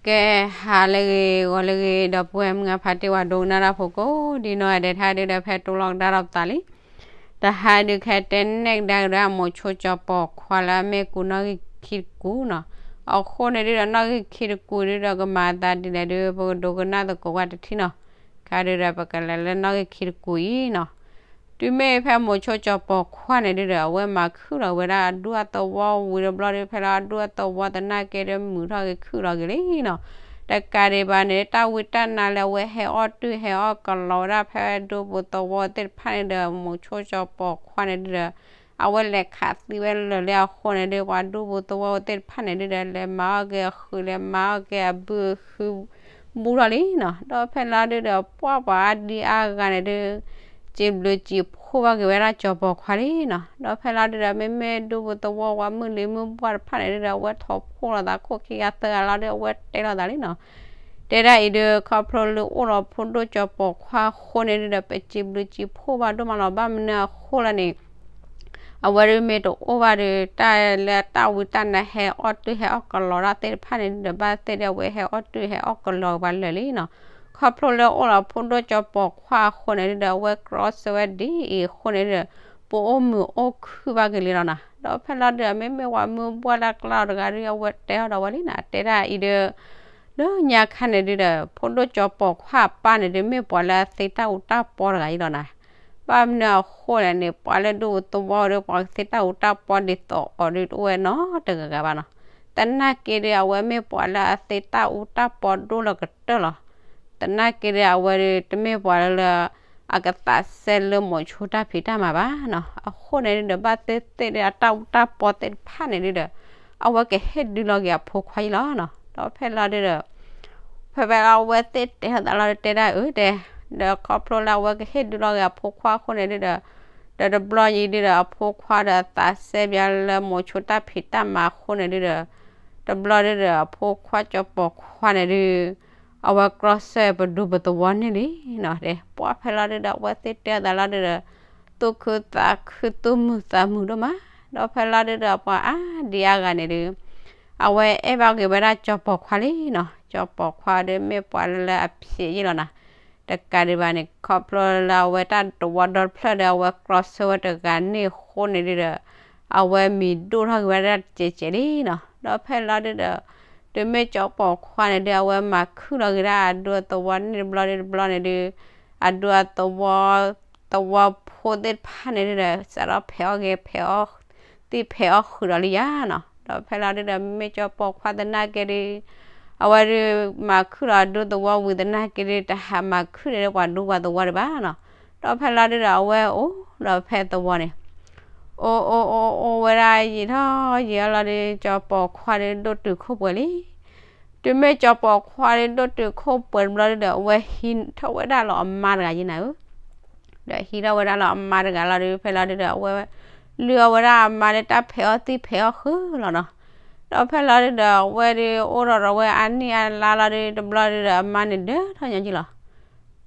ကဲ ဟါလၢအဂ့ၤ ဂီၤလၢအဂ့ၤ ဒီပုၢ်ဝဲၢ်မုၣ်ခွါ ဖါတံၢ်ဝၤဒိကနၣ်တၢ်ဖိကိးဒ်နီၢ်ဂၤဒဲး တဟါဒုဒီး ဖဲတိလီၤကဒါဒီးပသးလံ. တဟါဒုခဲတဲနဲၣ်ကဒါက့ၤဒီး အမိၤဆိကၠီၤပိာ်ခွါလၢအမ့ၢ်ကူးနီၣ်ဂံၢ်ခံတကူနီၤ. အဃိန့ၣ်ဒုဒီး နီၣ်ဂံၢ်ခံတကူဒုဒီး ကမၤအသးဒ်လဲၣ်ဒု ပကဒိကနၣ်သကိးဝဲတထံၣ်နီၤ. ခါဒုဒီးပကလဲၤလၢနီၣ်ဂံၢ်ခံတကူအံၤနီၤ. တုၤမ့ၢ်ဖဲမိၤဆိကၠီၤပိာ်ခွါန့ၣ်ဒုဒီး အဝဲမၤခုၣ်လီၤဝဲဒၣ်အဒူၣ်အသဝီဝံၤတဘျီဒု ဖဲလၢအဒူၣ်အသဝီသနာ်က့ဒီးမုာ်ထီၣ်ဂ့ၤခုၣ်လီၤက့ၤလံနီၤ. တကးဒံးဘၣ်န့ၣ် တၢ်ဝံတၢ်နါလၢအဝဲဟဲအီၣ်တၢ်ဟဲအီၣ်ကလီၤဝဲဒၣ်ဖဲဒူၣ်ဖိသဝီသ့ၣ်တဖၣ်န့ၣ်ဒီး မိၤဆိကၠီၤပိာ်ခွါန့ၣ်ဒုဒီး အဝဲလဲၤခးသံဝဲလၢာ်လံအဃိန့ၣ်ဒု ပှၤဒူၣ်ဖိသဝီသ့ၣ်တဖၣ်န့ၣ်ဒုဒီး လဲၤမၤအီၣ်က့ၤအဃုာ် လဲၤမၤအီၣ်က့ၤအဘုအဃု ဘူးထီၣ်လံနီၤ. ဒီးဖဲလီၤဒုဒီး ပှၤပှၤအါဒံအါဂၤန့ၣ်ဒု စံးဘျုးစံးဖှိၣ်ဘၣ်က့ၤဝဲဒၣ်ကၠီၤပိာ်ခွါလံနီၤ. ဒီးဖဲလီၤဒုဒီး မ့မ့ၢ်ဒူၣ်ဖိသဝီပှၤမုၢ်လံၤမုၢ်ဘှၢ်တဖၣ်န့ၣ်ဒုဒီး အဝဲထိးဖှိၣ်လိာ်သးခိၣ်ခံဂၤသၢဂၤလီၤဒု အဝဲတဲလိာ်သးလံနီၤ. တဲဒၣ်အံၤဒု ခီဖျိလၢအိၣ်ဒီးဖိဒိၣ်ကၠီၤပိာ်ခွါအဃိန့ၣ်ဒုဒီး ပစံးဘျုးစံးဖှိၣ်ဘၣ်ဒိၣ်မးလီၤ. ဘၣ်မနုၤအဃိလဲၣ်န့ၣ် အဝဲဒုမ့ၢ်တအိၣ်ဘၣ်ဒု တၢ်လၢတၢ်ဝံတၢ်နါဟဲအီၣ်တၢ်ဟဲအီၣ်ကလီၤတၢ်သ့ၣ်တဖၣ်န့ၣ်ဒုဒီး ဘၣ်သ့ၣ်ဒု အဝဲဟဲအီၣ်တၢ်ဟဲအီၣ်ကလီၤပှၤလၢာ်လံနီၤ. ခီဖျိလၢအိၣ်ဒီးဖိဒိၣ်ကၠီၤပိာ်ခွါအဃိန့ၣ်ဒုဒီး အဝဲကြီဆၢဝဲဒ်အံၤအဃိန့ၣ်ဒုဒီး ပအိၣ်မုာ်အိၣ်ခုၣ်ဘၣ်က့ၤလံလီၤနီၤ. ဒီးဖဲလီၤဒုဒီး မ့မ့ၢ်ပှၤမုၢ်ဘှၢ်လၢကျါလီၤတဂၤဒု အဝဲတဲအီၤဒီးဝဲလံနီၤ. တဲဒၣ်အံၤဒု လၢညါခါန့ၣ်ဒုဒီး ဖိဒိၣ်ကၠီၤပိာ်ခွါအပၢ်န့ၣ်ဒု မ့ၢ်ပှၤလၢအသ့တၢ်အူတၢ်ပီတဂၤအံၤလီၤနီၤ. ဘၣ်မနုၤအဃိလဲၣ်န့ၣ် ပှၤလၢဒူၣ်ဖိသဝီဒု ပှၤကသ့တၢ်အူတၢ်ပီဒ်သိးအီၤဒုတအိၣ်ဝဲနီတဂၤဂၤဘၣ်နီၤ. သနာ်က့ဒု အဝဲမ့ၢ်ပှၤလၢအသ့တၢ်အူတၢ်ပီဒိၣ်လၢကတၢၢ်လီၤ. သနာ်က့ဒု အဝဲဒု တမ့ၢ်ပှၤလၢ အကသးစဲလၢမိၤဆိတၢ်ဖံးတၢ်မၤဘၣ်နီၤ. အဃိန့ၣ်ဒုဒီး ဘၣ်သ့ၣ်သ့ၣ်ဒု အတၢ်အူတၢ်ပီသ့ၣ်တဖၣ်န့ၣ်ဒုဒီး အဝဲကဟ့ၣ်ဒုလီၤက့ၤအဖိခွါအံၤလီၤနီၤ. ဒီးဖဲလီၤဒုဒီး ဖဲဖဲလီၤအဝဲသ့ၣ်တဲအသးလီၤဒု တဲဒၣ်အုးတဲ, ဒီးခီဖျိလၢအဝဲကဟ့ၣ်ဒုလီၤက့ၤအဖိခွါအဃိန့ၣ်ဒုဒီး ဒီးတဘျီအံၤဒုဒီး အဖိခွါဒီးသးစဲဘၣ်လၢမိၤဆိတၢ်ဖံးတၢ်မၤအဃိန့ၣ်ဒုဒီး တဘျီဒုဒီး အဖိခွါကၠီၤပိာ်ခွါန့ၣ်ဒု အဝဲကြီဆၢပဒူၣ်ပသဝီန့ၣ်လံနီၤ. တဲပှၤဖဲလီၤဒုဒီး အဝဲသ့ၣ်တဲအသးလီၤဒုဒီး သူၣ်ခုသးခုသူၣ်မုာ်သးမုာ်ဒိၣ်မး. ဒီးဖဲလီၤဒုဒီး ပှၤအါဒံအါဂၤန့ၣ်ဒု အဝဲအဲၣ်ဘၣ်က့ၤဝဲဒၣ်ကၠီၤပိာ်ခွါလံနီၤ. ကၠီၤပိာ်ခွါဒုမ့ၢ်ပှၤလၢအဖျဲးယံာ်လီၤနီၤ. တကးဒံးဘၣ်န့ၣ် ခီဖျိလၢအဝဲတၢ်တဝီဒီဖျၢၣ်ဒီး အဝဲကြီဆၢဝဲတဂၤန့ၣ်အဃိန့ၣ်ဒုဒီး အဝဲမံၤဒိၣ်ထီၣ်က့ၤဝဲဒၣ်တစဲးစဲးလံနီၤ. ဒီးဖဲလီၤဒုဒီး တုၤမ့ၢ်ကၠီၤပိာ်ခွါန့ၣ်ဒု အဝဲမၤခုၣ်လီၤက့ၤဒၣ်အဒူၣ်အသဝီန့ၣ်တဘျီဒုတဘျီန့ၣ်ဒု အဒူၣ်အသဝီ သဝီဖိသ့ၣ်တဖၣ်န့ၣ်ဒုဒီး စးထီၣ်ဖဲးအီၣ်ဂဲၤ ဖဲးအီၣ်သံၣ်ဖဲးအီၣ်ဃုာ်ဒီးလံယါနီၤ. ဒီးဖဲလီၤဒုဒီး မ့မ့ၢ်ကၠီၤပိာ်ခွါသနာ်က့ဒု အဝဲဒု မၤခုၣ်လီၤအဒူၣ်သဝီဝံၤသနာ်က့ဒု တဟးမၤခုၣ်ဒံးလၢပှၤဒူပှၤသဝီဒံးဘၣ်နီၤ. ဒီးဖဲလီၤဒုဒီး အဝဲအိၣ်ဒီးဖဲသဝီန့ၣ် အိၣ်အိၣ်အိၣ်အိၣ်ဝဲဒၣ်ယံာ်ထီၣ်ယံာ်ထီၣ်လီၤဒု ကၠီၤပိာ်ခွါဒုဒိၣ်တုာ်ခိၣ်ပှဲၤလံ. တုၤမ့ၢ်ကၠီၤပိာ်ခွါဒုဒိၣ်တုာ်ခိၣ်ပှဲၤတဘျီဒုဒီး အဝဲဟံးထီၣ်ဝဲဒၣ်လၢအမါတဂၤယါနီၤဧၢ. ဒီးဟံးထီၣ်ဝဲဒၣ်လၢအမါတဂၤလီၤဒု ဖဲလီၤဒုဒီး အဝဲ လုၢ်အီၣ်ဝဲဒၣ်အမါလၢတၢ်ဖဲးအီၣ်သံၣ်ဖဲးအီၣ်ဃုာ်လီၤနီၤ. ဒီးဖဲလီၤဒုဒီး အဝဲဒု အိၣ်ဒီးဒီးဝဲအနံၣ်အလါလီၤဒု တဘျီဒုဒီး အမါန့ၣ်ဒၢထီၣ်ညီက့လီၤ.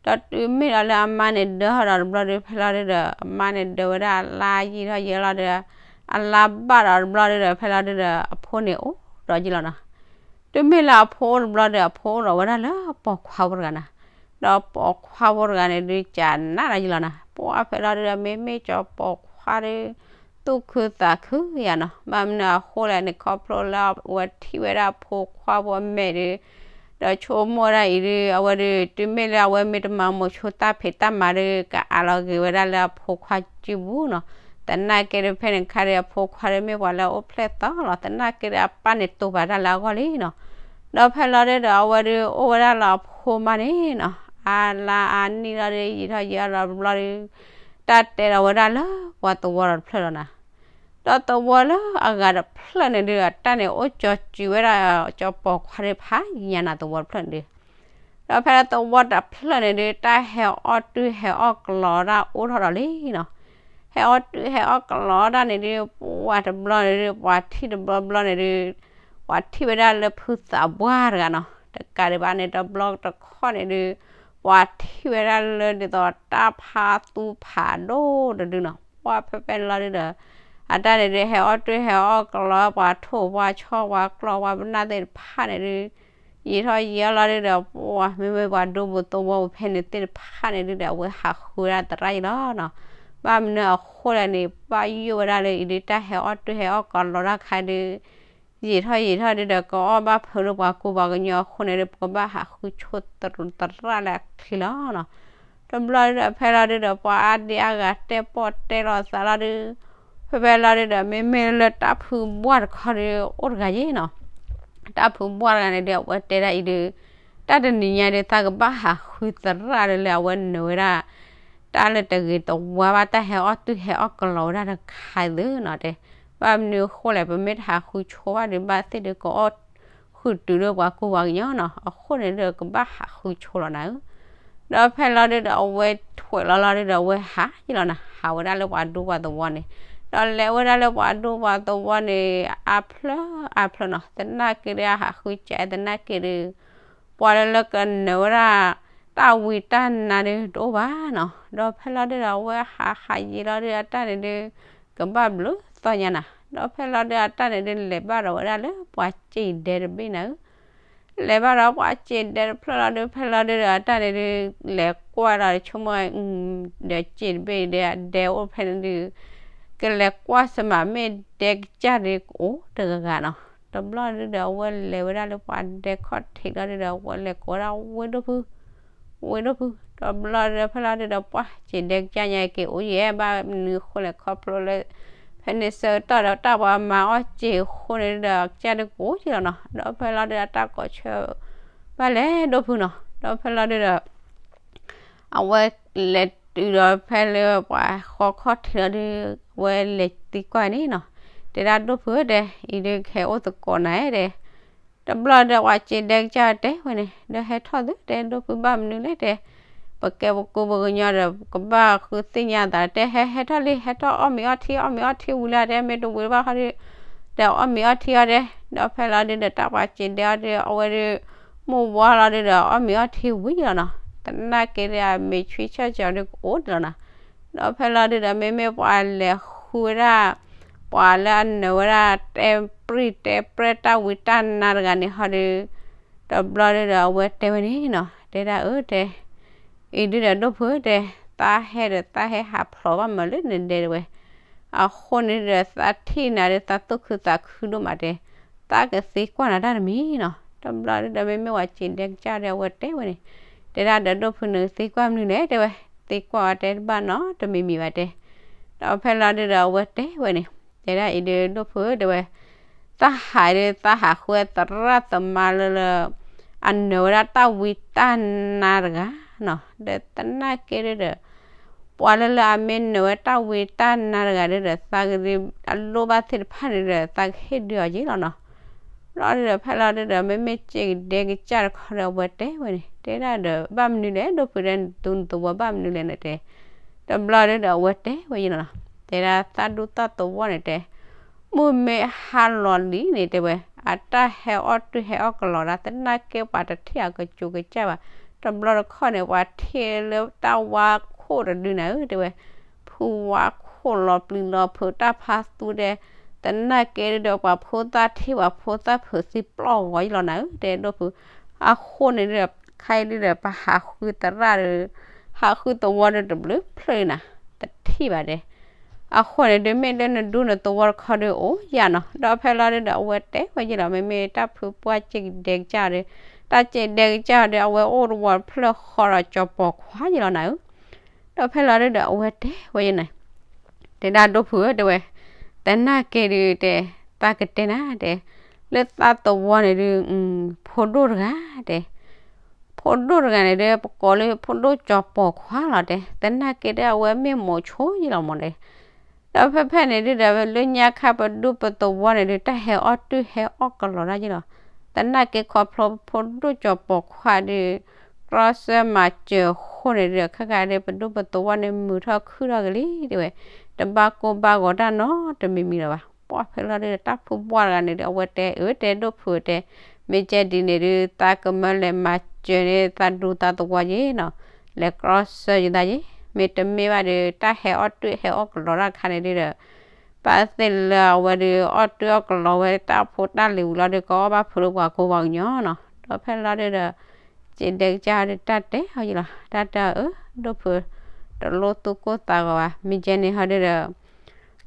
ဒီးတုၤမ့ၢ်ဒီးလၢအမါန့ၣ်ဒၢထီၣ်ဒီးတဘျီဒု ဖဲလီၤဒုဒီး အမါန့ၣ်ဒၢဝဲဒၣ်အလါယံာ်ထီၣ်ယံာ်လီၤဒီး အလါဘၣ်ဒီးတဘျီဒုဒီး ဖဲလီၤဒုဒီး အဖိန့ၣ်အိၣ်ဒီးက့လီၤနီၤ. တုၤမ့ၢ်လၢအဖိအိၣ်တဘျီဒီး အဖိအိၣ်ဒီးဝဲဒၣ်လၢပိာ်ခွါဖိတဂၤနီၤ. ဒီးပိာ်ခွါဖိတဂၤန့ၣ်ဒု ကနၣ်ဒီးယံလီၤနီၤ. ပှၤဖဲလီၤဒုဒီး မ့မ့ၢ်ကၠီၤပိာ်ခွါဒု သူၣ်ခုသးခုယါနီၤ. ဘၣ်မနုၤအဃိလဲၣ်န့ၣ် ခီဖျိလၢအဝဲထံၣ်ဝဲဒၣ်အဖိခွါဖိအမဲာ်ဒု ဒီးဆိကမိၣ်ဝဲဒၣ်အံၤဒု အဝဲဒု တုၤမ့ၢ်လၢအဝဲမ့ၢ်တမၤမိၤဆိတၢ်ဖံးတၢ်မၤဒု ကအးလီၤက့ၤဝဲဒၣ်လၢအဖိခွါစုပူၤနီၤ. သနာ်က့ဒု ဖဲန့ၣ်ခါဒု အဖိခွါဒု မ့ၢ်ပှၤလၢအအိၣ်ဖျဲၣ်သီလီၤ. သနာ်က့ဒု အပၢ်န့ၣ်တိာ်ပာ်တၢ်လၢအဂီၢ်လံနီၤ. ဒီးဖဲလီၤဒုဒီး အဝဲဒု အိၣ်ဝဲဒၣ်လၢအဖိမါန့ၣ်နီၤ အါလါအါနံၣ်လီၤဒု ယံာ်ထီၣ်ယံာ်ထီၣ်ဒီးတဘျီဒု တၢ်တဲဒီးဝဲဒၣ်လၢပှၤသဝီဒီးတဖျၢၣ်လီၤနီၤ. ဒီးသဝီလၢအဂၤတဖျၢၣ်န့ၣ်ဒု အတၢ်န့ၣ် အိၣ်ကၠီၤစုၤဝဲဒၣ်ကၠီၤပိာ်ခွါဒုဖးယံၤညါနီၤ သဝီတဖျၢၣ်န့ၣ်ဒု. ဒီးဖဲလၢသဝီတဖျၢၣ်န့ၣ်ဒု တၢ်ဟဲအီၣ်တၢ်ဟဲအီၣ်ကလီၤတၢ်အိၣ်ထီၣ်ဒီးလံနီၤ. ဟဲအီၣ်တၢ်ဟဲအီၣ်ကလီၤတၢ်န့ၣ်ဒု ပှၤတဘျီန့ၣ်ဒု ပှၤထံၣ်တဘျီဘျီန့ၣ်ဒု ပှၤထံၣ်ဝဲဒၣ်လၢဖုသးပှၢ်တဂၤနီၤ. တကးဒံးဘၣ်န့ၣ် တဘျီတခီၣ်န့ၣ်ဒု ပှၤထံၣ်ဝဲဒၣ်လၢဒ်သိးတၢ်ဖးသူဖးဒိၣ်တဒုနီၤ. ပှၤဖဲဖဲန့ၣ်လီၤဒုဒီး အတၢ်န့ၣ်ဒု ဟဲအီၣ်တၢ်ဟဲအီၣ်ကလီၤ ပှၤထိၣ်ပှၤဆီပှၤကျီၢ်ပှၤပနၢ်သ့ၣ်တဖၣ်န့ၣ်ဒု ယံာ်ထီၣ်ယံာ်အီၤလီၤဒုဒီး ပှၤမ့မ့ၢ်ပှၤဒူပူၤသဝီပူၤဖဲန့ၣ်သ့ၣ်တဖၣ်န့ၣ်ဒုဒီး အဝဲဟးဃုဝဲဒၣ်သရၣ်ယံၤလီၤနီၤ. ဘၣ်မနုၤအဃိလဲၣ်န့ၣ် ဘၣ်ယိၣ်ဝဲဒၣ်လၢအံၤဒု တၢ်ဟဲအီၣ်တုၤဟဲအီၣ်ကလီတၢ်ခါဒု ယံာ်ထီၣ်ယံာ်ထီၣ်ဒုဒီး ကအီၣ်ဘၣ်ဖုးလၢပှၤကူပှၤကညီအဃိန့ၣ်ဒု ပကဘၣ်ဟးဃုဆိသရၣ်လၢအချံလီၤနီၤ. တဘျီဒုဒီး ဖဲလီၤဒုဒီး ပှၤအါဒံအါဂၤတဲပီၣ်တဲလီၤသးလီၤဒု ဖဲဖဲလီၤဒုဒီး မ့မ့ၢ်လၢတၢ်ဖုဘှၢ်တခီဒု အိၣ်တဂၤယ့နီၤ. တၢ်ဖုဘှၢ်တဂၤန့ၣ်ဒု အဝဲတဲဒၣ်အံၤဒု တၢ်တနံၤညါဒု သးကဘၣ်ဟးဃုသရၣ်လၢ လၢအဝဲနုာ်ဝဲဒၣ် တၢ်လၢတဂ့ၤတဝါဘၣ် တၢ်ဟဲအီၣ်တုၤဟဲအီၣ်ကလီဝဲဒၣ်တခါသုနီၤတဲ. ဘၣ်မနုၤအဃိလဲၣ် ပမ့ၢ်တဟးဃုဆိဘၣ်ဒု ဘၣ်သ့ၣ်ဒု ကအီၣ်ဃုာ်တုၤလၢပှၤကူပှၤကညီနီၤ. အဃိန့ၣ်ဒု ကဘၣ်ဟးဃုဆိလီၤနၤဧၢ. ဒီးဖဲလီၤဒုဒီး အဝဲထွဲးလီၤလီၤဒုဒီး အဝဲဟးယံၤလီၤနၤ, ဟးဝဲဒၣ်လၢပှၤဒူပှၤသဝီန့ၣ်, ဒီးလဲၤဝဲဒၣ်လၢပှၤဒူပှၤသဝီန့ၣ် အါဖျၢၣ်အါဖျၢၣ်နီၤ. သနာ်က့ဒု အဟးဃုစဲး သနာ်က့ဒု ပှၤလၢလၢကနၢၤဝဲဒၣ် တၢ်ဝံတၢ်နါဒုတအိၣ်ဘၣ်နီၤ. ဒီးဖဲလီၤဒုဒီး အဝဲဟးဟးယံၤလီၤဒု အတၢ်န့ၣ်ဒု ကဘၣ်ဘျုးသီညါနၤ. ဒီးဖဲလီၤဒု အတၢ်န့ၣ်ဒု လဲၤဘၣ်ဒီးဝဲဒၣ်လၢပှၤစံၣ်ဒဲတဘ့ၣ်နၤဧၢ. လဲၤဘၣ်ဒီးပှၤစံၣ်ဒဲတဖျၢၣ်လီၤဒု ဖဲလီၤဒုဒီး အတၢ်န့ၣ်ဒု လဲၤကွၢ်လီၤ ဆိကမိၣ် ဒီးစံၣ်တဘ့ၣ်ဒု အဒဲအိၣ်ဖဲန့ၣ်ဒု ကလဲၤကွၢ်စမး မ့ၢ်ဒဲကစၢ်ဒု ကအိၣ်တဂၤဂၤနီၤ. တဘျီဒုဒီး အဝဲလဲၤဝဲဒၣ်လၢပှၤဒဲခီၣ်ထံးလီၤဒုဒီး အဝဲလဲၤကိးဒၣ်ဝ့ၢ်ဒိၣ်ဖု ဝ့ၢ်ဒိၣ်ဖု. တဘျီဒုဒီး ဖဲလီၤဒုဒီး ပှၤစံၣ်ဒဲကစၢ်ညါက့ၤအိၣ်ယဲ ဘၣ်မနုၤအဃိလဲၣ် ခီဖျိလၢ ဖဲန့ၣ်ဆၢကတီၢ်ဒီး တၢ်ပှၤမၤအီၣ်စ့ၤအဃိန့ၣ်ဒုဒီး ကစၢ်ဒုကအိၣ်ယဲလီၤနီၤ. ဒီးဖဲလီၤဒုဒီး အတၢ်ကိးဆၢ ဘၣ်လဲၤဒိၣ်ဖုနီၤ. ဒီးဖဲလီၤဒုဒီး အဝဲလဲၤတုၤဒီးဖဲလၢပှၤဃီခီၣ်ထံးလီၤဒု အဝဲလဲၤသံကွၢ်န့ၣ်နီၤ. တဲဒၣ်ဒိၣ်ဖုဧၢတဲ အံၤဒုကဟဲအိၣ်သကိးနၤဧၢတဲ. တဘျီဒု ပှၤစံၣ်ဒဲကစၢ်တဲဝဲန့ၣ် ဒီးဟဲထီၣ်သုတဲ ဒိၣ်ဖုဘၣ်မနုၤလဲၣ်တဲ. ပကဲပကူပကညီဒီး ကဘၣ်ဃုသ့ၣ်ညါသးတဲ ဟဲဟဲထီၣ်လံ ဟဲထီၣ်အီၣ်မ့ၤအီထံ အီၣ်မ့ၤအီထံဝံၤလၢတဲ မ့ၢ်တဝံၤဘၣ်ဃီဒု ဒီးအီၣ်မ့ၤအီထံအီၤတဲ. ဒီးဖဲလီၤဒုဒီး တၢ်ပှၤစံၣ်ဒဲအီၤဒု အဝဲဒု မိၢ်ဝါလီၤဒုဒီး အီၣ်မ့ၤအီထံဝံၤလီၤနီၤ. သနာ်က့ဒု အမ့ၤဆှံဆၢၣ်ကၠီၤဒုကအိၣ်ဒံးလီၤနီၤ. ဒီးဖဲလီၤဒုဒီး မ့မ့ၢ်ပှၤလဲၤဃုဝဲဒၣ် ပှၤလၢအနၢၤဝဲဒၣ် တဲပြံၣ်တဲပြဲၢ်တၢ်ဝံတၢ်နါတဂၤန့ၣ်ဟီဒု တဘျီဒုဒီး အဝဲတဲဝဲန့ၣ်နီၤ တဲဒၣ်အၢတဲ အံၤဒုဒီးဒိၣ်ဖုတဲ သးဟဲဒီးသးဟဲဟးဖျိးဘၣ်မးလၢနဒဲတဲဝဲ. အဃိန့ၣ်ဒုဒီး သးထံၣ်နၤဒု သးသူၣ်ခုသးခုဒိၣ်မးတဲ သးကသံကွၢ်နၤတၢ်တမံၤနီၤ. တဘျီဒုဒီး မ့မ့ၢ်ပှၤစံၣ်ဒဲကစၢ်ဒီး အဝဲတဲဝဲန့ၣ် တဲဒၣ်ဒီးဒိၣ်ဖုန့ၣ် သံကွၢ်မနုၤလဲၣ်တဲဝဲ. သံကွၢ်အီၤတဲတဘၣ်နီတမံၤမံၤဘၣ်တဲ. ဒီးဖဲလီၤဒုဒီး အဝဲတဲဝဲန့ၣ် တဲဒၣ်အံၤဒု ဒိၣ်ဖုတဲဝဲ သးဟးဒု သးဟးဃုသရၣ်သမါလၢလၢ အနၢၤဝဲဒၣ်တၢ်ဝံတၢ်နါတဂၤနီၤ. ဒီးသနာ်က့ဒုဒီး ပှၤလၢလၢအမ့ၢ်နၢၤဝဲတၢ်ဝံတၢ်နါတဂၤဒုဒီး သးကဒု အလိၣ်ဘၣ်သ့ၣ်တဖၣ်န့ၣ်ဒီး သးကဟ့ၣ်ဒုးအီၤယ့ၣ်လီၤနီၤ. ဘျီဒုဒီး ဖဲလီၤဒုဒီး မ့မ့ၢ်စံၣ်ဒဲကစၢ်တခီဒီး အဝဲတဲဝဲန့ၣ် တဲဒၣ်ဒီး ဘၣ်မနုၤလဲၣ် ဒိၣ်ဖုတဲ နသူနသဝီဘၣ်မနုၤလဲၣ်န့ၣ်တဲ. တဘျီဒုဒီး အဝဲတဲဝဲယ့ၣ်လီၤနီၤ. တဲဒၣ်သးဒူသၣ်သဝီန့ၣ်တဲ မုၢ်မ့ၢ်ဟါလီၤလံန့ၣ်တဲဝဲ အတၢ်ဟဲအီၣ်တုၤဟဲအီၣ်ကလီၤဒၣ် သနာ်က့ပှၤတထံၣ်အကစူၤကစၢ်ဘၣ်. တဘျီတခီၣ်န့ၣ် ပှၤထံၣ်လၢတၢ်ဝါခိၣ်တဒုနၤဧၢတဲဝဲ ဖုဝါခိၣ်လီၤပျံၤလီၤဖုး တၢ်ဖးသူတဲ သနာ်က့ဒုဒီး ပှၤဖိသၣ်ထံၣ်ပှၤဖိသၣ်ဖုးသံပျီၢ်ဂီၤယ့ၣ်လီၤနၤဧၢ တဲဒိၣ်ဖု. အဃိန့ၣ်ဒုဒီး ခဲအံၤဒုဒီး ပဟးဃုသရၣ်ဒီး ဟးဃုသဝီဒီးတဘျုးဖျၢၣ်နၤ တထံၣ်ဘၣ်တဲ. အဃိန့ၣ်ဒု မ့ၢ်လၢနဒူနသဝီတခီဒုအိၣ်ယၤနီၤ. ဒီးဖဲလီၤဒုဒီး အဝဲတဲဝဲယ့ၣ်လီၤ မ့မ့ၢ်တၢ်ဖုပှၢ်စံၣ်ဒဲကစၢ်ဒီး တၢ်စံၣ်ဒဲကစၢ်ဒီး အဝဲအိၣ်တဝီတဖျၢၣ်ဃီဒီးကၠီၤပီၤခွါယ့ၣ်လီၤနၤဧၢ. ဒီးဖဲလီၤဒုဒီး အဝဲတဲဝဲယ့ၣ်န့ၣ် တဲဒၣ်ဒိၣ်ဖုဧၢတဲဝဲ သနာ်က့ဒုတဲ သးကတဲနၤတဲ လၢသးသဝီန့ၣ်ဒု ဖိဒိၣ်တဂၤတဲ ဖိဒိၣ်တဂၤန့ၣ်ဒု ပကိးလၢဖိဒိၣ်ကၠီၤပီၤခွါလီၤတဲ သနာ်က့ဒု အဝဲမ့ၢ်မိၤဆိယ့ၣ်လီၤမးတဲ. ဒီးဖဲဖဲန့ၣ်ဒုဒီး လၢညါခါပဒူပသဝီန့ၣ်ဒု တၢ်ဟဲအီၣ်တုၤဟဲအီၣ်ကလီၤဒၣ်ယ့ၣ်လီၤ. သနာ်က့ခီဖျိဖိဒိၣ်ကၠီၤပီၤခွါဒု ကြီစၢၤမၤစၢၤအဃိန့ၣ်ဒု ခဲခါဒု ပဒူပသဝီန့ၣ် မုာ်ထီၣ်ခုၣ်ထီၣ်က့ၤလံတဲဝဲ တဘၣ်ကိၢ်ဘၣ်ဂီၤတၢ်နီတမံၤမံၤလၢၤဘၣ်. ပှၢ်ဖဲလီၤဒုဒီး တၢ်ဖုပှၢ်တဂၤန့ၣ်ဒု အဝဲတဲအၢတဲဒိၣ်ဖုတဲ မ့ၢ်ကဲဒ်န့ၣ်ဒု သးကမၢလဲၤမၤစၢၤန့ၣ် သးဒူသးသဝီယ့ၣ်နီၤ လဲၤကြီစၢၤယသးယ့ၣ် မ့တမ့ၢ်ဘၣ်ဒု တၢ်ဟဲအီၣ်တုၤဟဲအီၣ်ကလီၤတၢ်ခါန့ၣ်ဒုဒီး ဘၣ်သ့ၣ်လၢအဝဲဒု အီၣ်တုၤအီၣ်ကလီၤဝဲတၢ်ဖိတၢ်လံၤဝံၤလီၤဒု ကအီၣ်ဘၣ်ဖုးလၢပှၤကိးပှၤကညီနီၤ. ဒီးဖဲလီၤဒုဒီး စံးဒဲကစၢ်ဟီဒီး တၢ်တဲအီၤယံၤလီၤ, တၢ်တဲအီၤဧၢ, ဒိၣ်ဖုး တလိၣ်သူၣ်ကိၢ်သးဂီၤဘၣ်, မ့ၢ်ကဲန့ၣ်ဟီဒုဒီး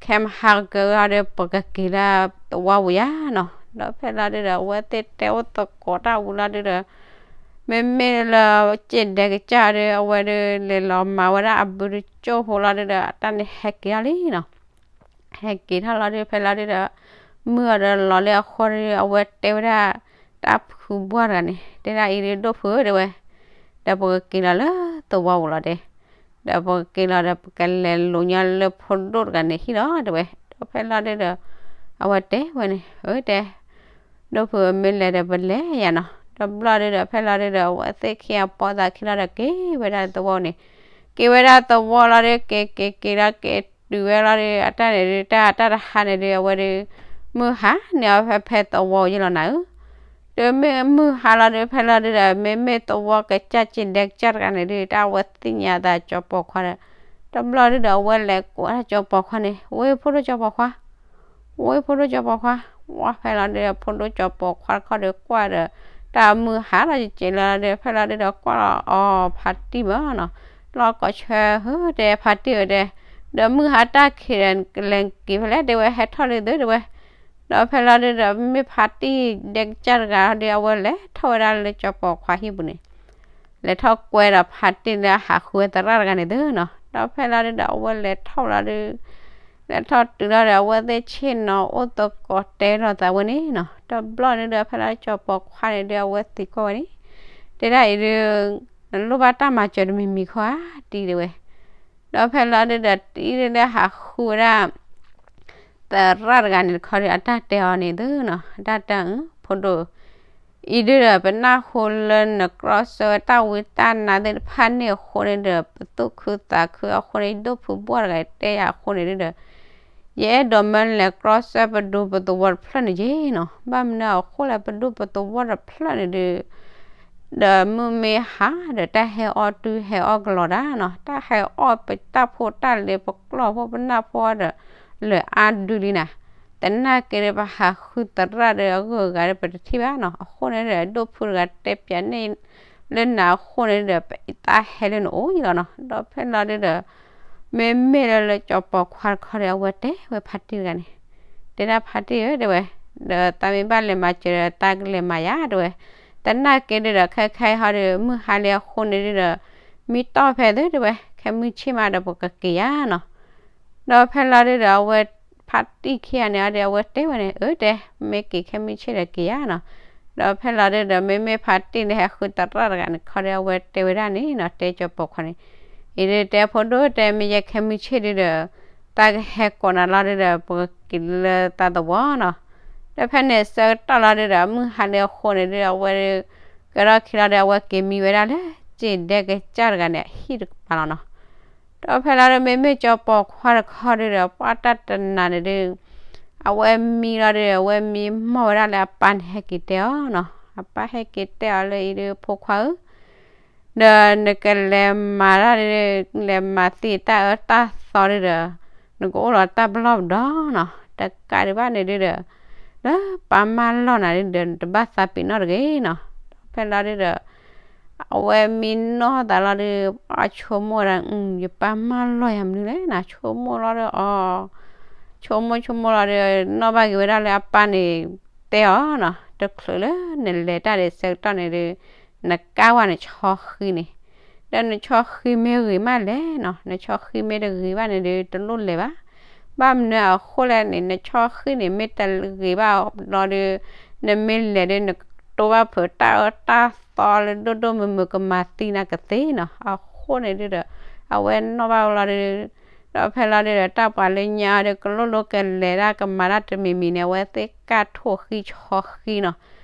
ခဲမဟါကၢဟီဒီး ပကက့ၤလၢသဝီပူၤယါနီၤ. ဒီးဖဲလီၤဒုဒီး အဝဲသ့ၣ်တဲအိၣ်သကိးတၢ်ဝံၤလီၤဒုဒီး မ့မ့ၢ်လၢ စံးဒဲကစၢ်ဒီး အဝဲဒုး လဲၤလီၤမၤဝဲဒၣ်အဘုတကၠိၢ်ဖိလီၤဒုဒီး အတၢ်န့ၣ်ဟဲက့ၤထီၣ်လံနီၤ. ဟဲက့ၤထီၣ်လီၤဒုး ဖဲလီၤဒုဒီး မုၢ်အီၤဒီးလီၤလၢအဃိဒီး အဝဲတဲဝဲဒၣ် တၢ်ဖုဘှီၣ်တဂၤန့ၣ် တဲဒၣ်အံၤဒု ဒိၣ်ဖုဧၢ တဲဝဲ, ဒီးပကက့ၤလီၤလၢသဝီပူၤလီၤတဲ, ဒီးပကက့ၤလီၤဒီး ပကလဲၤလိာ်ညီလၢဖိဒိၣ်တဂၤန့ၣ်ဟံၣ်လီၤတဲဝဲ. ဒီးဖဲလီၤဒုဒီး အဝဲတဲဝဲန့ၣ် အၢ တဲ ဒိၣ်ဖုမ့ၢ်လဲၤဒီးပလဲၤယါနီၤ. တဘျီဒုဒီး ဖဲလီၤဒုဒီး အဝဲသ့ၣ်ခံဂၤပိာ်သးခံလီၤဒီး က့ၤဝဲဒၣ်သဝီန့ၣ်, က့ၤဝဲဒၣ်သဝီလီၤဒု က့ၤက့ၤက့ၤလီၤ က့ၤတုၤဝဲလီၤဒု အတၢ်န့ၣ်ဒု တၢ်တၢ်တဟါန့ၣ်ဒု အဝဲဒု မုၢ်ဟါန့ၢ်အီၤဖဲဖဲသဝီယဲလီၤနၤဧၢ. ဒီးမ့ၢ်မုၢ်ဟါလီၤဒု ဖဲလီၤဒုဒီး မ့မ့ၢ်သဝီကစၢ် စံးဒဲကစၢ်တဂၤန့ၣ်ဒု တၢ်အဝဲသ့ၣ်ညါသးကၠီၤပိာ်ခွါဒီး တဘျီဒုဒီး အဝဲလဲၤကိးတၢ်ကၠီၤပိာ်ခွါန့ၣ် ဝဲဖိဒိၣ်ကၠီၤပိာ်ခွါ ဝဲဖိဒိၣ်ကၠီၤပိာ်ခွါ, ဝဲဖဲလီၤဒုဒီး ဖိဒိၣ်ကၠီၤပိာ်ခွါတခီဒီးကွၢ်ဒီး တၢ်မုၢ်ဟါလီၤကက့ၤလီၤဒု ဖဲလီၤဒုဒီးကွၢ်လီၤအီၤဖးတံၢ်မးနီၤ, လီၤကီးဆၢဧၢ တဲဖးတံၢ်ဧၢတဲ, ဒီးမုၢ်ဟါတၢ်ခံးဒီး ကလဲၤက့ၤဖဲလဲၣ်တဲဝဲ ဟဲထီၣ်လံသုတဲဝဲ. ဒီးဖဲလီၤဒုဒီး မ့ၢ်ဖးတံၢ်ဒဲကစၢ်တဂၤဒီး အဝဲလဲၤထီၣ်ဝဲဒၣ်လၢကၠီၤပိာ်ခွါဟံၣ်ပူၤန့ၣ် လဲၤထီၣ်ကွဲဒီးဖးတံၢ်လၢအဟးဃုဝဲသရၣ်တဂၤန့ၣ်သုနီၤ. ဒီးဖဲလီၤဒုဒီး အဝဲလဲၤထီၣ်လီၤဒု လဲၤထီၣ်တုၤလီၤဒီး အဝဲသ့ၣ်ဆ့ၣ်နီၤအိၣ်သကိးတဲလိာ်သးဝဲန့ၣ်နီၤ. တဘျီန့ၣ်ဒီး ဖဲလီၤကၠီၤပိာ်ခွါန့ၣ်ဒု အဝဲသံကွၢ်ဝဲန့ၣ် တဲဒၣ်အံၤဒု နလိၣ်ဘၣ်တၢ်မၤစၢၤတမံၤမံၤခီဧါတံၢ်တဲဝဲ. ဒီးဖဲလီၤဒုဒီး တံၢ်ဒုလၢဟးဃုဝဲဒၣ် သရၣ်တဂၤန့ၣ်တခီဒီး အတၢ်တဲအီၤန့ၣ်သုနီၤ, အတၢ်တဲအီၤ ဖိဒိၣ် အံၤဒုဒီး ပနၢ်ဟူလၢနကြီဆၢဝဲတၢ်ဝံတၢ်နါသ့ၣ်တဖၣ်န့ၣ်အဃိန့ၣ်ဒီး ပသူၣ်ခုသးခုအဃိန့ၣ် ဒိၣ်ဖုဘှီၣ်တဂၤတဲယၤအဃိန့ၣ်ဒုဒီး ယအဲၣ်ဒိးမၢလဲၤကြီဆၢပဒူပသဝီတဖျၢၣ်န့ၣ်က့ၤနီၤ. ဘၣ်မနုၤအဃိလဲၣ် ပဒူပသဝီတဖျၢၣ်န့ၣ်ဒု ဒီးမုၢ်မ့ၢ်ဟါဒီး တၢ်ဟဲအီၣ်တုၤဟဲအီၣ်ကလီၤတၢ်နီၤ, တၢ်ဟဲအီၣ်ပတၢ်ဖိတၢ်လံၤ ပကျီၢ်ဖိပနၢ်ဖိဒီး လၢအါဒုလံနၤ. သနာ်က့ဒီး ပဟးဃုသရၣ်ဒီးအဂုၤအဂၤဒီး ပတထံၣ်ဘၣ်နီၤ. အဃိန့ၣ်ဒီး ဒိၣ်ဖုတဂၤတဲပၠးန့ၣ် လၢနၤအဃိန့ၣ်ဒီး ပသးဟဲလၢနအိၣ်ယံၤလီၤနီၤ. ဒီးဖဲလီၤဒုဒီး မ့မ့ၢ်လၢလၢကၠီၤပိာ်ခွါတခီဒီး အဝဲတဲဝဲဖါတံၢ်တဂၤန့ၣ်, တဲဒၣ်ဖါတံၢ်ဧၢ တဲဝဲ, ဒီးသးမ့ၢ်ဘၣ်လဲၤမၤစၢၤဒီး သးကလဲၤမၤယၤတဲဝဲ. သနာ်က့ဒုဒီး ခဲခါအံၤဟီဒီး မုၢ်ဟါလံအဃိန့ၣ်ဒုဒီး မ့ၢ်တီၢ်ဖဲသုတဲဝဲ, ခဲမုၢ်ဆ့ၣ်မးဒီး ပကက့ၤယၤနီၤ. ဒီးဖဲလီၤဒုဒီး အဝဲဖါတံၢ်ခံဂၤန့ၣ်ဒီး အဝဲတဲဝဲန့ၣ် အၢ တဲ မ့ၢ်က့ၤခဲမုၢ်ဆ့ၣ်ဒီးက့ၤယၤနီၤ. ဒီးဖဲလီၤဒုဒီး မ့မ့ၢ်ဖါတံၢ်လၢဟဲဃုသရၣ်တဂၤန့ၣ်ခီဒီး အဝဲတဲဝဲဒၣ်န့ၣ်နီၤ, တဲကၠီၤပိာ်ခွါန့ၣ်, အံၤဒုတဲဖိဒိၣ်တဲ မ့ၢ်ယဲခဲမုၢ်ဆ့ၣ်ဒုဒီး သးကဟဲကိးနၤလီၤဒုဒီး ပကက့ၤလၢသးသဝီနီၤ. ဒီးဖဲန့ၣ်ဆၢကတီၢ်လီၤဒုဒီး မုၢ်ဟါလံအဃိန့ၣ်ဒုဒီး အဝဲ ကဒီၢ်ခံလီၤဒီး အဝဲက့ၤမံဝဲဒၣ်လၢ စံးဒဲကစၢ်တဂၤန့ၣ် အဟံၣ်တကပၤလီၤနီၤ. ဒီးဖဲလီၤဒု မ့မ့ၢ်ကၠီၤပိာ်ခွါတခီဒုဒီး ပှၢ်တၢ်တနၤန့ၣ်ဒု အဝဲမံလီၤဒု အဝဲမံမီၢ်ဝဲဒၣ်လၢအပၢ်န့ၣ်ဟဲက့ၤတဲအီၤနီၤ. အပၢ်ဟဲက့ၤတဲအီၤလၢအံၤဒု ဖိခွါဧၢ ဒီးနကလဲၤမၤတၢ်ဒု လဲၤမၤသံတၢ်အၢတၢ်သီဒုဒီး နကအိၣ်လီၤတၢ်ပလီၢ်ပဒီနီၤ. တကးဒံးဘၣ်န့ၣ်ဒုဒီး လၢပၢ်မၢလီၢ်နၤဒုဒီး နတဘၣ်သးပ့ၤနီၣ်တဂ့ၤနီၤ. ဒီးဖဲလီၤဒုဒီး အဝဲမံနီၢ်သးလီၤဒု အဆိကမိၣ်ဝဲဒၣ် ယပၢ်မၢလီၢ်ယၤမနုၤလဲၣ်နီၤ, ဆိကမိၣ်လီၤဒု အီ ဆိကမိၣ်ဆိကမိၣ်လီၤဒီး နီၣ်ဘၣ်က့ၤဝဲဒၣ်လၢအပၢ်န့ၣ် တဲအီၤနီၤ, တချုးလၢနလဲၤတၢ်ဒံးဆၢကတီၢ်န့ၣ်ဒု နကါဝဲနဆီဃံန့ၣ်, ဒီးနဆီဃံမ့ၢ်ဂ့ၤမးလဲၣ်နီၤ, နဆီဃံမ့ၢ်တဂ့ၤဘၣ်န့ၣ်ဒု တလိၣ်လဲၤဘၣ်. ဘၣ်မနုၤအဃိလဲၣ်န့ၣ် နဆီဃံန့ၣ် မ့ၢ်တဂ့ၤဘၣ်ဘျီဒု နမ့ၢ်လဲၤဒု နကတိၢ်ဘၣ်ဖုးတၢ်အၢတၢ်သီလၢဒိၣ်ဒိၣ်မုၢ်မုၢ် ကမၤသံနၤကသ့နီၤ. အဃိန့ၣ်ဒုဒီး အဝဲနီၣ်ဘၣ်ဝဲလီၤဒု ဒီးဖဲလီၤဒုဒီး တၢ်ပှၤလၢညါဒီး ကလိၣ်လိကလဲၤတၢ်ကမၤတၢ်တမံၤမံၤန့ၣ် အဝဲသ့ၣ်ကၢ်ထိၣ်ဃံဆီဃံနီၤ.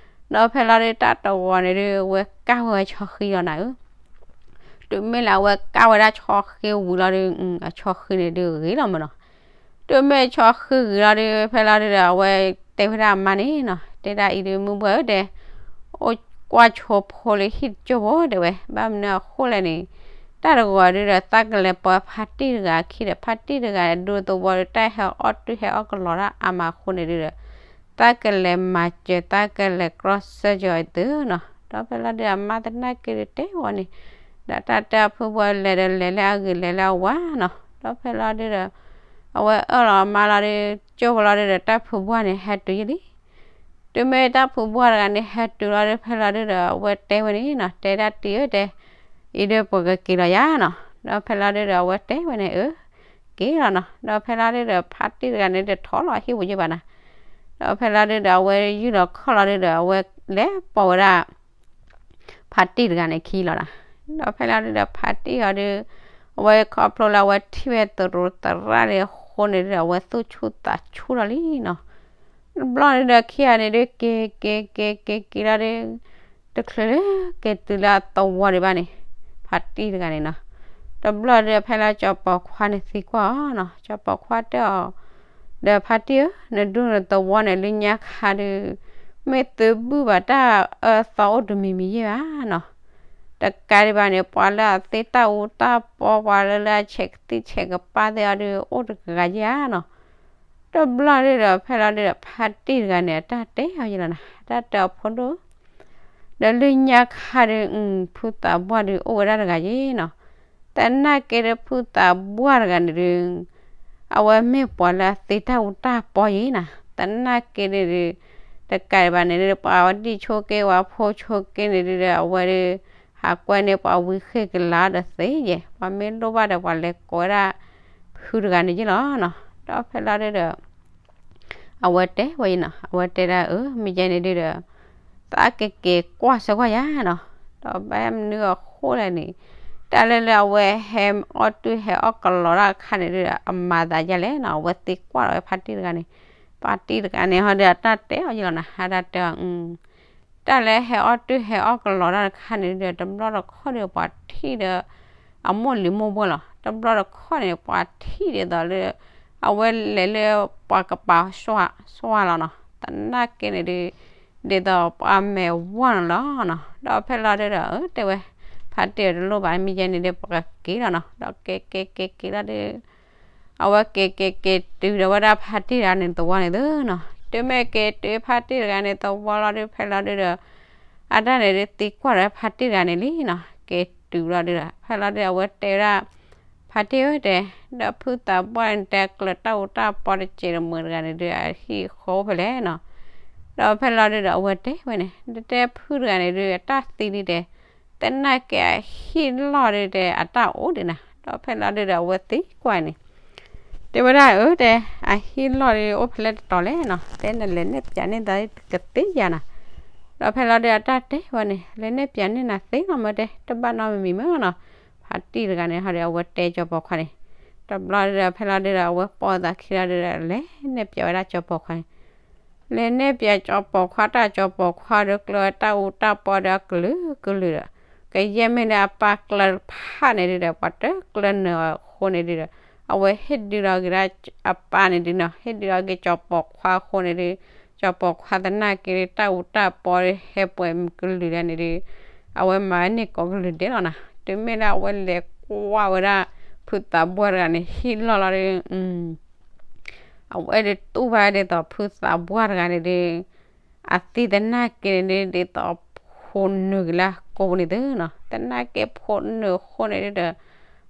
ဒီးဖဲလီၤဒု တၢ်တဝီၤန့ၣ်ဒု အဝဲကၢ်ဝဲဆီဃံလီၤနၤဧၢ. တုၤမ့ၢ်လၢအဝဲကၢ်ဝဲဒၣ်ဆီဃံဝံၤလီၤဒု အဆီဃံန့ၣ်ဒုဂ့ၤလီၤမးနီၤ. တုၤမ့ၢ်ဆီဃံဂ့ၤလီၤဒု ဖဲလီၤဒုဒီး အဝဲတဲဝဲဒၣ်အမါန့ၣ်နီၤ, တဲဒၣ်အံၤဒု မုၢ်ဘှဲၣ်ဧၢ တဲ အိၣ်ကွၢ်ဆိဖိလၢဟံၣ်တကၠိၢ်ဖိတဲဝဲ, ဘၣ်မနုၤအဃိလဲၣ်န့ၣ် တၢ်တဂီၤဒုဒီး သးကလဲၤပိာ်ဖါတံၢ်တဂၤအခံဒီး ဖါတံၢ်တဂၤဒုသဝီဒီး တၢ်ဟဲအီၣ်တုၤဟဲအီၣ်ကလီၤတၢ်အါမးအဃိန့ၣ်ဒုဒီး သးကလဲၤမၤစၢၤ သးကလဲၤကြီဆၢက့ၤအီၤအံၤသုနီၤ. ဒီးဖဲလီၤဒုဒီးအမါသနာ်က့ဒီးတဲဝဲန့ၣ်, ဒီးတၢ်တဲအဖုဘှီလဲၤဒီးလဲၤလၢအဂ့ၤလဲၤလၢအဝါနီၤ, ဒီးဖဲလီၤဒုဒီး အဝဲအၢၣ်လီၤအမါလီၤဒီး ကၠိဝဲလီၤဒုဒီးတၢ်ဖုဘှီန့ၣ်ဟဲတုၤယလံ တုၤမ့ၢ်တၢ်ဖုဘှီတဂၤန့ၣ်ဟဲတုၤလီၤဒီး ဖဲလီၤဒုဒီးအဝဲတဲဝဲန့ၣ်နီၤ, တဲဒၣ်တံၤဧၢတဲ, အံၤဒုးပှၤကက့ၤလီၤယၤနီၤ, ဒီးဖဲလီၤဒုဒီးအဝဲတဲဝဲန့ၣ်အၢ, က့ၤလီၤနီၤ, ဒီးဖဲလီၤဒုဒီးဖါတံၢ်တဂၤန့ၣ်တထီၣ်လီၤဟံၣ်ပူၤယဲၢ်ဘၣ်နီၤ, ဒီးဖဲလီၤဒုဒီးအဝဲယုၢ်လီၤခီၣ်လီၤဒုဒီးအဝဲလဲၤပိာ်ဝဲဒၣ် ဖါတံၢ်တဂၤန့ၣ်ခံလီၤနီၤ, ဒီးဖဲလီၤဒုဒီးဖါတံၢ်အီၤဒုး အဝဲခီဖျိလၢအဝဲထံၣ်ဝဲသရူးသရၣ်ဒုးအဃိန့ၣ်ဒုဒီး အဝဲသူၣ်ဆူၣ်သးဆူၣ်လီၤလံနီၤ, တဘျီဒုဒီးခံဂၤန့ၣ်ဒုးက့ၤက့ၤက့ၤက့ၤက့ၤလီၤဒုး တချုးလၢက့ၤတုၤလၢအသဝီဒံးဘၣ်န့ၣ်, ဖါတံၢ်တဂၤန့ၣ်နီၤ, တဘျီဒုးဖဲလီၤကၠီၤပိာ်ခွါန့ၣ်သံကွၢ်အီၤနီၤ, ကၠီၤပိာ်ခွါတဲအီၤ ဒီးဖါတံၢ်ဧၢ, နဒူၣ်နသဝီန့ၣ်လၢညါခါဒုး မ့ၢ်သုဘုၣ်ဘၣ်တၢ်အၢသီအိၣ်တမံၤမံၤယဲၢ်ဘၣ်နီၤ, တကးဒံးဘၣ်န့ၣ် ပှၤလၢအသ့တၢ်အူတၢ်ပီ ပှၤလၢလၢအဆဲးကသံၣ်ဆဲးကပၤသ့ၣ်အီၤဒုး အိၣ်တဂၤယဲၢ်ဧါနီၤ, တဘျီဒုဒီးဖဲလီၤဒုဒီးဖါတံၢ်တဂၤန့ၣ် အတၢ်တဲအီၤယဲၢ်လီၤနီၤ, အတၢ်တဲအီၤဖိဒိၣ် ဒီးလၢညါခါဒုး ဖုသးပှၢ်ဒုးအိၣ်ဝဲဒၣ်တဂၤယဲၢ်နီၤ, သနာ်က့ဒီးဖုသးပှၢ်တဂၤန့ၣ်ဒုး အဝဲမ့ၢ်ပှၤလၢအသ့တၢ်အူတၢ်ပီယဲၢ်နီၤ, သနာ်က့န့ၣ်ဒုး တကးဒံးဘၣ်န့ၣ်ဒုး ပှၤဝဲဒံၣ်ဆိက့ ပှၤဖိဆိက့န့ၣ်ဒုးဒီး အဝဲဒုး ဟးကွဲန့ၢ်ပှၤဝံဃ့ၢ်ကလၤဒီးသ့ယဲၢ်, ပှၤမ့ၢ်လိၣ်ဘၣ်ဒီးပှၤလဲၤကိးဝဲဒၣ် ဖုတဂၤန့ၣ်ယဲၢ်လီၤနီၤ, ဒီးဖဲလီၤဒုဒီး အဝဲတဲဝဲအံၤနီၤ, အဝဲတဲဒၣ်အၢ မ့ၢ်ယဲန့ၣ်ဒုဒီး သးကက့ၤကွၢ်ဆၢကွၢ်ယၤနီၤ, ဒီးဘၣ်မနုၤအဃိလဲၣ်န့ၣ် တၢ်လၢလၢအဝဲဟဲအီၣ်တုၢ်ဟဲအီၣ်ကလီတၢ်အခါန့ၣ်ဒုဒီး အမၤသးယဲၢ်လဲၣ်နီၤ, အဝဲသံကွၢ်ဒီးဝဲဖါတံၢ်တဂၤန့ၣ်, ဖါတံၢ်တဂၤန့ၣ်ဟီဒီးအတၢ်တဲအီၤယဲၢ်လီၤနီၤ, အတၢ်တဲအီၤ တၢ်လၢဟဲအီၣ်တုၢ်ဟဲအီၣ်ကလီတၢ်တခါန့ၣ်ဒီး တဘျီတခီၣ်ဒီးပှၤထံၣ်ဒီး အမိၢ်လံၤမိၢ်ပှၢ်လီၤ, တဘျီတခီၣ်န့ၣ် ပှၤထံၣ်ဒ်သိးလၢ အဝဲလဲၤလၢပှၤကပၤစွါလီၤနီၤ, သနာ်က့န့ၣ်ဒုး ဒ်သိးပှၤမဲာ်ဝီၢ်န့ၣ်လီၤနီၤ, ဒီးဖဲလီၤဒုဒီး အၢ တဲဝဲ ဖါတံၢ်တလိၣ်ဘၣ် မ့ၢ်ယဲန့ၣ်ဒီး ပှၤကက့ၤလီၤနီၤ, ဒီးက့ၤက့ၤက့ၤက့ၤလီၤဒုး အဝဲက့ၤက့ၤက့ၤတုၤဒီးဝဲဒၣ်ဖါတံၢ်တဂၤန့ၣ်သဝီန့ၣ်သုနီၤ, တုၤမ့ၢ်က့ၤတုၤဖါတံၢ်တဂၤန့ၣ်သဝီလီၤဒုး ဖဲလီၤဒုဒီး အတၢ်န့ၣ်ဒုးသံကွၢ်ဒီးဖါတံၢ်တဂၤန့ၣ်လံနီၤ, က့ၤတုၤလီၤဒုဒီး ဖဲလီၤဒုဒီး အဝဲတဲဝဲဒၣ် ဖါတံၢ်ဧၢတဲ, ဒီးဖုသးပှၢ်န့ၣ်တဲကျၢၤတၢ်အူတၢ်ပီတစဲးတမှဲၤတဂၤန့ၣ်ဒုး အဟံၣ်ဃီအိၣ်ဖဲလဲၣ်နီၤ, ဒီးဖဲလီၤဒုဒီး အဝဲတဲဝဲန့ၣ် နတဲဖုတဂၤန့ၣ်ဒုး အတၢ်သံလံတဲ သနာ်က့အဟံၣ်လီၢ်ဒုးတဲ အတၢ်အိၣ်ဒံးနၤ, ဒီးဖဲလီၤဒုဒီး အဝဲသံကွၢ်န့ၣ် တဲဝဲဒၣ်အၢတဲ, အဟံၣ်လီၢ်ဒုးအိၣ်ဖဲလဲၣ်တတီၤလဲၣ်နီၤ, တဲနလဲၤနဲၣ်ပၠးန့ၢ်သးကသ့ယၤနၤ, ဒီးဖဲလီၤဒုဒီးအတၢ်တဲဝဲန့ၣ် လဲၤနဲၣ်ပၠးန့ၢ်နၤသ့လီၤမၢတဲ တဘၣ်နီတမံၤမၢနီၤ, ဖါတံၢ်တဂၤန့ၣ်ဟီဒီး အဝဲတဲကၠီၤပိာ်ခွါန့ၣ်, တဘျီဒုဒီး ဖဲလီၤဒုဒီး အဝဲပိာ်သးခံလီၤဒုဒီး လဲၤနဲၣ်ပၠးဝဲဒၣ်ကၠီၤပိာ်ခွါန့ၣ် လဲၤနဲၣ်ပၠးကၠီၤပိာ်ခွါတၢ် ကၠီၤပိာ်ခွါဒီးကျၢၤဝဲတၢ်အူတၢ်ပီဒီးအကလုာ်ကလုာ်ဒီး ကယဲၢ်မ့ၢ်လၢအပၢ်ကျၢၤတဖၣ်န့ၣ်ဒုဒီး ပှၤတကျၢၤနၢၤအဃိန့ၣ်ဒုဒီး အဝဲဟ့ၣ်ဒုလီၤက့ၤဒၣ်အပၢ်န့ၣ်ဒုနီၤ, ဟ့ၣ်ဒုလီၤက့ၤကၠီၤပိာ်ခွါအဃိန့ၣ်ဒု ကၠီၤပိာ်ခွါသနာ်က့တၢ်အူတၢ်ပီဟဲပှဲၤကလုာ်ဒၣ်န့ၣ်ဒု အဝဲမၤန့ၢ်ကိးကလုာ်ဒဲးလီၤနီၤ, တုၤမ့ၢ်လၢအဝဲလဲၤကွၢ်ဝဲဒၣ် ဖုသးပှၢ်တဂၤန့ၣ် ဟံၣ်လီၢ်လီၤဒု အဝဲဒုးတူၢ်ဘၣ်ဒ်သိးဖုသးပှၢ်တဂၤန့ၣ်ဒု အသံသနာ်က့န့ၣ်ဒု ဒ်သိးဖိနုာ်က့ၤလၢအကိာ်ပူၤန့ၣ်သုနီၤ, သနာ်က့ဖိနုာ်အဃိန့ၣ်ဒုဒီး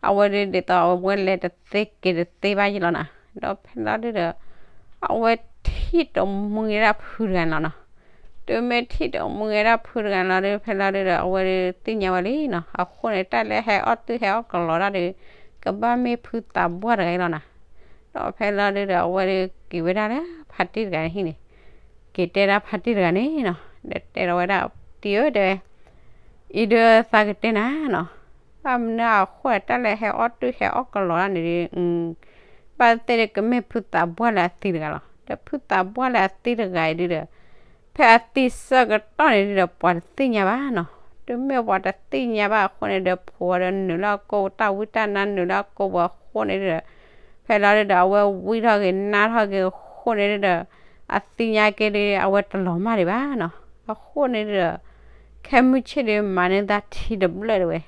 အဝဲဒုးဒ်သိးအဝဲလဲၤတသ့က့ၤတသ့ဘၣ်ယဲၢ်လီၤနီၤ, ဒီးဖဲလီၤဒုဒီး အဝဲထံၣ်တမှံဒၣ်ဖုတဂၤန့ၣ်လီၤနီၤ, တုၤမ့ၢ်ထံၣ်တမှံဒၣ်ဖုတဂၤန့ၣ်လီၤဒု ဖဲလီၤဒုဒီး အဝဲဒုးသ့ၣ်ညါဝဲလံနီၤ, အဃိန့ၣ် တၢ်လၢဟဲအီၣ်တုၢ်ဟဲအီၣ်ကလီတၢ်ဒု ကဘၣ်မ့ၢ်ဖုသးပှၢ်တဂၤအံၤလီၤနီၤ, ဒီးဖဲလီၤဒုဒီး အဝဲဒုးက့ၤဝဲဒၣ်လၢဖါတံၢ်တဂၤဟံၣ်န့ၣ်, က့ၤတဲဒၣ်ဖါတံၢ်တဂၤန့ၣ်နီၤ, ဒီးတဲဒီးဝဲဒၣ် တံၤဧၢတဲဝဲ အံၤဒုးသးကတဲနၤနီၤ, ဘၣ်မနုၤအဃိ တၢ်လၢဟဲအီၣ်တုၢ်ဟဲအီၣ်ကလီတၢ်န့ၣ်ဒု ဘၣ်သ့ၣ်ဒုးကမ့ၢ်ဖုသးပှၢ်လၢအသံတဂၤလီၤ, ဒီးဖုသးပှၢ်လၢအသံတဂၤအံၤဒုဒီး ဖဲအသံဆၢကတီၢ်န့ၣ်ဒုဒီး ပှၤတသ့ၣ်ညါဘၣ်နီၤ, တုၤမ့ၢ်ပှၤတသ့ၣ်ညါဘၣ်အဃိန့ၣ်ဒီး ဖိဝဲဒီးနုာ်လၢအကိာ်ပူၤ တၢ်ဝံတၢ်နါနုာ်လၢအကိာ်ပူၤအဃိန့ၣ်ဒုဒီး ဖဲလီၤဒုဒီး အဝဲဝံထီၣ်က့ၤနါထီၣ်က့ၤအဃိန့ၣ်ဒုဒီး အသ့ၣ်ညါက့ၤဒု အဝဲတလီၤမၢ်ဒံးဘၣ်နီၤ, အဃိန့ၣ်ဒုဒီး ခဲမုၢ်ဆ့ၣ်ဒု မၤန့ၢ်သးထံတဘျၢၣ်ဒၣ်ဝဲ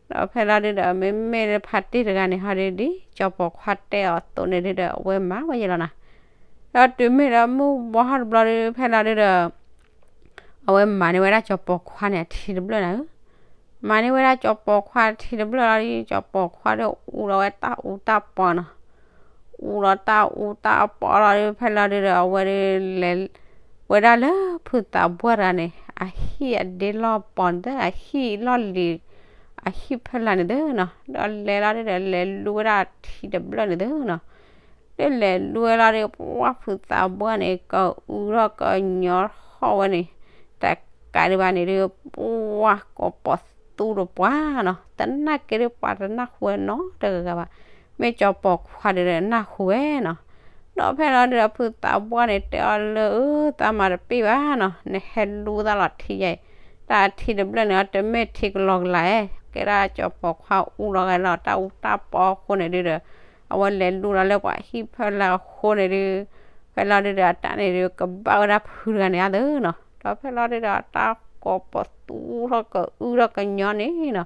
ဒီးဖဲလီၤဒုဒီး မ့မ့ၢ်လၢဖါတံၢ်တဂၤန့ၣ်ဟီဒု ဒ်ကၠီၤပိာ်ခွါတဲအီၤအသိးန့ၣ်ဒုဒီး အဝဲမၤဝဲယဲၢ်လီၤနီၤ, ဒီးတုၤမ့ၢ်လၢမုၢ်ဝါထီၣ်တဘျီဒု ဖဲလီၤဒုဒီး အဝဲမၤန့ၢ်ဝဲဒၣ်ကၠီၤပိာ်ခွါန့ၣ်အထံတဘျၢၣ်နၤဧၢ, မၤန့ၢ်ဝဲဒၣ်ကၠီၤပိာ်ခွါအထံတဘျၢၣ်လီၤဒီး ကၠီၤပိာ်ခွါဒီးအူဒီးဝဲတၢ်အူတၢ်ပီနီၤ, အူဒီးတၢ်အူတၢ်ပီလီၤဒီး ဖဲလီၤဒုဒီး အဝဲဒုးလဲၤဝဲဒၣ်လၢဖုသးပှၢ်တဂၤန့ၣ် အဟံၣ်အဒ့လီၢ်ပီၤန့ၣ်သၢ အဟံၣ်လီၢ်လံၤ အဟံၣ်ဖၢလာ်န့ၣ်သၢနီၤ, ဒီးလဲၤလီၤဒုဒီး လဲၤလူဝဲဒၣ်ထံတဘျၢၣ်န့ၣ်သၢနီၤ, ဒီးလဲၤလူဝဲလီၤဒီး ပှၢ်ဖုသးပှၢ်န့ၣ် ကအူထီၣ်ကညီထီၣ်ဝဲန့ၣ် တကးဒံးဘၣ်န့ၣ်ဒုး ပှၢ်ကိးပီၤသူတပှၢ်နီၤ, သနာ်က့ဒုး ပှၤတနၢ်ဟူဝဲနီတဂၤဂၤဘၣ်, မ့ၢ်ကၠီၤပိာ်ခွါဒုးနၢ်ဟူဝဲနီၤ, ဒီးဖဲလီၤဒုဒီး ဖုသးပှၢ်န့ၣ် တဲအီၤလၢ အၢ သးမၤတပ့ၢ်ဘၣ်နီၤ, နဟဲလူသးလီၤထံယဲအံၤ, တၢ်ထံတဘျၢၣ်န့ၣ် တမ့ၢ်ထံကလီကလီဧါ, ကဲဒၣ်ကၠီၤပိာ်ခွါအူလီၤဂဲၤလီၤ တၢ်အူတၢ်ပီအဃိန့ၣ်ဒုဒီး အဝဲလဲၤလူလီၤလၢပှၤဟံၣ်ဖၢလာ်အဃိန့ၣ်ဒုး ဖဲလီၤဒုဒီး အတၢ်န့ၣ်ဒုး ကဘၣ်ဝဲဒၣ်ဖုတဂၤန့ၣ်အါသၢနီၤ, ဒီးဖဲလီၤဒုဒီး တၢ်ကိးပီၤသူထီၣ်ကအူထီၣ်ကညီန့ၣ်နီၤ,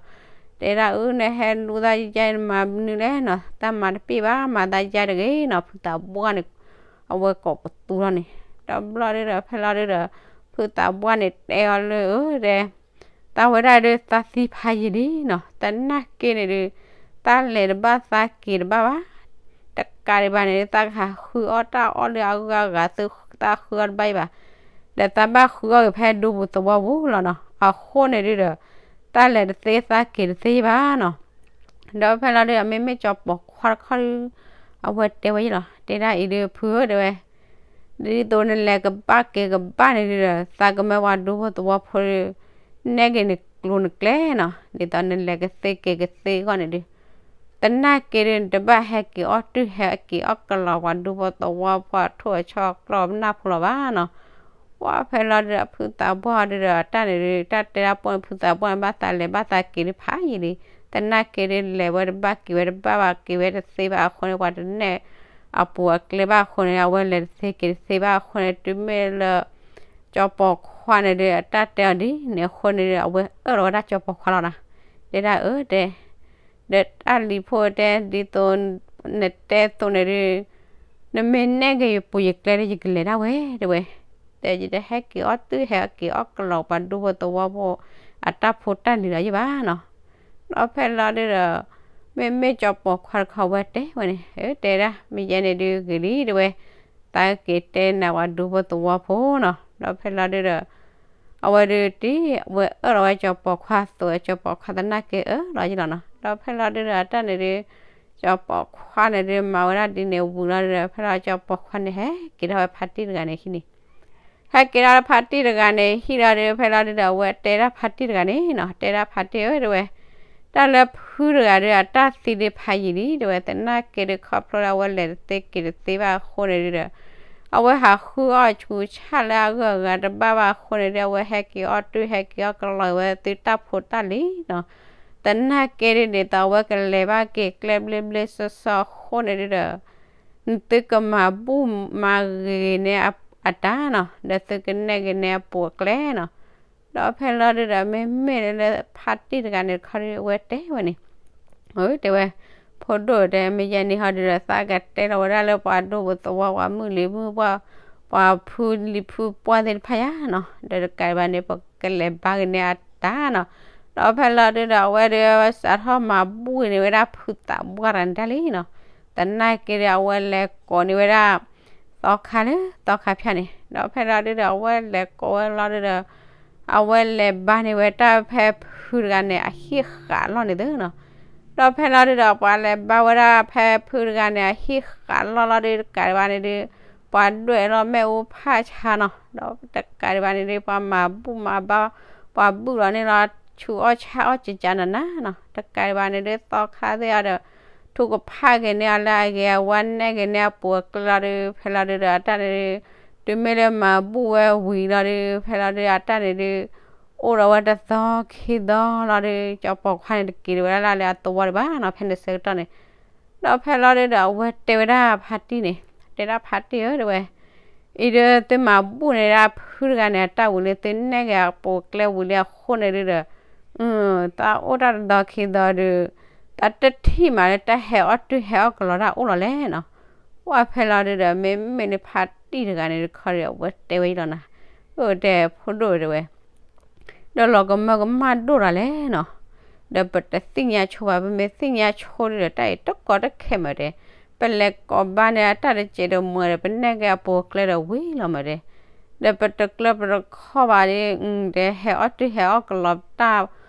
တဲဒၣ်အၢ နဟဲလူသးယဲအံၤ နမၤမနုၤလဲၣ်နီၤ, သးမၤတပ့ၢ်ဘၣ် မၤသးယဲတဂ့ၤနီၤ, ဖုသးပှၢ်န့ၣ် အဝဲကိးပီၤသူထီၣ်န့ၣ်, ဒီးဘျီဒုဒီး ဖဲလီၤဒုဒီး ဖုသးပှၢ်န့ၣ်တဲအီၤလၢ အၢ တဲ သးဝဲဒၣ်ဒုး သးသံဖးယံာ်လံနီၤ, သနာ်က့န့ၣ်ဒုး သးလဲၤတဘၣ်သးက့ၤတဘၣ်ဘၣ်, တကးဒံးဘၣ်န့ၣ်ဒုး သးကဟးဃုအီၣ်တၢ်အီၣ်လၢအဂုၤအဂၤ သးဃုအီၣ်တဘၣ်အံၤဘၣ်, ဒီးသးဘၣ်ဃုအီၣ်က့ၤဖဲဒူပူၤသဝီပူၤလီၤနီၤ, အဃိန့ၣ်ဒုဒီး သးလဲၤတသ့သးက့ၤတသ့ဘၣ်နီၤ, ဒီးဖဲလီၤဒုဒီး မ့မ့ၢ်ကၠီၤပိာ်ခွါတခီဒုး အဝဲတဲဝဲယဲလီၤ, တဲဒၣ်အံၤဒုး ဖုဧၢ တဲဝဲ ဒ်သိးနလဲၤကဘၣ်က့ၤကဘၣ်န့ၣ်ဒုဒီး သးကမၢပှၤဒူဖိသဝီဖိဒုး နဲၣ်က့ၤနကျိၤနကျဲနီၤ, ဒ်သိးနလဲၤကသ့က့ၤကသ့အဂီၢ်န့ၣ်ဒုး သနာ်က့ဒုး နတဘၣ်ဟဲက့ၤအီၣ်တုၢ်ဟဲက့ၤအီၣ်ကလီၤပှၤဒူဖိသဝီဖိအထိၣ်အဆီအကျီၢ်နၢ်ဖိလီၤဘၣ်နီၤ, ပှၢ်ဖဲလီၤဒုဒီး ဖုသးပှၢ်ဒုဒီး အတၢ်န့ၣ်ဒုး တၢ်တဲတၢ်ပိာ်န့ၣ် ဖုသးပှၢ်န့ၣ် ဘၣ်သးလဲၤဘၣ်သးက့ၤဒုးဖးယံာ်လံ, သနာ်က့ဒုး လဲၤဝဲတဘၣ်က့ၤဝဲတဘၣ်ဘၣ် က့ၤဝဲတသ့ဘၣ်အဃိန့ၣ် ပှၤတနဲၣ်အပူၤအကျဲဘၣ်အဃိန့ၣ် အဝဲလဲၤတသ့က့ၤတသ့ဘၣ်အဃိန့ၣ် တုၤမ့ၢ်လၢ ကၠီၤပိာ်ခွါန့ၣ်ဒုး အတၢ်တဲအီၤဒ်န့ၣ်အဃိန့ၣ်ဒုး အဝဲအၢၣ်လီၤဝဲဒၣ်ကၠီၤပိာ်ခွါလီၤနီၤ, တဲဒၣ်အၢ တဲ ဒီးတၢ်လံၤဖိတဲ ဒ်သိးနတဲအသိးန့ၣ်ဒုး နမ့ၢ်နဲၣ်က့ၤယပူၤယကျဲဒီး ယကလဲၤဒၣ်ဝဲ တဲဝဲ, ဒီးယတဟဲက့ၤအီၣ်တုၢ်ဟဲက့ၤအီၣ်ကလီၤပှၤဒူဖိသဝီဖိ အတၢ်ဖိတၢ်လံၤလီၤယံၢ်ဘၣ်နီၤ, ဒီးဖဲလီၤဒုဒီး မ့မ့ၢ်ကၠီၤပိာ်ခွါတခီဝဲတဲဝဲန့ၣ် အၢ တဲဒၣ် မ့ၢ်ယဲန့ၣ်ဒုးဂ့ၤလံ တဲဝဲ, သးက့ၤတဲနၤပှၤဒူဖိသဝီဖိနီၤ, ဒီးဖဲလီၤဒုဒီး အဝဲဒုးတ့ၢ် အဝဲအၢၣ်လီၤဝဲကၠီၤပိာ်ခွါအသိး ကၠီၤပိာ်ခွါသနာ်က့အၢၣ်လီၤယံၢ်လီၤနီၤ, ဒီးဖဲလီၤဒုဒီး အတၢ်န့ၣ်ဒုး ကၠီၤပိာ်ခွါန့ၣ်ဒုး မၤဝဲဒၣ်ဒ်န့ၣ်ဝံၤလီၤဒုဒီး ဖဲလီၤကၠီၤပိာ်ခွါန့ၣ် ဟဲက့ၤထီၣ်ဝဲဖါတံၢ်တဂၤန့ၣ်ဟံၣ်န့ၣ် ဟဲက့ၤထီၣ်ဖါတံၢ်တဂၤန့ၣ် ဟံၣ်လီၤဒုး ဖဲလီၤဒုဒီး အဝဲတဲဒၣ်ဖါတံၢ်တဂၤန့ၣ်နီၤ, တဲဒၣ်ဖါတံၢ်ဧၢ တဲဝဲ, တၢ်လၢဖုတဂၤဒီး အတၢ်သံဒုးဖးယံာ်လံ တဲဝဲ, သနာ်က့ဒုး ခီဖျိလၢအဝဲလဲၤတသ့က့ၤတသ့ဘၣ်အဃိန့ၣ်ဒုဒီး အဝဲဟးဃုအီၣ်ဆူးဆၣ်လၢအဂုၤအဂၤတဘၣ်ဘၣ်အဃိန့ၣ်ဒုး အဝဲဟဲက့ၤအီၣ်တုၢ်ဟဲက့ၤအီၣ်ကလီၤဝဲသုတၢ်ဖိတၢ်လံၤနီၤ, သနာ်က့ဒုး ဒ်သိးအဝဲကလဲၤဘၣ်က့ၤကျဲဘျ့ဘျ့ဆှီဆှီအဃိန့ၣ်ဒုဒီး သုကမၤဘူၣ်မၤဂ့ၤန့ၢ်အတၢ်နီၤ, ဒီးသုကနဲၣ်ဂ့ၤန့ၢ်အပူၤအကျဲနီၤ, ဒီးဖဲလီၤဒုဒီး မ့မ့ၢ်လၢဖါတံၢ်တဂၤန့ၣ်တခီဒုး အဝဲတဲဝဲန့ၣ် အၢ တဲဝဲ, ဖိဒိၣ်တဲ မ့ၢ်ယဲန့ၣ်ဟီဒုဒီး သးကတဲလီၤဝဲဒၣ်လၢပှၤဒူဖိသဝီ ပှၤမုၣ်လံၤမုၣ်ပှၢ် ပှၤဖုလံၤဖုပှၢ်သ့ၣ်တဖၣ်ယါနီၤ, ဒီးတကးဒံးဘၣ်န့ၣ် ပကလဲၤဘါက့ၤန့ၢ်အတၢ်နီၤ, ဒီးဖဲလီၤဒုဒီး အဝဲဒုး စးထီၣ်မၤဘူၣ်န့ၢ်ဝဲဒၣ်ဖုသးပှၢ်တဂၤန့ၣ်တၢ်လံနီၤ, သနာ်က့ဒီး အဝဲလဲၤကိးန့ၢ်ဝဲဒၣ် သီခါလၢသီခါဖၠၣ်န့ၣ်, ဒီးဖဲလီၤဒုဒီး အဝဲလဲၤကိးဝဲလီၤဒုဒီး အဝဲလဲၤဘါန့ၢ်ဝဲတၢ်ဖဲဖုတဂၤန့ၣ် အဟံၣ်ဃးလီၢ်န့ၣ်သ့နီၤ, ဒီးဖဲလီၤဒုဒီး ပှၤလဲၤဘါဝဲဒၣ်ဖဲဖုတဂၤန့ၣ် အဟံၣ်ဃးလီၢ်လီၤဒု တကးဒံးဘၣ်န့ၣ်ဒု ပှၤဒွဲၣ်လီၤမ့ၣ်အူဖးဆါနီၤ, ဒီးတကးဒံးဘၣ်န့ၣ်ဒု ပှၤမၤဘူၣ်မၤဘါ ပှၤဘုၣ်လီၤန့ၣ်လီၤ ဆူးအီၣ်ဆါအီၣ်ကကးနးနးနီၤ, တကးဒံးဘၣ်န့ၣ်ဒု သီခါသ့ၣ်အီၤဒီး ထုကဖၣ်က့ၤန့ၢ်အီၤလၢအဂ့ၤ အဝဲနဲၣ်က့ၤန့ၢ်အပူၤအကျဲလီၤဒု ဖဲလီၤဒုဒီး အတၢ်န့ၣ်ဒု တုၤမ့ၢ်လၢမၤဘူၣ်ဝဲဝံၤလီၤဒု ဖဲလီၤဒု အတၢ်န့ၣ်ဒု အိၣ်ဒီးဝဲတသီခံသီလီၤဒု ကၠီၤပိာ်ခွါန့ၣ် တက့ၤဝဲဒၣ်လၢအသဝီဒံးဘၣ်နီၤ ဖဲန့ၣ်ဆၢကတီၢ်န့ၣ်, ဒီးဖဲလီၤဒုဒီး အဝဲတဲဝဲဒၣ်ဖါတံၢ်န့ၣ် တဲဒၣ်ဖါတံၢ်ဧၢ တဲဝဲ အံၤဒု သုမၤဘူၣ်န့ၢ်ဒၣ်ဖုတဂၤန့ၣ် အတၢ်ဝံၤလံ သုနဲၣ်က့ၤအပူၤအကျဲဝံၤလံအဃိန့ၣ်ဒုဒီး သးအိၣ်တၢ်တသီခံသီဒု သးတထံၣ်မးလၢတၢ်ဟဲအီၣ်တုၢ်ဟဲအီၣ်ကလီၤတၢ်အိၣ်လီၤလဲၣ်နီၤ, ပှၢ်ဖဲလီၤဒုဒီး မ့မ့ၢ်လၢဖါတံၢ်တဂၤန့ၣ်တခီဒီး အဝဲတဲဝဲအံၤလီၤနီၤ, အၢ တဲဖိဒိၣ်တဲဝဲ ဒီးလီၤကမၢကမၣ်ဒိၣ်တၢ်လဲၣ်နီၤ, ဒီးပတသ့ၣ်ညါဆိဘၣ်, ပမ့ၢ်သ့ၣ်ညါဆိဒီး တၢ်အံၤတကီတခဲမးတဲ, ပလဲၤကိးဘၣ်န့ၢ်အတၢ်တစဲးတမှဲဒီး ပနဲၣ်က့ၤအပူၤကျဲဒီးဝံၤလီၤမးတဲ, ဒီးပတကျၢပတခီဘၣ်ဒ် တဲဟဲအီၣ်တုၤဟဲအီၣ်ကလီၤ တၢ်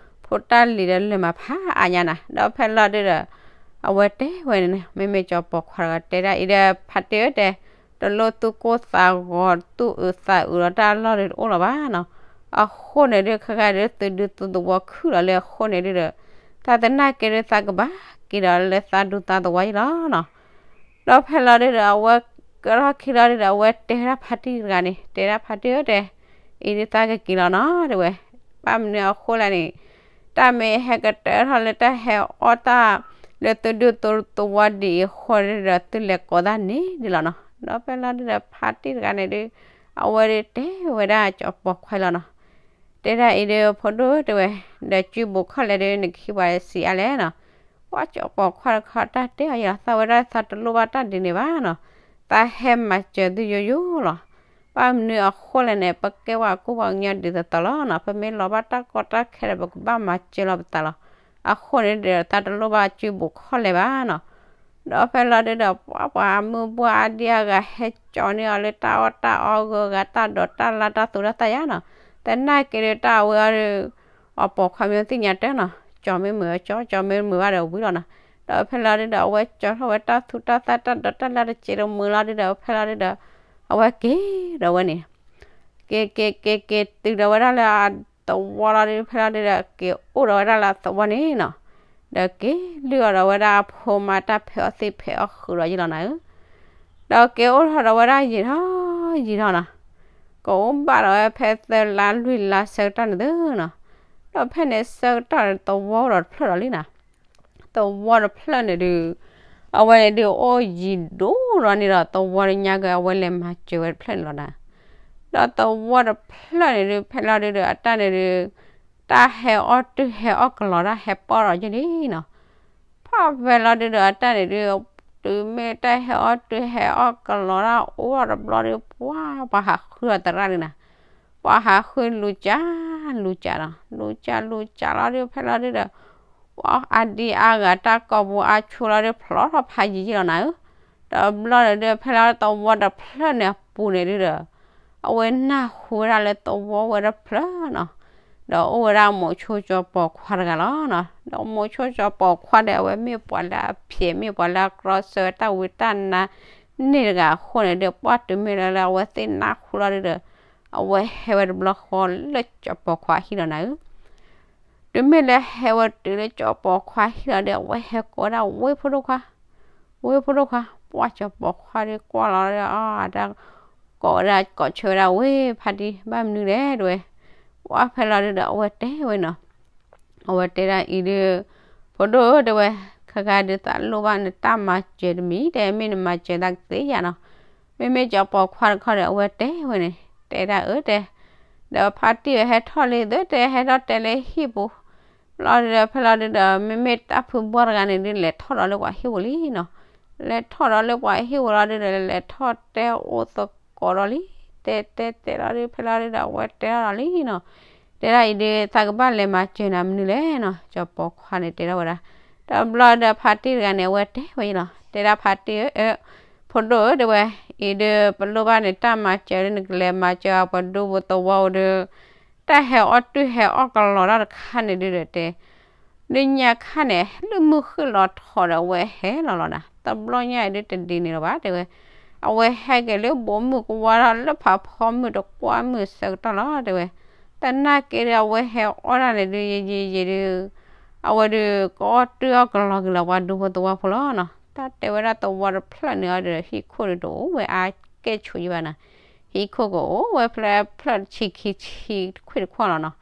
ဖိတၢ်လံၤဒီးလဲၤမၤဖးအါညါနၤ, ဒီးဖဲလီၤဒုဒီး အဝဲတဲဝဲန့ၣ် မ့မ့ၢ်ကၠီၤပိာ်ခွါတဂၤတဲဒၣ်အံၤဒီး ဖါတံၢ်ဧၢတဲ တလိၣ်သူၣ်ကိၢ်သးဂီၤ သူၣ်အုးသးအုးဒီးတၢ်လီၢ်ဒုတအိၣ်လၢၤဘၣ်နီၤ, အဃိန့ၣ်ဒု ခဲခါဒုသုဒူသုသဝီခုၣ်လီၤလၢအဃိန့ၣ်ဒုဒီး သးသနာ်က့ဒု သးကဘၣ်က့ၤဒီးလၢသးဒူသးသဝီယံလီၤနီၤ, ဒီးဖဲလီၤဒုဒီး အဝဲကထီၣ်ခံလီၤဒုဒီး အဝဲတဲဒၣ်ဖါတံၢ်တဂၤန့ၣ် တဲဒၣ်ဖါတံၢ်ဧၢတဲ အံၤဒုသးကက့ၤလီၤနီၤတဲဝဲ, ဘၣ်မနုၤအဃိလဲၣ်န့ၣ် တၢ်မ့ၢ်ဟဲကတၢၢ်ထီၣ်လၢတၢ်ဟဲအီၣ်တၢ် လၢသုဒူသုသဝီဒ်အံၤအဃိဒုဒီး သုလဲၤကိးတၢ်န့ၣ်ဒ်လီၤနီၤ, ဒီးဖဲလီၤဒုဒီး ဖါတံၢ်တဂၤန့ၣ်ဒု အဝဲဒုတဲဝဲဒၣ်ကၠီၤပိာ်ခွါလီၤနီၤ, တဲဒၣ်အံၤဒု ဖိဒိၣ်တဲဝဲ, ဒီးစုဘူးခီၣ်လဲၣ်ဒု နကဟံးပှၤဆံးအါလဲၣ်နီၤ, ပှၤကၠီၤပိာ်ခွါတခီတၢ်တဲအီၤယံလီၤ သးဝဲဒၣ်သးတလိၣ်ဘၣ်တၢ်ဒ်န့ၣ်ဘၣ်နီၤ, သးဟဲမၤစၢၤသုယိယိလီၤ, ဘၣ်မနုၤအဃိလဲၣ်န့ၣ် ပကဲဝဲကိၢ်ပှၤကညီဒ်သိးသိးလီၤနီၤ, ပမ့ၢ်လီၤဘၣ်တၢ်ကီတၢ်ခဲဒီး ပကဘၣ်မၤစၢၤလီၤပသးလီၤ, အဃိန့ၣ်ဒီး သးတလိၣ်ဘၣ်စုဘူးခီၣ်လဲၣ်ဘၣ်နီၤ, ဒီးဖဲလီၤဒုဒီး ပှၤပှၤအမုၢ်ပှၢ်အါဒံအါဂၤဟဲကၠီန့ၢ်အီၤလၢတၢ်အီၣ်တၢ်အီဂၢၤဂၤ တၢ်ဒိးတၢ်လၢ်တၢ်သူတၢ်သၣ်ယါနီၤ, သနာ်က့ဒုတၢ်အဝဲအီၤဒု အပိာ်ခွါမ့ၢ်သ့ၣ်ညါတၢ်နီၤ, ကၠီမ့ၢ်မုာ်အီၤကၠီ ကၠီမ့ၢ်မုာ်ဘၣ်ဒီးဝံၤလီၤနီၤ, ဒီးဖဲလီၤဒုဒီး အဝဲကၠီထီၣ်ဝဲတၢ်သူတၢ်သၣ်တၢ်ဒိးတၢ်လၢ်တစဲးတမှဲလီၤဒုဒီး ဖဲလီၤဒုဒီး အဝဲက့ၤဒီးဝဲန့ၣ် က့ၤက့ၤက့ၤက့ၤတုၤဒီးဝဲဒၣ်လၢအသဝီလီၤဒု ဖဲလီၤဒုဒီး က့ၤအိၣ်ဒီးဝဲဒၣ်လၢအသဝီန့ၣ်နီၤ, ဒီးက့ၤလုၢ်အီၤဒီးဝဲဒၣ်အဖိမါတၢ်ဖဲးအီၣ်သ့ၣ်ဖဲးအီၣ်ဃုာ်ဒီးယံလီၤနၤဧၢ, ဒီးက့ၤအိၣ်ထီၣ်ဒီးဝဲဒၣ်ယံာ်ထီၣ်ယံာ်ထီၣ်နီၤ, ကအိၣ်ဘၣ်ဒီးဝဲဖဲသၢလါလွံၢ်လါဆၢကတီၢ်န့ၣ်သုနီၤ, ဒီးဖဲန့ၣ်ဆၢကတီၢ်န့ၣ် သဝီအိၣ်ဒီးတဖျၢၣ်ဒီးလံနီၤ သဝီတဖျၢၣ်န့ၣ်ဒု အဝဲန့ၣ်ဒုးအိၣ်ယံၤဒိၣ်ဒီးန့ၣ်ဒီး သဝီတညါက့ၤ အဝဲလဲၤမၤစၢၤဝဲတဖျၢၣ်န့ၣ်လီၤနၤ, ဒီးသဝီတဖျၢၣ်န့ၣ်ဒုး ဖဲလီၤဒုဒီးအတၢ်န့ၣ်ဒုး တၢ်ဟဲအီၣ်တုၤဟဲအီၣ်ကလီၤတၢ်ဟဲပီၣ်ဒီးယံၤလံနီၤ, ဖဲဖဲလီၤဒုဒီးအတၢ်န့ၣ်ဒုး တုၤမ့ၢ်တၢ်ဟဲအီၣ်တုၤဟဲအီၣ်ကလီၤတၢ်အိၣ်ထီၣ်တဘျီဒုး ပှၤပှၤဟးဃုအီၤသရၣ်ဒုနၤ, ပှၤဟးဃုလူၤကၢလူၤကၢဒီး လူၤကၢလူၤကၢလီၤဒုး ဖဲလီၤဒုဒီး ပှၤအါဒံအါဂၤတၢ်ကိာ်ပူၤအါဆူလီၤဒုး ဖျိထီၣ်ဖးယံၤယံၤလီၤနၤဧၢ, ဒီးဘျီန့ၣ်ဒုး ဖဲလီၤသဝီတဖျၢၣ်န့ၣ်အပူၤန့ၣ်ဒုဒီး အဝဲနၢ်ဟူဝဲဒၣ်လၢသဝီဝဲတဖျၢၣ်နီၤ, ဒီးအိၣ်ဝဲဒၣ်မိၤဆိကၠီၤပိာ်ခွါတဂၤလီၤနီၤ, ဒီးမိၤဆိကၠီၤပိာ်ခွါဒီး အဝဲမ့ၢ်ပှၤလၢအဖျဲး မ့ၢ်ပှၤလၢအကြီဆၢတၢ်ဝံတၢ်နါန့ၣ်တဂၤအဃိန့ၣ်ဒီး ပှၢ်တုၤမ့ၢ်လၢလၢအဝဲသ့ၣ်နၢ်ဟူလီၤဒုဒီး အဝဲဟဲဝဲတဘျီဃီလၢကၠီၤပိာ်ခွါဟံၣ်လီၤနၤဧၢ တုၤမ့ၢ်လၢဟဲဝဲတုၤလၢကၠီၤပိာ်ခွါဟံၣ်လီၤဒီး အဝဲဟဲကိးဝဲဒၣ်ဝ့ၢ်ဖိဒိၣ်ခွါ, ဝ့ၢ်ဖိဒိၣ်ခွါ, ပှၢ်ကၠီၤပိာ်ခွါဒီးကွၢ်လီၤဒီး အတၢ်ကိးဝဲဒၣ်ကိးဆၢဝဲဒၣ်ဝ့ၢ်ဖါတံၢ် ဘၣ်မနုၤလဲၣ်တဲဝဲ, ပှၢ်ဖဲလီၤဒုဒီး အဝဲတဲဝဲနီၤ, အဝဲတဲဒၣ်အံၤဒုး ဖိဒိၣ်ဧၢတဲဝဲ, ခဲခါဒုးသးလိၣ်ဘၣ်နတၢ်မၤစၢၤတမံၤ တဲမ့ၢ်နမၤစၢၤသးကသ့ဧါနီၤ, မ့မ့ၢ်ကၠီၤပိာ်ခွါတခီဒီး အဝဲတဲဝဲန့ၣ် တဲဒၣ်အၢတဲ, ဒီးဖါတံၢ်ဧၢ ဟဲထီၣ်လံသုတဲ ဟဲထီၣ်တဲလၢဟံၣ်ပူၤ, လီၤဒုဒီး ဖဲလီၤဒုဒီး မ့မ့ၢ်တၢ်ဖုဘီတဂၤန့ၣ်ဒုး လဲၤထီၣ်ဒီးလၢပှၤဟံၣ်ပူၤလံနီၤ, လဲၤထီၣ်ဒီးလၢပှၤဟံၣ်ပူၤလီၤဒုဒီး လဲၤထီၣ်တဲအိၣ်သကိးဒီးလံ, တဲတဲတဲလီၤဒုး ဖဲလီၤဒုဒီး အဝဲတဲထီၣ်ဒီးလံနီၤ, တဲဒၣ်အံၤဒုး သးကဘၣ်လဲၤမၤစၢၤနၤမနုၤလဲၣ်နီၤ, ကၠီၤပိာ်ခွါန့ၣ်တဲထီၣ်ဝဲဒၣ်, ဒီးဘျီဒီးဖါတံၢ်တဂၤန့ၣ် အဝဲတဲဝဲအံၤလီၤ, တဲဒၣ်ဖါတံၢ်ဧၢ ဖိဒိၣ်ဧၢတဲဝဲ, အံၤဒုး ပလိၣ်ဘၣ်နတၢ်မၤစၢၤလၢနကလဲၤမၤစၢၤ ပှၤဒူဖိသဝီအိၣ်ဒုး, တၢ်ဟဲအီၣ်တုၤဟဲအီၣ်ကလီၤတၢ်တခါန့ၣ်ဒုးဒီးတဲ, လၢညါခါန့ၣ် လၢမုၢ်ဃ့ၢ်လီၤထီၣ်ဒီးအဝဲဟဲလီၤလီၤနၤ, တဘျီညါအံၤဒုးတဒ်န့ၣ်လီၤဘၣ်တဲဝဲ, အဝဲဟဲက့ၤလၢဘိးမုၢ်ကဝါထီၣ်လၢဖးဖီမုၢ်တကွၢ်မုၢ်ဆၢကတီၢ်လီၤတဲဝဲ, သနာ်က့ဒီးအဝဲဟဲအီၣ်တၢ်န့ၣ်ဒုး ယံာ်ယံာ်ယံာ်ဒုး အဝဲဒုးကအီၣ်တုၤအီၣ်ကလီၤက့ၤလီၤပှၤဒူဖိသဝီဖိလီၤနီၤ, တၢ်တဲဝဲဒၣ်သဝီတဖျၢၣ်န့ၣ်အီၤဒီး ဟံၣ်ခိၣ်ဒုးတအိၣ်ဝဲအါကဲၣ်ဆိးယံဘၣ်နီၤ, ဟံၣ်ခိၣ်ကအိၣ်ဝဲဖျၢၣ်ဖျၢၣ်တဆံခံဆံတခွံတခွံလီၤနီၤ,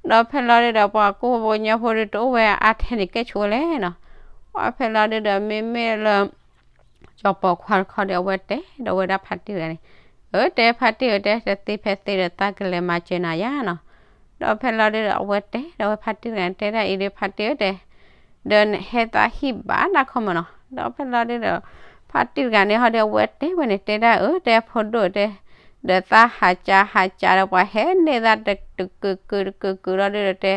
ဒီးဖဲလီၤဒုဒီးပှၤကိၢ်ပှၤကညီဖိဒုးတအိၣ်ဝဲအါထဲန့ၣ်ကဲၣ်ဆိးဝဲလဲၣ်နီၤ, ပှၢ်ဖဲလီၤဒုဒီးမ့မ့ၢ်လၢ ကၠီၤပိာ်ခွါတခီဒီး အဝဲတဲဒီးဝဲဒၣ်ဖါတံၢ်တဂၤန့ၣ်, အၢ တဲဖါတံၢ်ဧၢ တဲတသ့ဖဲသ့ဒီးသးကလဲၤမၤစၢၤနၤယါနီၤ, ဒီးဖဲလီၤဒုဒီး အဝဲတဲဒီးဝဲဖါတံၢ်တဂၤန့ၣ် တဲဒၣ်အံၤဒုးဖါတံၢ်ဧၢတဲ, ဒီးနဟဲသးဟံၣ်ဘၣ်နၤခီမးနီၤ, ဒီးဖဲလီၤဒုဒီး ဖါတံၢ်တဂၤန့ၣ်ဟီဒီး အဝဲတဲဝဲန့ၣ် တဲဒၣ်အၢ တဲဖိဒိၣ်တဲ, ဒီးသးဟးကၢဟးကၢဒီး ပှၤဟဲန့ၢ်သးတကုာ်ကုာ်တကုာ်ကုာ်လီၤဒုဒီးတဲ,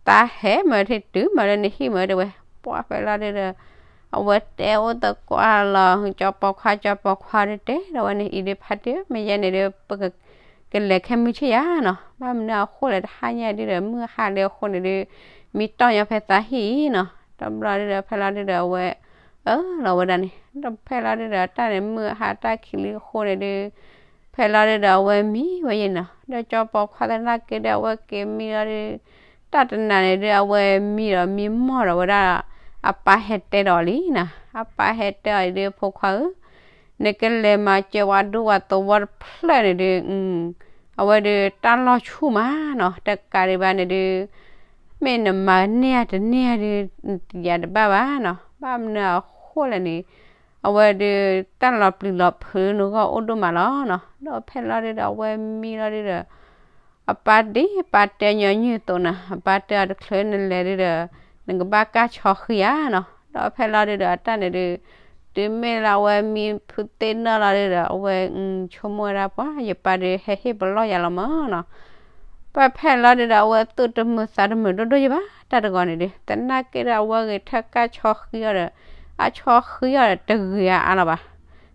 သးဟဲမၤထံၣ်တုၤမၤလၢနဟံၣ်မၤတဲဝဲ, ပှၤဖဲလီၤဒုဒီး အဝဲတဲအိၣ်သကိးလီၤ, ကၠီပိာ်ခွါ ကၠီပိာ်ခွါဒုတဲဒီးဝဲန့ၣ် အံၤဒုဖါတံၢ်ဧၢ မ့ၢ်ယဲန့ၣ်ဒု ပက ကလဲၤခဲမုၢ်ဆ့ၣ်ယါနီၤ, ဘၣ်မနုၤအဃိလဲၣ် တဟါညါဒုဒီး မုၢ်ဟါလံအဃိန့ၣ်ဒု မံတီၢ်ညီဖဲသးဟံၣ်အံၤနီၤ, တဘျီဒုဒီး ဖဲလီၤဒုဒီးအဝဲ အၢၣ်လီၤဝဲဒၣ်န့ၣ်, ဒီးဖဲလီၤဒုဒီး တၢ်န့ၣ်မုၢ်ဟါတၢ်ခံးလံအဃိန့ၣ်ဒု ဖဲလီၤဒုဒီး အဝဲမံဝဲယဲနီၤ, ဒီးကၠီပိာ်ခွါသနာ်က့ဒီး အဝဲက့ၤမံလီၤဒု တၢ်တနၤန့ၣ်ဒု အဝဲမံဒီးမံမီၢ်ဒီးဝဲဒၣ် အပၢ်ဟဲတဲဒီးလံနီၤ, အပၢ်ဟဲတဲအီၤဒု ဖိခွါဧၢ နကလဲၤမၤစၢၤပှၤဒူပှၤသဝီတဖျၢၣ်န့ၣ်ဒု အဝဲဒုတၢ်လီၢ်ဆူၣ်မးနီၤ, တကးဒံးဘၣ်န့ၣ်ဒု မ့ၢ်နမၤန့ၢ်ဧါတန့ၢ်ဧါဒု ယၤတဘၣ်ဘၣ်နီၤ, ဘၣ်မနုၤအဃိလဲၣ်န့ၣ် အဝဲဒု တၢ်လီၤပျံၤလီၤဖုးနဂီၢ်အိၣ်ဒိၣ်မးလီၤနီၤ, ဒီးဖဲလီၤဒုဒီး အဝဲမံလီၤဒုဒီး အပၢ်ဒ်ပၢ်တဲညီနုၢ်အသိးနီၤ, အပၢ်တဲအီၤတချုးနလဲၤဒုဒီး နကဘၣ်ကၢ်ဆီဃံဧါနီၤ, ဒီးဖဲလီၤဒုဒီး အတၢ်န့ၣ်ဒု တုၤမ့ၢ်လၢအဝဲမံဖုသ့ၣ်နီၣ်လီၤဒုဒီး အဝဲဆိကမိၣ်ဝဲဒၣ်ပှၤ ယပၢ်ဒု ဟဲဟ့ၣ်ပလီၢ်ယၤလီၤမးနီၤ, ပှၤဖဲလီၤဒုဒီး အဝဲသူၣ်တမုာ်သးတမုာ်ဒိၣ်ဒိၣ်ယဘၣ် တၢ်တဂီၤန့ၣ်ဒု, သနာ်က့ဒီး အဝဲဂဲၤထၢၣ်ကၢ်ဆီဃံအီၤဒီး အဆီဃံအီၤဒီးတဂ့ၤအါအါလီၤဘၣ်,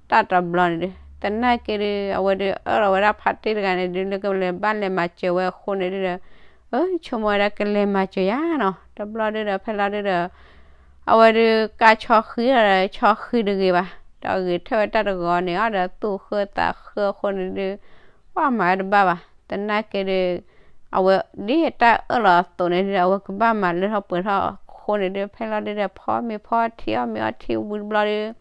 တၢ်တဘျီန့ၣ်ဒု, သနာ်က့ဒု အဝဲဒုအၢၣ်လီၤဝဲဒၣ်ဖါတံၢ်တဂၤန့ၣ်ဒု လၢကလဲၤဘၣ်လဲၤမၤစၢၤဝဲအဃိန့ၣ်ဒုဒီး အၢ ဆိကမိၣ်ဝဲဒၣ်ကလဲၤမၤစၢၤယၤနီၤ, တဘျီဒုဒီး ဖဲလီၤဒုဒီး အဝဲဒုကၢ်ဆီဃံအီၤဒီး ဆီဃံတဂ့ၤဘၣ်, ဒီးဂဲၤထၢၣ်ဝဲတၢ်တဂီၤန့ၣ်အီၤဒီး သူၣ်ဃၢသးဃၢအဃိန့ၣ်ဒု ပှၤမၤဝဲတဘၣ်ဘၣ်, သနာ်က့ဒု အဝဲဒ်အတၢ်အၢၣ်လီၤအသိးန့ၣ်ဒု အဝဲကဘၣ်မၤလၢထီၣ်ပှဲၤထီၣ်အဃိန့ၣ်ဒု ဖဲလီၤဒုဒီး ဖီမ့ၤဖီထံအီၣ်မ့ၤအီထံဝံၤတဘျီဒု ဒီး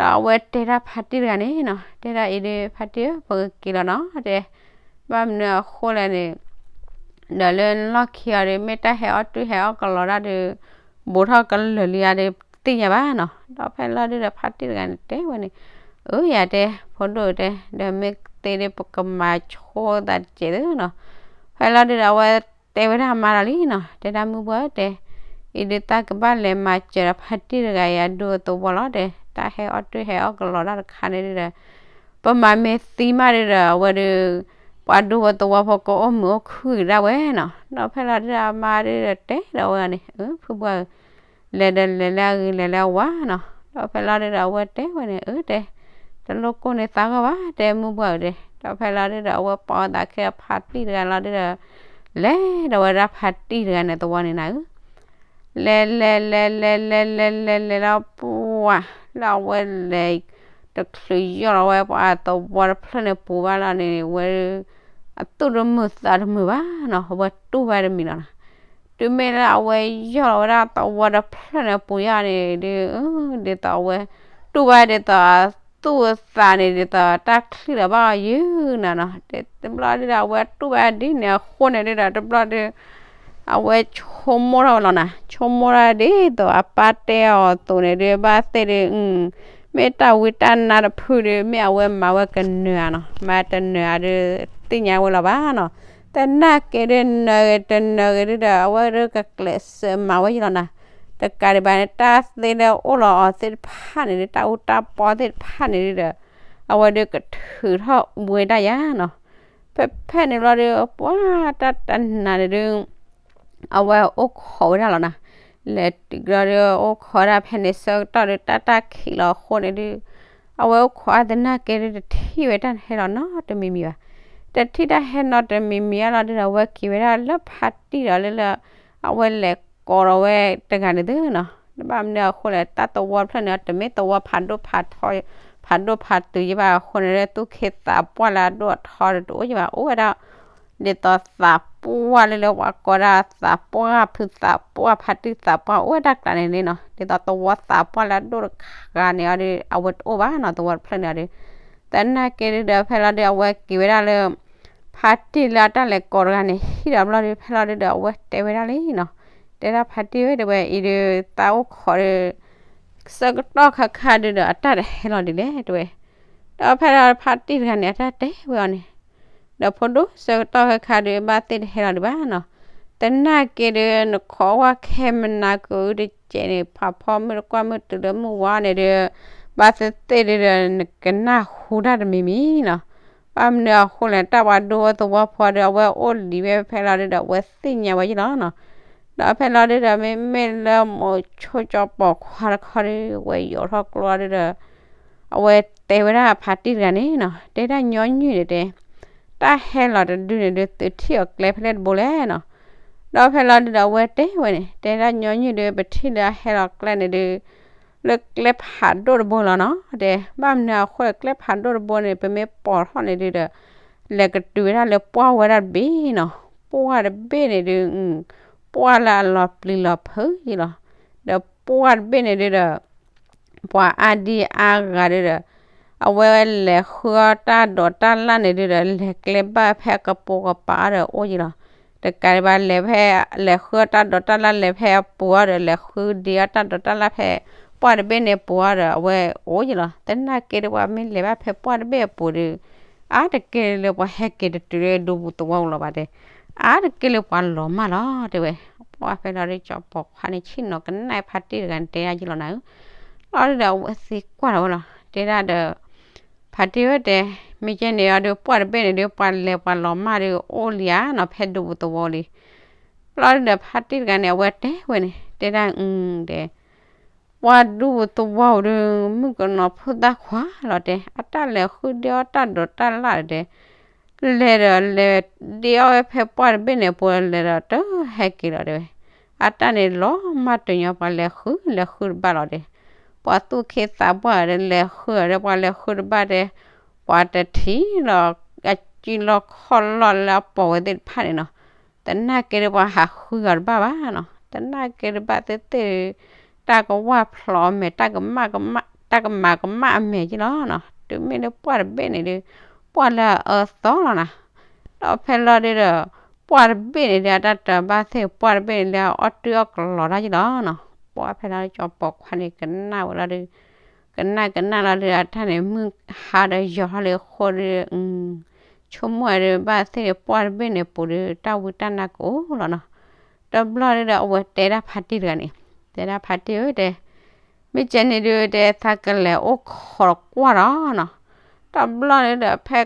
အဝဲတဲဒၣ်ဖါတံၢ်တဂၤန့ၣ်နီၤ, တဲဒၣ်အံၤဒု ဖါတံၢ်ဧၢ ပကက့ၤလီၤနီၤ တဲ, ဘၣ်မနုၤအဃိလဲၣ်န့ၣ် ဒီးလၢနလီၢ်ခံအီၤဒု မ့ၢ်တၢ်ဟဲအီၣ်တ့ၢ်ဟဲအီၣ်ကလီၤတၢ်ဒု ဘူးထီၣ်ကလၢာ်လံဧါဒု တသ့ၣ်ညါဘၣ်နီၤ, ဒီးဖဲလီၤဒုဒီး ဖါတံၢ်တဂၤန့ၣ် တဲဝဲန့ၣ်, အၢ ယၤတဲ ဖိဒိၣ်တဲ ဒီးမ့ၢ်သ့ဒု ပကမၤဆိသးတစဲးသုနီၤ, ဖဲလီၤဒုဒီး အဝဲတဲဝဲဒၣ်အမါဒီးလံနီၤ, တဲဒၣ်မုၢ်ဘှီၣ်ဧၢ တဲ, အံၤဒု သးကဘၣ်လဲၤမၤစၢၤဒီးဖါတံၢ်တဂၤအံၤအဒူအသဝီလီၤ တဲ, တၢ်ဟဲအီၣ်တ့ၢ်ဟဲအီၣ်ကလီၤတၢ်တခါန့ၣ်ဒုဒီး ပမၤမ့ၢ်သံမးဒုဒီး အဝဲဒု ပှၤဒူဖိသဝီဖိကအိၣ်မုာ်အိၣ်ခုၣ်က့ၤဒၣ်ဝဲနီၤ, ဒီးဖဲလီၤဒုဒီး အမါဒုဒီးတဲဒီးဝဲန့ၣ်, အၢ ဖုဘှီၣ်ဧၢ လဲၤဒီးလဲၤလၢအဂ့ၤလဲၤလၢအဝါနီၤ, ဒီးဖဲလီၤဒုဒီး အဝဲတဲဝဲန့ၣ်, အၢ တဲ, တလိၣ်ကိၢ်န့ၢ်သးဂီၢ်ဘၣ် တဲ မုၢ်ဘှီၣ်ဧၢ တဲ, ဒီးဖဲလီၤဒုဒီး အဝဲပိာ်သးခဲဖါတံၢ်တဂၤလီၤဒုဒီး လဲၤဒီးဝဲဒၣ်ဖါတံၢ်တဂၤန့ၣ်သဝီန့ၣ်နၤဧၢ လဲၤလဲၤလဲၤလဲၤလဲၤလဲၤလဲၤလဲၤလီၤပှၤ လၢအဝဲလဲၤ တချုးယီၢ်လီၤဝဲပှၤသဝီတဖျၢၣ်န့ၣ်ပူၤဘၣ်လီၤန့ၣ် ဝဲ အသူၣ်တမုာ်သးတမုာ်ဘၣ်နီၤ, အဝဲတူၢ်ဘၣ်တမံၤလီၤနီၤ, တုၤမ့ၢ်လၢအဝဲယီၢ်လီၤဝဲဒၣ်သဝီတဖျၢၣ်န့ၣ်ပူၤယီၢ်န့ၣ်ဒု ဒ်သိးအဝဲ တူၢ်ဘၣ်ဒ်သိးအသူၣ်အသးန့ၣ် ဒ်သိးတၢ်ချံၣ်လီၤဘၣ်အီၤယုၢ်နၤနီၤ, တဘျီဒုဒီး အဝဲတူၢ်ဘၣ်ဒ်န့ၣ်အဃိန့ၣ်ဒုဒီး တဘျီဒု အဝဲဆိကမိၣ်ထီၣ်ဝဲလီၤနၤ, ဆိကမိၣ်ထီၣ်ဒ်သိးအပၢ်တဲအီၤအသိးန့ၣ်ဒု ဘၣ်သ့ၣ်ဒု မ့ၢ်တၢ်ဝံတၢ်နါတဖုဒု မ့ၢ်အဝဲမၤဝဲကနၢၤဧါနီၤ, မၤတနၢၤဧါဒု သ့ၣ်ညါဝဲလီၤဘၣ်နီၤ, သနာ်က့ဒု နၢၤဂ့ၤတနၢၤဂ့ၤဒုဒီး အဝဲဒုကကျဲးစၢးမၤဝဲယံၤလီၤနၤ, တကးဒံးဘၣ်န့ၣ် တၢ်သ့လၢအိၣ်လီၤအီၤသ့ၣ်တဖၣ်န့ၣ်ဒု တၢ်အူတၢ်ပီသ့ၣ်တဖၣ်န့ၣ်ဒုဒီး အဝဲဒုကထုးထီၣ်ဝဲဒၣ်ယၤနီၤ, ဖဲဖဲန့ၣ်ဘျီဒု ပှၤတၢ်တနၤန့ၣ်ဒု အဝဲအိၣ်ခိးဝဲဒၣ်လီၤနၤ, လဲၤတုၤဘျီဒု အိၣ်ခိးဝဲဒၣ်ဖဲန့ၣ်ဆၢကတီၢ်ဒု တၢ်တၢ်ခံးလီၤအဃိန့ၣ်ဒု အဝဲအိၣ်ခိးအါသနာ်က့ဒု တထံၣ်ဝဲတၢ်ဟဲလီၤနီတမံၤမံၤဘၣ်, တထံၣ်တၢ်ဟဲနီတမံၤမံၤအါလီၤဒုဒီး အဝဲက့ၤဝဲဒၣ်လၢဖါတံၢ်ဒီးလၢလၢ အဝဲလဲၤကိးဒီးဝဲတဂၤန့ၣ်သုနီၤ, ဘၣ်မနုၤအဃိလဲၣ် တၢ်သဝီတဖျၢၣ်န့ၣ် တမ့ၢ်သဝီဖးဒိၣ်ဖးထီ ဖးဒိၣ်ဖးတုၤယဘၣ်အဃိန့ၣ် သူၣ်ခ့သးပှၢ်လၢအဒိၣ်အထီတအိၣ်ယဘၣ် အိၣ်ဝဲဒၣ် ဒ်သိးသးပှၢ်လၢလၢပှၤကိးဒၣ်သးပှၢ် ဖုသးပှၢ် ဖါတံၢ်သးပှၢ် အိၣ်ဝဲဒၣ်ကျါန့ၣ်န့ၣ်နီၤ, ဒ်သိးသဝီသးပှၢ်လၢအဒိၣ်တခါန့ၣ်အီၤဒု အဝဲတအိၣ်ဘၣ်နီၤ သဝီတဖျၢၣ်န့ၣ်အီၤဒု သနာ်က့ဒုဒီး ဖဲလီၤဒု အဝဲက့ၤဝဲဒၣ်လၢ ဖါတံၢ်လၢအတၢ်လဲၤကိးတဂၤန့ၣ် ဟံၣ်ဒီးဘျီဒု ဖဲလီၤဒုဒီး အဝဲတဲဝဲဒၣ်လံနီၤ, တဲဒၣ်ဖါတံၢ်ဝဲတဲဝဲ အံၤဒု သးအိၣ်ခိးဒု ဆၢကတီၢ်ခါခါဒုဒီး အတၢ်တဟဲလီၤဒ်လဲၣ်တဲဝဲ, ဒီးဖဲလီၤဖါတံၢ်တဂၤန့ၣ် အတၢ်တဲဝဲအီၤန့ၣ် ဒီးဖိဒိၣ် ဆၢကတီၢ်ခါခါဒု ဘၣ်သ့ၣ်တဟဲလီၤဒံးဘၣ်နီၤ, သနာ်က့ဒု နခိးဝဲခဲမနၤကတစဲးန့ၣ် ဖးဖီမုၢ်တကွၢ်မုၢ်တုၤလၢမုၢ်ဝါန့ၣ်ဒု ဘၣ်သ့ၣ်သ့ၣ်ဒုဒီး နကနၢ်ဟူတၢ်တမံၤမံၤနီၤ, ဘၣ်မနုၤအဃိလဲၣ် တၢ်ပှၤဒူဖိသဝီဖိဒီး အဝဲအိၣ်လံဝဲဖဲလီၤဒုဒီး အဝဲသ့ၣ်ညါဝဲယ့ၣ်လီၤနီၤ. ဒီးဖဲလီၤဒုဒီး မ့မ့ၢ်လၢ မိၤဆိကၠီပီၤခွါတခီဒီး ဝဲယိးထီၣ်ကျိအီၤဒုဒီး အဝဲတဲဝဲဒၣ်ဖါတံၢ်တဂၤန့ၣ်နီၤ, တဲဒၣ်ညီနုၢ်န့ၣ်တဲ, တၢ်ဟဲလီၤတဒုန့ၣ်ဒုး သုထံၣ်အီၤကျဲဖဲလဲၣ်တဘိလဲၣ်နီၤ. ဒီးဖဲလီၤဒုဒီး အဝဲတဲဝဲန့ၣ် တဲဒၣ်ညီနုၢ်ဒုး ပထံၣ်လၢအဟဲလီၤကျဲန့ၣ်ဒုး လၢကျဲဖးဒိၣ်တဘိလီၤနီၤ တဲ, ဘၣ်မနုၤအဃိလၢကျဲဖးဒိၣ်တဘိန့ၣ် ပမ့ၢ်ပိာ်ထီၣ်န့ၣ်ဒုဒီး လဲၤကတုၤဝဲဒၣ်လၢပှၢ်ဝဲဒၣ်တဘ့ၣ်နီၤ, ပှၢ်တဘ့ၣ်န့ၣ်ဒုး ပှၢ်လၢအလီၤပျံၤလီၤဖုးယ့ၣ်လီၤ. ဒီးပှၢ်တဘ့ၣ်န့ၣ်ဒုဒီး ပှၤအါဒံအါဂၤဒုဒီး အဝဲလဲၤဃုအီၣ်တၢ်ဒိးတၢ်လၣ်န့ၣ်ဒုဒီး လဲၤကျဲဘၣ်ဖဲအကပိာ်ကပၤအီၤဒီးအိၣ်ယ့ၣ်လီၤ. တကးဒံးဘၣ် လဲၤဖဲ လဲၤဃုအီၣ်တၢ်ဒိးတၢ်လၣ် လဲၤဖဲအပူၤအီၤဒီး လဲၤဃုဒံးအီၣ်တၢ်ဒိးတၢ်လၣ်ဖဲ ပှၢ်တဘ့ၣ်န့ၣ်ပူၤအီၤဒီး အဝဲအိၣ်ယ့ၣ်လီၤ. သနာ်က့ဒီး ပှၤမ့ၢ်လဲၤဘၣ်ဖဲပှၢ်တဘ့ၣ်အပူၤဒီး အါတက့ၢ်လၢပှၤဟဲက့ၤတတုၤလၢဒူပူၤသဝီပူၤလီၤဘၣ်တဲ, အါတက့ၢ်လၢပှၤလီၤမၢ်လီၤ တဲဝဲ. ပှၢ်ဖဲလီၤဒုး ကၠီပီၤခွါန့ၣ် ဆ့ၣ်နီၤကနၣ်ဖါတံၢ်တဂၤန့ၣ်တဲဒၣ်ယ့ၣ်လီၤနၤဧၢ. လီၤဒုဒီး အဝဲသံကွၢ်လီၤဝဲလီၤ တဲဒၣ်ဒီး ဖါတံၢ်ဝဲတဲ, မ့ၢ်ကဲန့ၣ်အီၤဒုး ပှၢ်တဘ့ၣ်န့ၣ်ဒုး ပှၤလဲၤပှၤလီၤမၢ်ဒုး အိၣ်လံဧါနီၤ ဖဲဒူပူၤသဝီလံ. လီၤဒုဒီး ဖါတံၢ်တဂၤန့ၣ် အဝဲတဲဝဲန့ၣ် တဲဒၣ်တဲ ပှၤဒူပူၤသဝီပူၤဒီး မုၣ်ကနီၤဖိသၣ်ခွါလီၤတဲ, အတၢ်လဲၤဃုဒံးအီၣ်တၢ်ဒိးတၢ်လၣ်လီၤတဲ, လဲၤဒီးလဲၤဒံးအီၣ်ဝဲဖဲပှၢ်တဘ့ၣ်န့ၣ် ပှၤလဲၤဒီးတဟဲက့ၤလီၤတဲဝဲ. အတၢ်န့ၣ်လီၤမၢ်တညီ ပှၤလဲၤဃုလဲၤဃုတဘၣ်လီၤတဲ, ပှၤသူၣ်က့သးပှၢ်ဒီး လဲၤဃုဒီး ပှၤလဲၤဃုတဘၣ်တဲ, ပှၤတထံၣ်လီၤ အစုလီၢ်ခီၣ်လီၢ်လၢအပိာ်ဝဲသ့ၣ်တဖၣ်န့ၣ်နီၤ. သနာ်က့ဒီး ပှၤဟးဃုအီၤတဘၣ်ဘၣ်နီၤ, သနာ်က့ဒီး ဘၣ်သ့ၣ်သ့ၣ်ဒီး တၢ်ကဝၢ်ဖျိးအမဲာ် တၢ်ကမၣ်ကမၣ် တၢ်ကမၤကမၣ်အမဲာ်က့လီၤနီၤ. တုၤမ့ၢ်လၢပှၢ်တဘ့ၣ်န့ၣ်ဒီး ပှၢ်လၢအအၢသီလီၤနၤ. ဒီးဖဲလီၤဒုဒီး ပှၢ်တဘ့ၣ်န့ၣ်ဒီး အတၢ်တဘၣ်သ့ၣ် ပှၢ်တဘ့ၣ်န့ၣ်လၢအအီၣ်တုၤအီၣ်ကလီၤတၢ်က့လီၤနီၤ. ပှၢ်ဖဲလီၤဒုး ကၠီပီၤခွါန့ၣ် ကနၣ်ဝဲလီၤဒုး ကနၣ်ကနၣ်လီၤဒုး အတၢ်န့ၣ် မုၢ်ဟါဒီးယီၤထီၣ်လံအဃိဒီး ဆိကမိၣ်ဝဲဒီး ဘၣ်သ့ၣ်ဒီး ပှၢ်တဘ့ၣ်န့ၣ်ပူၤဒီး တၢ်ဝံတၢ်နါကအိၣ်လီၤနီၤ. တဘျီဒုဒီး အဝဲတဲဒၣ်ဖါတံၢ်တဂၤန့ၣ်, တဲဒၣ်ဖါတံၢ်ဧၢတဲ, မ့ၢ်ကဲန့ၣ်ဒုးတဲ သးကလဲၤအိၣ်ခိးကွၢ်ဒီးနီၤ. တဘျီဒုဒီး ဖဲ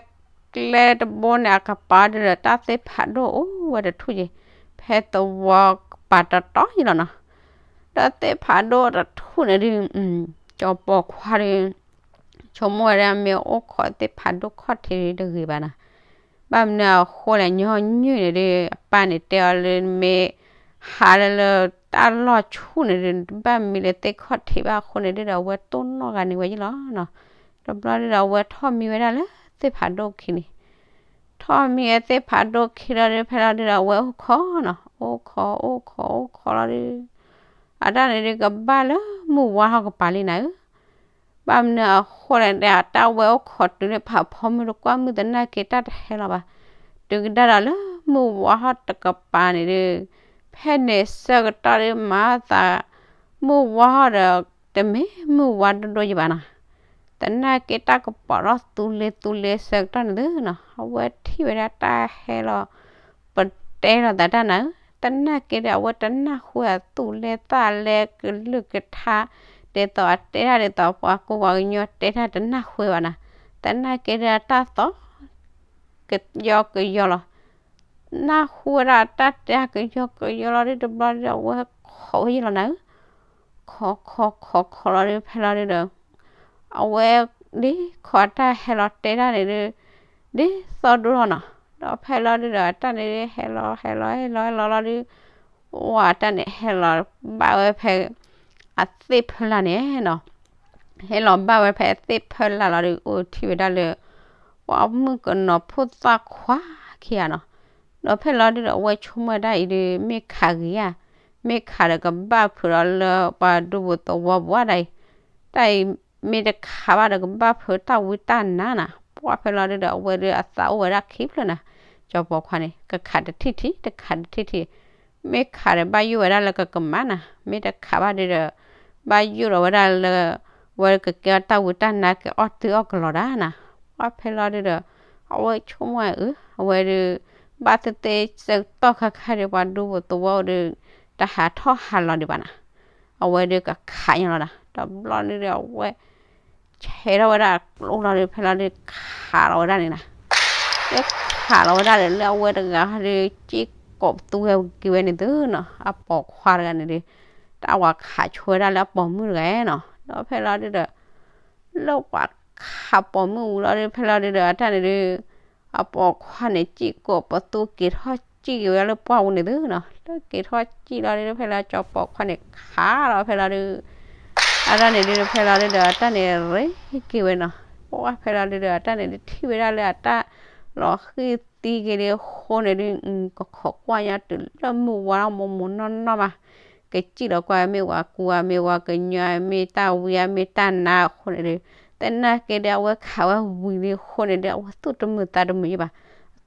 ကျဲတဘိန့ၣ် အကပၤဒုဒီး တၢ်သ့ၣ်ဖးဒိၣ်အိၣ်ဝဲတထူၣ်က့ၤ ဖဲသဝီကပၤတီတီက့လီၤနီၤ. ဒီးသ့ၣ်ဖးဒိၣ်တထူၣ်န့ၣ်ဒုး ကၠီပီၤခွါဒီး ဆိကမိၣ်ဝဲဒၣ် မ့ၢ်အိၣ်ခိးသ့ၣ်ဖးဒိၣ်ခီၣ်ထံးတဂ့ၤဘၣ်နီၤ. ဘၣ်မနုၤအဃိလဲၣ် ညီနုၢ်န့ၣ်ဒုး အပၢ်န့ၣ်တဲအီၤလၢ မ့ၢ်ဟးလၢလၢတၢ်လီၢ်ဆူၣ်န့ၣ်ဒုး တဘၣ်မံလၢသ့ၣ်ခီၣ်ထံးဘၣ်အဃိန့ၣ်ဒုဒီး အဝဲတိၢ်နီၣ်ဂၤန့ၢ်ဝဲယ့ၣ်လီၤနီၤ. တဘျီဒုဒီး အဝဲထီၣ်မံဝဲဒၣ်လၢသ့ၣ်ဖးဒိၣ်ခံန့ၣ်, ထီၣ်မံဝဲသ့ၣ်ဖးဒိၣ်ခံလီၤဒုး ဖဲလီၤဒုဒီး အဝဲအိၣ်ခိးနီၤ, အိၣ်ခိး အိၣ်ခိး အိၣ်ခိးလီၤဒုး အတၢ်န့ၣ်ဒုး ကဘၣ်လၢမုၢ်ဝါဟီၣ်ကပၤလံနၤဧၢ. ဘၣ်မနုၤအဃိလဲၣ် တၢ်ဝဲအိၣ်ခိးတုၤလၢဖးဖီမုၢ်တကွၢ်မုၢ်သနာ်က့ တၢ်တဟဲလီၤဘၣ်. တုၤကဒါဒီးလၢမုၢ်ဝါဟီၣ်တကပၤန့ၣ်ဒုး ဖဲန့ၣ်ဆၢကတီၢ်ဒုး မၤသး မုၢ်ဝါဟီၣ်ဒီး တမ့ၢ်မုၢ်ဝါဒိၣ်ဒိၣ်ယဘၣ်နီၤ. သနာ်က့တၢ်ကပီၤထီၣ်သူလ့သူလ့ဆၢကတီၢ်န့ၣ်သုနီၤ အဝဲထံၣ်ဝဲဒၣ်တၢ်ဟဲလီၤ ပတဲလိာ်သးတၢ်နၤဧၢ, သနာ်က့ဒီး အဝဲတနၢ်ဟူအသူၣ်လဲသးလဲကလုၢ်ကထါ ဒ်သိးအတဲတၢ်ဒ်သိးပှၤကူပှၤကညီတဲတၢ်တနၢ်ဟူဘၣ်နၤ, သနာ်က့ဒီးတၢ်သီ ကယီကယီလီၤ. နၢ်ဟူဝဲဒၣ်တၢ်တဲကယီကယီလီၤဒုး တဘျီဒုး အဝဲခိးဝဲယ့ၣ်လီၤနၤဧၢ, ခိးခိးခိးခိးလီၤဒုး ဖဲလီၤဒုးဒီး အဝဲ ဒ်ခိးတၢ်ဟဲလီၤတဲတၢ်န့ၣ်ဒုး ဒ်သိးဒိၣ်လီၤနီၤ. ဒီးဖဲလီၤဒုးဒီး အတၢ်န့ၣ်ဒုး ဟဲလီၤဟဲလီၤဟဲလီၤဟဲလီၤလီၤဒုး ဝဲတၢ်န့ၣ်ဟဲလီၤဘၣ်ဝဲဖဲ အသ့ၣ်ဖၢလာ်န့ၣ်နီၤ. ဟဲလီၤဘၣ်ဝဲဖဲအသ့ၣ်ဖၢလာ်လီၤဒုး အိၣ်ထံၣ်ဝဲဒၣ်လၢ ပှၤမုၣ်ကနီၤဖိသၣ်ခွါခံဂၤနီၤ. ဒီးဖဲလီၤဒုးဒီး အဝဲဆိကမိၣ်ဝဲဒၣ်အံၤဒုး မ့ၢ်ခးဂ့ၤဧါ, မ့ၢ်ခးဒီးကဘၣ်ဖုးဒီးလၢပှၤဒူပူၤသဝီပူၤဧါဒၣ်အံၤ, တၢ်အံၤမ့ၢ်တခးဘၣ်ဒီးကဘၣ်ဖုးတၢ်ဝံတၢ်နါနၤ. ပှၢ်ဖဲလီၤဒုးဒီး အဝဲဒုးအသးအိၣ်ဝဲဒၣ်ခံဖျၢၣ်နၤ, ကၠီပီၤခွါန့ၣ် ကခးတထံၣ်ထံၣ် တခးတထံၣ်ထံၣ် မ့ၢ်ခးဒီးဘၣ်ယိၣ်ဝဲဒၣ်လၢကကမၣ်နၤ, မ့ၢ်တခးဘၣ်ဒုးဒီး ဘၣ်ယိၣ်ဒီးဝဲဒၣ်လၢ ဝဲကကဲအီၣ်တၢ်ဝံတၢ်နါ ကအီၣ်တုၤအီၣ်ကလီၤဒၣ်နၤ. ပှၢ်ဖဲလီၤဒုးဒီး အဝဲဆိကမိၣ်အၢ အဝဲဒုး ဘၣ်သ့ၣ်သ့ၣ်ဆၢကတီၢ်ခါခါဒီး ပှၤဒူပူၤသဝီဒုး တဟးထီၣ်ဟးလီၤဒံးဘၣ်နၤ, အဝဲဒုးကခးညါလီၤနၤ. တဘျီဒုးဒီး အဝဲ ဆဲးထီၣ်ဝဲဒၣ်အကျိလီၤဒုး ဖဲလီၤဒုးခးလီၤဝဲဒၣ်န့ၣ်နၤ. လၢခးလီၤဝဲဒၣ်ဒီး လၢအဝဲတဂၤဟီဒီး စ့ၢ်ကီးပသူဝဲက့ၤဝဲန့ၣ်သုနီၤ, အပိာ်ခွါတဂၤန့ၣ်ဒီး တၢ်ဝၤခးဆိဝဲဒၣ်လၢအပိာ်မုၣ်တဂၤနီၤ, ဒီးဖဲလီၤဒုဒီး လၢပှၤခးပိာ်မုၣ်ဝံၤလီၤဒီး ဖဲလီၤဒုဒီး အတၢ်န့ၣ်ဒီး အပိာ်ခွါန့ၣ် စ့ၢ်ကီးပသူက့ၤထီၣ်စံၣ်က့ၤဝဲဒၣ်လၢပှၢ်ပူၤန့ၣ်သုနီၤ, လၢက့ၤထီၣ်စံၣ်လီၤဒီး ဖဲလီၤကၠီပိာ်ခွါန့ၣ်ခးလီၤ ဖဲလီၤဒု အတၢ်န့ၣ်ဒုး ဖဲလီၤဒုဒီး အတၢ်န့ၣ်ရ့က့ၤဝဲနီၤ, ပှၢ်ဖဲလီၤဒုဒီး အတၢ်န့ၣ်ဒုး ထံၣ်ဝဲဒၣ်လၢအတၢ်လီၤဃံၢ်သံက့ၤဒုးအဃိန့ၣ်ဒုး ကခိးကွၢ်ညါတုၤလၢမုၢ်ဝါထီၣ်မိၢ်မိၢ်နီၢ်နီၢ်ဘၣ်, ကစံၣ်လီၤကွၢ် မ့ၢ်ဝၤကူဧါ မ့ၢ်ဝၤကညီ မ့ၢ်တၢ်ဝံဧါ မ့ၢ်တၢ်နါအဃိန့ၣ်ဒုး သနာ်က့ဒီး အဝဲခးဝဲဝံၤလံအဃိန့ၣ်ဒီး အဝဲသူၣ်တမုာ်သးတမုာ်ယံၤဘၣ်,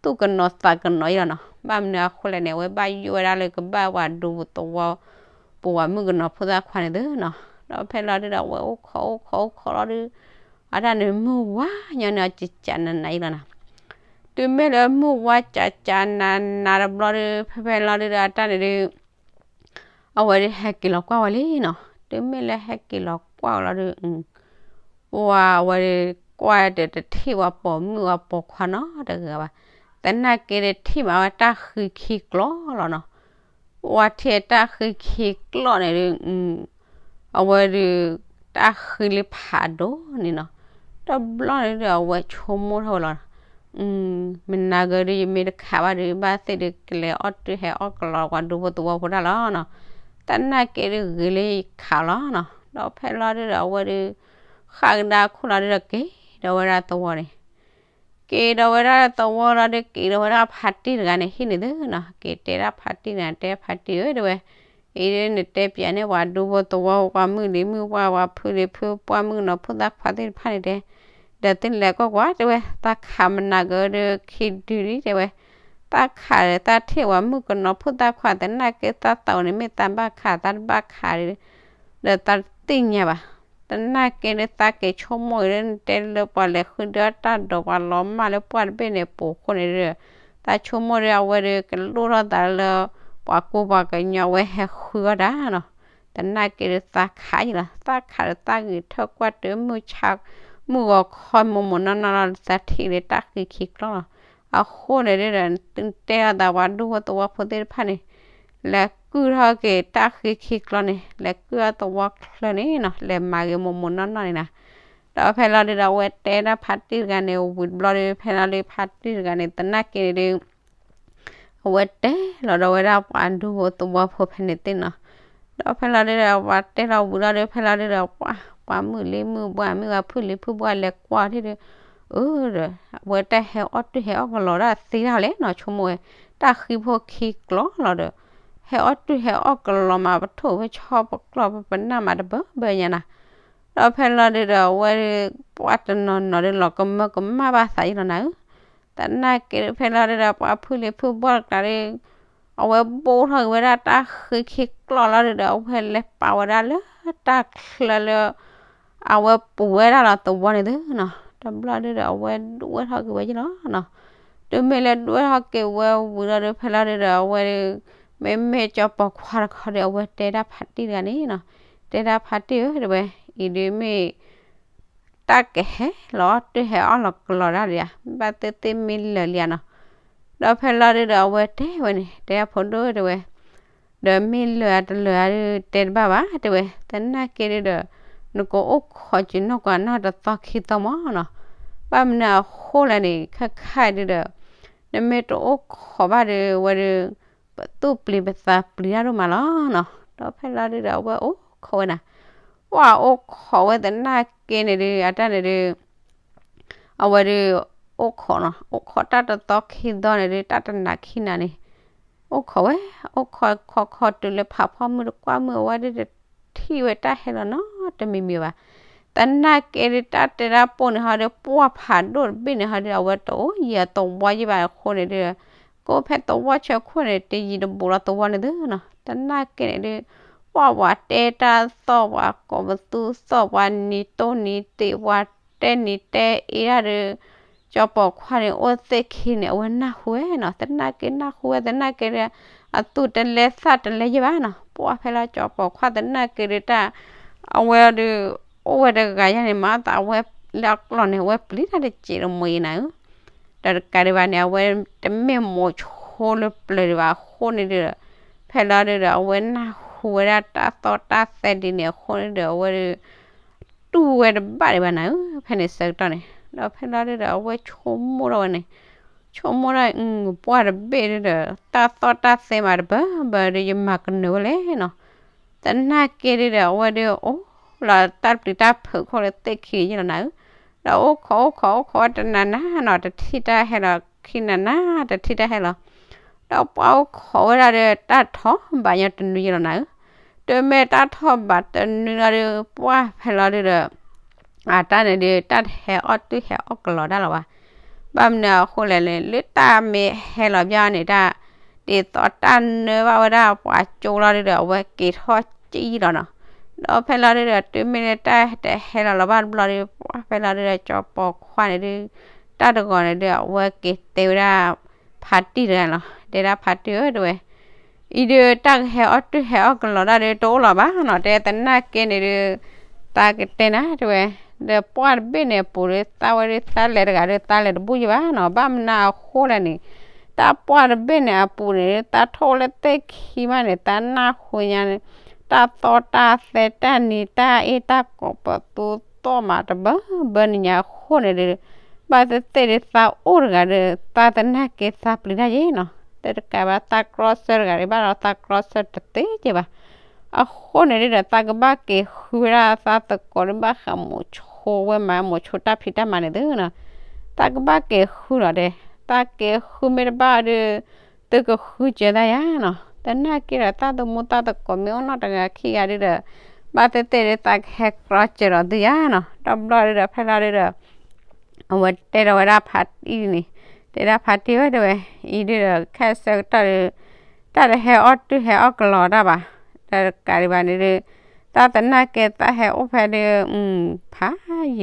သူၣ်ကနီၤသးကနီၤယံၤလီၤနီၤ, ဘၣ်မနုၤအဃိလဲၣ်န့ၣ် အဝဲဘၣ်ယိၣ်ဝဲဒၣ်လၢ ကဘၣ်ဝၤဒူဖိသဝီ ပဝၤမုၣ်ကနီၤဖိသၣ်ခွါန့ၣ်သုနီၤ, ဒီးဖဲလီၤဒုဒီး အဝဲအိၣ်ခိးအိၣ်ခိးအိၣ်ခိးလီၤဒုး အတၢ်န့ၣ်မုၢ်ဝါညီန့ၣ် အကကးနးနးယံၤလီၤနီၤ, တုၤမ့ၢ်လၢမုၢ်ဝါကးကးနးနးတဘျီဒုး ဖဲဖဲလီၤဒုဒီး အတၢ်န့ၣ်ဒုး အဝဲဒုးဟဲက့ၤလီၤကွၢ်ဝဲလံနီၤ, တုၤမ့ၢ်လၢဟဲက့ၤလီၤကွၢ်ဝဲလီၤဒုး ပှၤအဝဲဒုးကွၢ်ဒီးတထံၣ်ဝဲပိာ်မုၣ်ဝဲပိာ်ခွါနီတဂၤဘၣ်, သနာ်က့ဒုးထံၣ်မးဝဲတၢ်ဃံခံကျိာ်လီၤနီၤ, ပှၤထံၣ်တၢ်ဃံခံကျိာ်န့ၣ်ဒုး အဝဲဒုး တၢ်ဃံလၢဖးဒိၣ်န့ၣ်နီၤ, တဘျီန့ၣ်ဒုး အဝဲဆိကမိၣ်ထီၣ်ဝဲလီၤ, မနၤဂ့ၤဒုး ယမ့ၢ်တခးဘၣ်ဒုး ဘၣ်သ့ၣ်ဒုး ကလဲၤအီၣ်တုၢ်ဟဲအီၣ်ကလီၤပှၤဒူဖိသဝီဖိတၢ်လီၤနီၤ, သနာ်က့ဒုးဂ့ၤလၢယခးလီၤနီၤ, ဒီးဖဲလီၤဒုးဒီး အဝဲဒုး ဃၣ်ကဒါခိၣ်လီၤဒုးဒီး က့ၤဒီးဝဲဒၣ်သဝီန့ၣ် က့ၤဒီးဝဲဒၣ်သဝီလီၤဒုး က့ၤဒီးဝဲဒၣ်ဖါတံၢ်တဂၤန့ၣ် ဟံၣ်န့ၣ်သုနီၤ, က့ၤတဲဒၣ်ဖါတံၢ်တဂၤန့ၣ် တဲဖါတံၢ်ဧၢ တဲဝဲ, အံၤဒုးနတဲပၠးန့ၢ်ပှၤဒူဖိသဝီ ပှၤမုၣ်လံၤမုၣ်ပှၢ် ပှၤဖုလံၤဖု ပှၢ်မုၣ်ကနီၤဖိသၣ်ခွါသ့ၣ်တဖၣ်န့ၣ်တဲ, ဒီးသုလဲၤကွၢ်ကွၢ်တဲဝဲ သးခးမနၤဂ့ၤဒုး ခံဒုလံတဲဝဲ, သးခးဒီးသးထံၣ်ပှၤမုၣ်ကနီၤဖိသၣ်ခွါ သနာ်က့သးသးအိၣ်န့ၣ် မ့ၢ်သးဘၣ်ခး သးတဘၣ်ခးဒုး ဒီးသးတသ့ၣ်ညါဘၣ်, သနာ်က့ဒုးသးက့ၤဆိကမိၣ်အံၤဒုး နတဲလၢပှၤလဲၤဃုဒုးတၢ်ဒီးပှၤလီၤမၢ်လၢပှၢ်တဘ့ၣ်န့ၣ် ပိာ်ခိၣ်န့ၣ်ဒီး သးဆိကမိၣ်ဒီး အဝဲဒုးကလိၣ်ထီၣ်သးလၢ ပှၤကူပှၤကညီ အဝဲဟဲဃုအီၣ်တၢ်နီၤ, သနာ်က့ဒုးသးခးယံၤလီၤ, သးခးဒီးသးဂဲၤထၢၣ်ကွၢ်တုၤမုၢ်ဆါ မုၢ်ဂီၤခီမိၢ်မိၢ်နီၢ်နီၢ်လီၤ သးထံၣ်လၢတၢ်ဃံခံကျိာ်လီၤ, အဃိန့ၣ်ဒုးဒီး တဲအီၤသးပှၤဒူဖိသဝီဖိသ့ၣ်တဖၣ်န့ၣ် လဲၤကုၢ်ထီၣ်က့ၤတၢ်ဃံခံကျိာ်န့ၣ် လဲၤကုၢ်အီၣ်သဝီချၢန့ၣ်နီၤ လဲၤမၤဂ့ၤမိၢ်မိၢ်နီၢ်နီၢ်န့ၣ်နီၤ, ဒီးဖဲလီၤဒုးဒီး အဝဲတဲဒၣ်ဖါတံၢ်တဂၤန့ၣ် ဝံၤတဘျီဒုး ဖဲလီၤဒုးဖါတံၢ်တဂၤန့ၣ် သနာ်က့န့ၣ်ဒုး အဝဲတဲလီၤဒီးဝဲဒၣ်ပှၤဒူဖိသဝီဖိဖဲန့ၣ်သ့ၣ်နီၤ, ဒီးဖဲလီၤဒုးဒီး ပှၤတဲလီၤဝံၤလီၤဒုး ဖဲလီၤဒုးဒီး ပှၤ ပှၤမုၣ်လံၤမုၣ်ပှၢ် မုၣ်ဂၤဖုလံၤဖုပှၢ်လဲၤကွၢ်ထံၣ်ဒုး အၢဒီး အဝဲတၢ်ဟဲအီၣ်တုၢ်ဟဲအီၣ်ကလီၤဒၣ်သ့ဒၣ်လဲၣ်နီၤ ဆိကမိၣ်ဝဲ တၢ်ဃံဖိခံကျိာ်လီၤဒီး ဟဲအီၣ်တုၢ်ဟဲအီၣ်ကလီၤမး ပထိၣ်ဝဲဆီပကျီၢ်ပပနၢ်မးတဘၢဘၢညါနၤ, ဒီးဖဲလီၤဒုးဒီး အဝဲဒုး ပှၤတနီၤနီၤဒုး လီၤကမၢကမၣ်ဘၣ်သးယံၤလီၤနၤဧၢ, သနာ်က့ဒုး ဖဲလီၤဒုးဒီး ပှၤဖုလံၤဖုပှၢ်တကျါဒုး အဝဲဘိၣ်ထီၣ်က့ၤဝဲဒၣ်တၢ်ဃံခံကျိာ်လီၤဒုးဒီး အဝဲလဲၤပာ်ဝဲဒၣ်လၢတၢ်ချၢလၢ အဝဲပူၤဝဲဒၣ်လီၤသဝီန့ၣ်သုနီၤ, တဘျီဒုးဒီး အဝဲဒွဲၣ်ထီၣ်က့ၤဝဲယံၤလီၤနီၤ, တုၤမ့ၢ်လၢဒွဲၣ်ထီၣ်က့ၤဝဲဝံၤလီၤဒုး ဖဲလီၤဒုးဒီး အဝဲဒုး မ့မ့ၢ်ကၠီပိာ်ခွါတခီဒုး အဝဲတဲဒၣ်ဖါတံၢ်တဂၤန့ၣ်နီၤ, တဲဒၣ်ဖါတံၢ်ဧၢ တဲဝဲ, အံၤဒုးမ့ၢ် တၢ်ကဟဲလီၤအီၣ်တုၢ်ဟဲအီၣ်လီၤကလီၤဒၣ်လံဧါ, ဘၣ်သ့ၣ်သ့ၣ်မ့ၢ်လၢာ်လံဧါနီၤ, ဒီးဖဲလီၤဒုးဒီး အဝဲတဲဝဲန့ၣ် တဲအဖိဒိၣ်တဲဝဲ ဒီးမ့ၢ်လၢာ်ဧါတလၢာ်ဧါဒုး တဲတဘၣ်ဘၣ် တဲဝဲ, သနာ်က့ဒုးဒီး နကအိၣ်ခိးက့ၤနီၢ်ကွၢ်နီၢ်တသီခံသီမးနီၤ, ဘၣ်မနုၤအဃိလဲၣ်န့ၣ် ခဲခါဒုးဒီး နမ့ၢ်တအိၣ်ခိးဘၣ်ဒုး အဝဲဒုး ပသူၣ်ပျံၤပသးပျံၤတၢ်ဒိၣ်မးလီၤနီၤ, ဒီးဖဲလီၤဒုးဒီး အဝဲအိၣ်ခိးဝဲနၤ ပှၤအိၣ်ခိးဝဲသနာ်က့န့ၣ်ဒုး အတၢ်န့ၣ်ဒုး အဝဲဒုး အိၣ်ခိးနီၤ အိၣ်ခိးတၢ်တသီခံသီန့ၣ်ဒုး တၢ်တနၤခံနၤန့ၣ် အိၣ်ခိးဝဲ အိၣ်ခိးခိးခိးတုၤလၢဖးဖီမုၢ်တကွၢ်မုၢ် အဝဲဒုးတထံၣ်ဝဲတၢ်ဟဲလီၤနီတမံၤမံၤဘၣ်, သနာ်က့ဒုး တၢ်တဲတၢ်ပိၢ်န့ၣ်ဟီဒုး ပှၢ်ဖးဒိၣ်တဘ့ၣ်န့ၣ်ဟီဒုး အဝဲတအိၣ်ယံၤအသဝီယံၤဘၣ်အဃိန့ၣ်ဒုး ကအိၣ်ဖဲသဝီဆၢခိၣ်န့ၣ် တယံၤတဘူးလီၤသဝီန့ၣ်သုနီၤ, သနာ်က့န့ၣ်ဒုး ပှၢ်ပှၤတဲတၢ်သီၣ် ပှၤကိးပသူသီၣ် ပှၤနံၤတိၢ်နံၤသ့ၣ် ပှၤတဲနံၤတဲအ့ဒၣ်ဒုး ကၠီပိာ်ခွါန့ၣ် အိၣ်သ့ၣ်ခံန့ၣ် အဝဲနၢ်ဟူဝဲနီၤ, သနာ်က့နၢ်ဟူဝဲ သနာ်က့ဒုး အသူၣ်တလဲသးတလဲယံၤဘၣ်နီၤ, ပှၢ်ဖဲလီၤကၠီပိာ်ခွါသနာ်က့ဒုးတၢ် အဝဲဒုး အိၣ်ဝဲတဂၤယါန့ၣ် မၤသးအဝဲလၢအကျီၢ်န့ၣ် အဝဲပျံၤတၢ်တစဲးတမှံၤနၤဧၢ ဒီးတကးဒံးဘၣ်န့ၣ် အဝဲတမ့ၢ်မိၤဆိလၢပျၢၤဒံးဘၣ်အဃိန့ၣ်ဒီး ဖဲလီၤဒုဒီး အဝဲနၢ်ဟူဝဲဒၣ်တၢ်သီၣ်တၢ်သဲဒ်န့ၣ်အဃိန့ၣ်ဒီး အဝဲဒုး တူၢ်ဝဲတဘၣ်ဒံးဘၣ်နၤဧၢ, ဖဲန့ၣ်ဆၢကတီၢ်န့ၣ် ဒီးဖဲလီၤဒုဒီး အဝဲဆိကမိၣ်ထီၣ်ဝဲန့ၣ် ဆိကမိၣ်ထီၣ် ပှၢ်တဘ့ၣ်ဒုဒီး တၢ်သီၣ်တၢ်သဲမးတဘၢဘၢဒီး ယမၤကနၢၤဝဲလဲၣ်နီၤ. သနာ်က့ဒုဒီး အဝဲဒုးအိၣ်လီၤတၢ်ပျံၤတၢ်ဖုးခိၣ်လၢသ့ၣ်ခံယ့ၢ်လီၤနၤဧၢ, ဒီးအိၣ်ခိးအိၣ်ခိးအိၣ်ခိးဝဲတနၤနၤနီၤ တထံၣ်တၢ်ဟဲလီၤ, ခံနၤနၤ တထံၣ်တၢ်ဟဲလီၤ. ဒီးပှၢ်အိၣ်ခိးဝဲဒၣ်ဒီး တၢ်ထီၣ်ဘးညီတနွံယ့ၢ်လီၤနၤဧၢ, တမ့ၢ်တၢ်ထီၣ်ဘးတနွံလီၤဒီး ပှၢ်ဖဲလီၤဒုဒီး အတၢ်န့ၣ်ဒုး တၢ်တဟဲအီၣ်တုၢ်ဟဲအီၣ်ကလီၤတၢ်လီၤဘၣ်. ဘၣ်မနုၤအဃိလဲၣ်န့ၣ် လၢတၢ်မ့ၢ်ဟဲလီၤဘၣ်န့ၣ် တၢ်ဒ်သိးတၢ်နၢဘၣ်ဝဲဒၣ်ပှၤကၠိလီၤဒုဒီး အဝဲက့ၤထီၣ်ကံၣ်လီၤနီၤ. ဒီးဖဲလီၤဒုဒီး တုၤမ့ၢ်လၢတၢ်တဟဲလီၤလီၤဘၣ်တဘျီဒီး ပှၢ်ဖဲလီၤဒုဒီး ကၠီၤပီၤခွါန့ၣ်ဒုး တၢ်တဂီၤန့ၣ်ဒုး အဝဲက့ၤတဲဝဲဒၣ် ဖါတံၢ်တဂၤလီၤ, တဲဒၣ်ဖါတံၢ်ဧၢ တဲဝဲ အံၤဒုး တၢ်ကဟဲအီၣ်တုၢ်ဟဲအီၣ်ကလီၤတၢ်ဒုး တအိၣ်လီၤဘၣ်နီၤ, တဲသနာ်က့န့ၣ်ဒုး သးကတဲနၤ တဲဝဲ, ဒီးပှၢ်တဘ့ၣ်န့ၣ်အပူၤဒုး သးဝဲဒုးသးလဲၤတဂၤဒီး သးလဲၤတဘူၣ်ယ့ၢ်ဘၣ်နီၤ, ဘၣ်မနုၤအဃိလဲၣ်န့ၣ် တၢ်ပှၢ်တဘ့ၣ်န့ၣ်အပူၤန့ၣ် သးထီၣ်လၢသ့ၣ်ခံမးန့ၣ် သးနၢ်ဟူညါန့ၣ် တၢ်သီၣ်တၢ်သဲတၢ်နံၤတၢ်အ့ၣ်တၢ်ကိးပသူသီၣ်မးတဘၢဘၢနံၤညါအဃိန့ၣ်ဒုး ဘၣ်သ့ၣ်သ့ၣ်ဒုး သးအိၣ်တဂၤဒီး သးသနာ်က့သးပျံၤတၢ်ယ့ၢ်နီၤ, တတကးဘၣ်သးကြီဆၢတဂၤဒံးဘၣ်ဒီး သးကြီဆၢတသ့က့ဘၣ်. အဃိန့ၣ်ဒုးဒီး သးကဘၣ်က့ၤဃုဝဲဒၣ်သးသကိးဒုး ဘၣ်ဃးမိၤဆိဝဲမး မိၤဆိတၢ်ဖံးတၢ်မၤန့ၣ်သုနီၤ, သးကဘၣ်က့ၤဃုလီၤတဲ, သးက့ၤဃုမ့ၢ်တဘၣ်ဒီး သုကဃုစၢၤသးယၤနီၤ, သနာ်က့ဒီး သးသမူသးသကိးမ့ၢ်အိၣ်နီတဂၤခံဂၤဒုးဒီး ဘၣ်သ့ၣ်သ့ၣ်ဒုး သးကဟဲကြီစၢၤဒီးသုယၤနီၤ, တဘျီဒုးဒီး ဖဲလီၤဒုးဒီး အဝဲတဲဒီးဝဲဒၣ်ဖါတံၢ်န့ၣ်, တဲဒၣ်ဖါတံၢ်ဝဲတဲဝဲ, အံၤဒုးဒီး ခဲအံၤဆၢကတီၢ်ဒီး တၢ်တဟဲအီၣ်တုၢ်ဟဲအီၣ်ကလီၤတၢ်ဘၣ်, ဒီးတကးဒံးဘၣ်န့ၣ်ဒုး သးသနာ်က့သးဟဲအိၣ်ဖဲဒုး ဖးယံာ်လံ,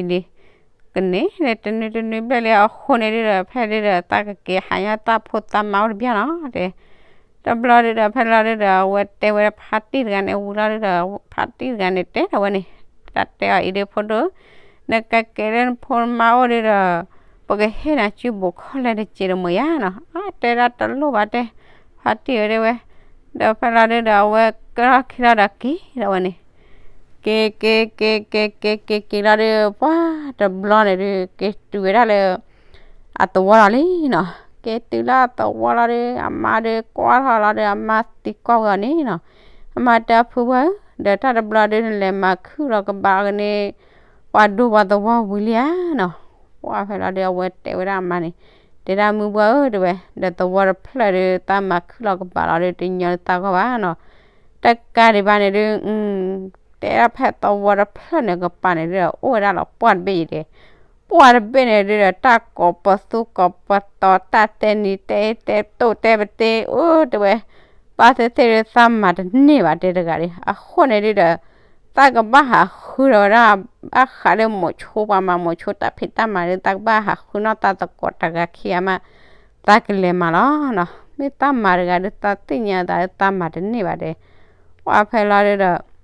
ကန့ၣ်ဒီးတနွံတနွံဘျဲၣ်လံအဃိန့ၣ်ဒုးဒီး ဖဲဒုးဒီး သးကက့ၤဟးညါသးဖိသးမါအိၣ်တဘျီလီၤတဲ တဘျီဒုးဒီး ဖဲလီၤဒုးဒီး အဝဲတဲဝဲဖါတံၢ်တဂၤန့ၣ် ဝံၤလီၤဒုးဒီး ဖါတံၢ်တဂၤန့ၣ် တဲဒီးဝဲန့ၣ်, တၢ်တဲအီၤအံၤဒုး ဖိဒိၣ်, နကက့ၤလၢနဖိနမါအိၣ်ဒုးဒီး ပကဟ့ၣ်နၤစုပူၤခီၣ်လဲတစဲးတမှဲၤယၤနီၤ, အတဲဒၣ်တလိၣ်ဘၣ်တဲ, ဖါတံၢ်ဝဲတဲဝဲ, ဒီးဖဲလီၤဒုးဒီး အဝဲကဲထီၣ်ခံလီၤဒီးက့ၤဒီးဝဲန့ၣ် က့ၤ က့ၤ က့ၤ က့ၤ က့ၤ က့ၤ က့ၤလီၤဒုး ပှၢ်တဘျီန့ၣ်ဒုး က့ၤတုၤဝဲဒၣ်လၢ အသဝီလီၤလံနီၤ, က့ၤတုၤလၢအသဝီလီၤဒုး အမါဒုးကွၢ်ထီၣ်လီၤဒီး အမါသံကွၢ်ဝဲအီၤန့ၣ်နီၤ, အမါတဲအီၤ ဖုဝဲဧၢ, ဒီးတၢ်တဘျီဒုး နလဲၤမၤခုၣ်လီၤကဘးကန့ၢ် ပှၤဒိပှၤသဝီဝံၤလံဧါနီၤ, ပှၢ်ဖဲလီၤဒုး အဝဲတဲဝဲဒၣ်အမါန့ၣ်, တဲဒၣ်မုၢ်ပှၢ်ဧၢ တဲဝဲ, ဒီးသဝီတဖျၢၣ်ဒုး တၢ်မၤခုၣ်လီၤကဘးလီၤဒုး တညီလၢသးဂီၢ်ဘၣ်နီၤ, တကးဒံးဘၣ်န့ၣ်ဒုး တဲဒၣ်ဖဲသဝီတဖျၢၣ်န့ၣ်ကပၤန့ၣ်ဒုး အိၣ်ဝဲဒၣ်လီၤပှၢ်တဘ့ၣ်အံၤတဲ, ပှၢ်တဘ့ၣ်န့ၣ်ဒုးဒီး တၢ်ကိးပသူကိးပသီ တၢ်တဲနံၤတဲအ့ၣ်တဲတိၢ်တဲပတ့ၢ် အိၣ်တဲဝဲ, ဘၣ်သ့ၣ်သ့ၣ်ဒုး သးမၤတန့ၢ်ဘၣ်တဲတဂၤဒုး အဃိန့ၣ်ဒုးဒီး သးကဘၣ်ဟးဃုဒီးဝဲဒၣ် ဘၣ်ဃးလၢမိၤဆိပှၤမၤမိၤဆိတၢ်ဖံးတၢ်မၤဒုး သးကဘၣ်ဟးဃုနီၣ်သးသကိးတဂၤခံဂၤမး သးကလဲၤမၤလီၤနီၤ, မ့ၢ်သးမၤတဂၤဒုး သးသ့ၣ်ညါသးဒုး သးမၤတန့ၢ်ဘၣ်တဲ, ပှၢ်ဖဲလီၤဒုးဒီး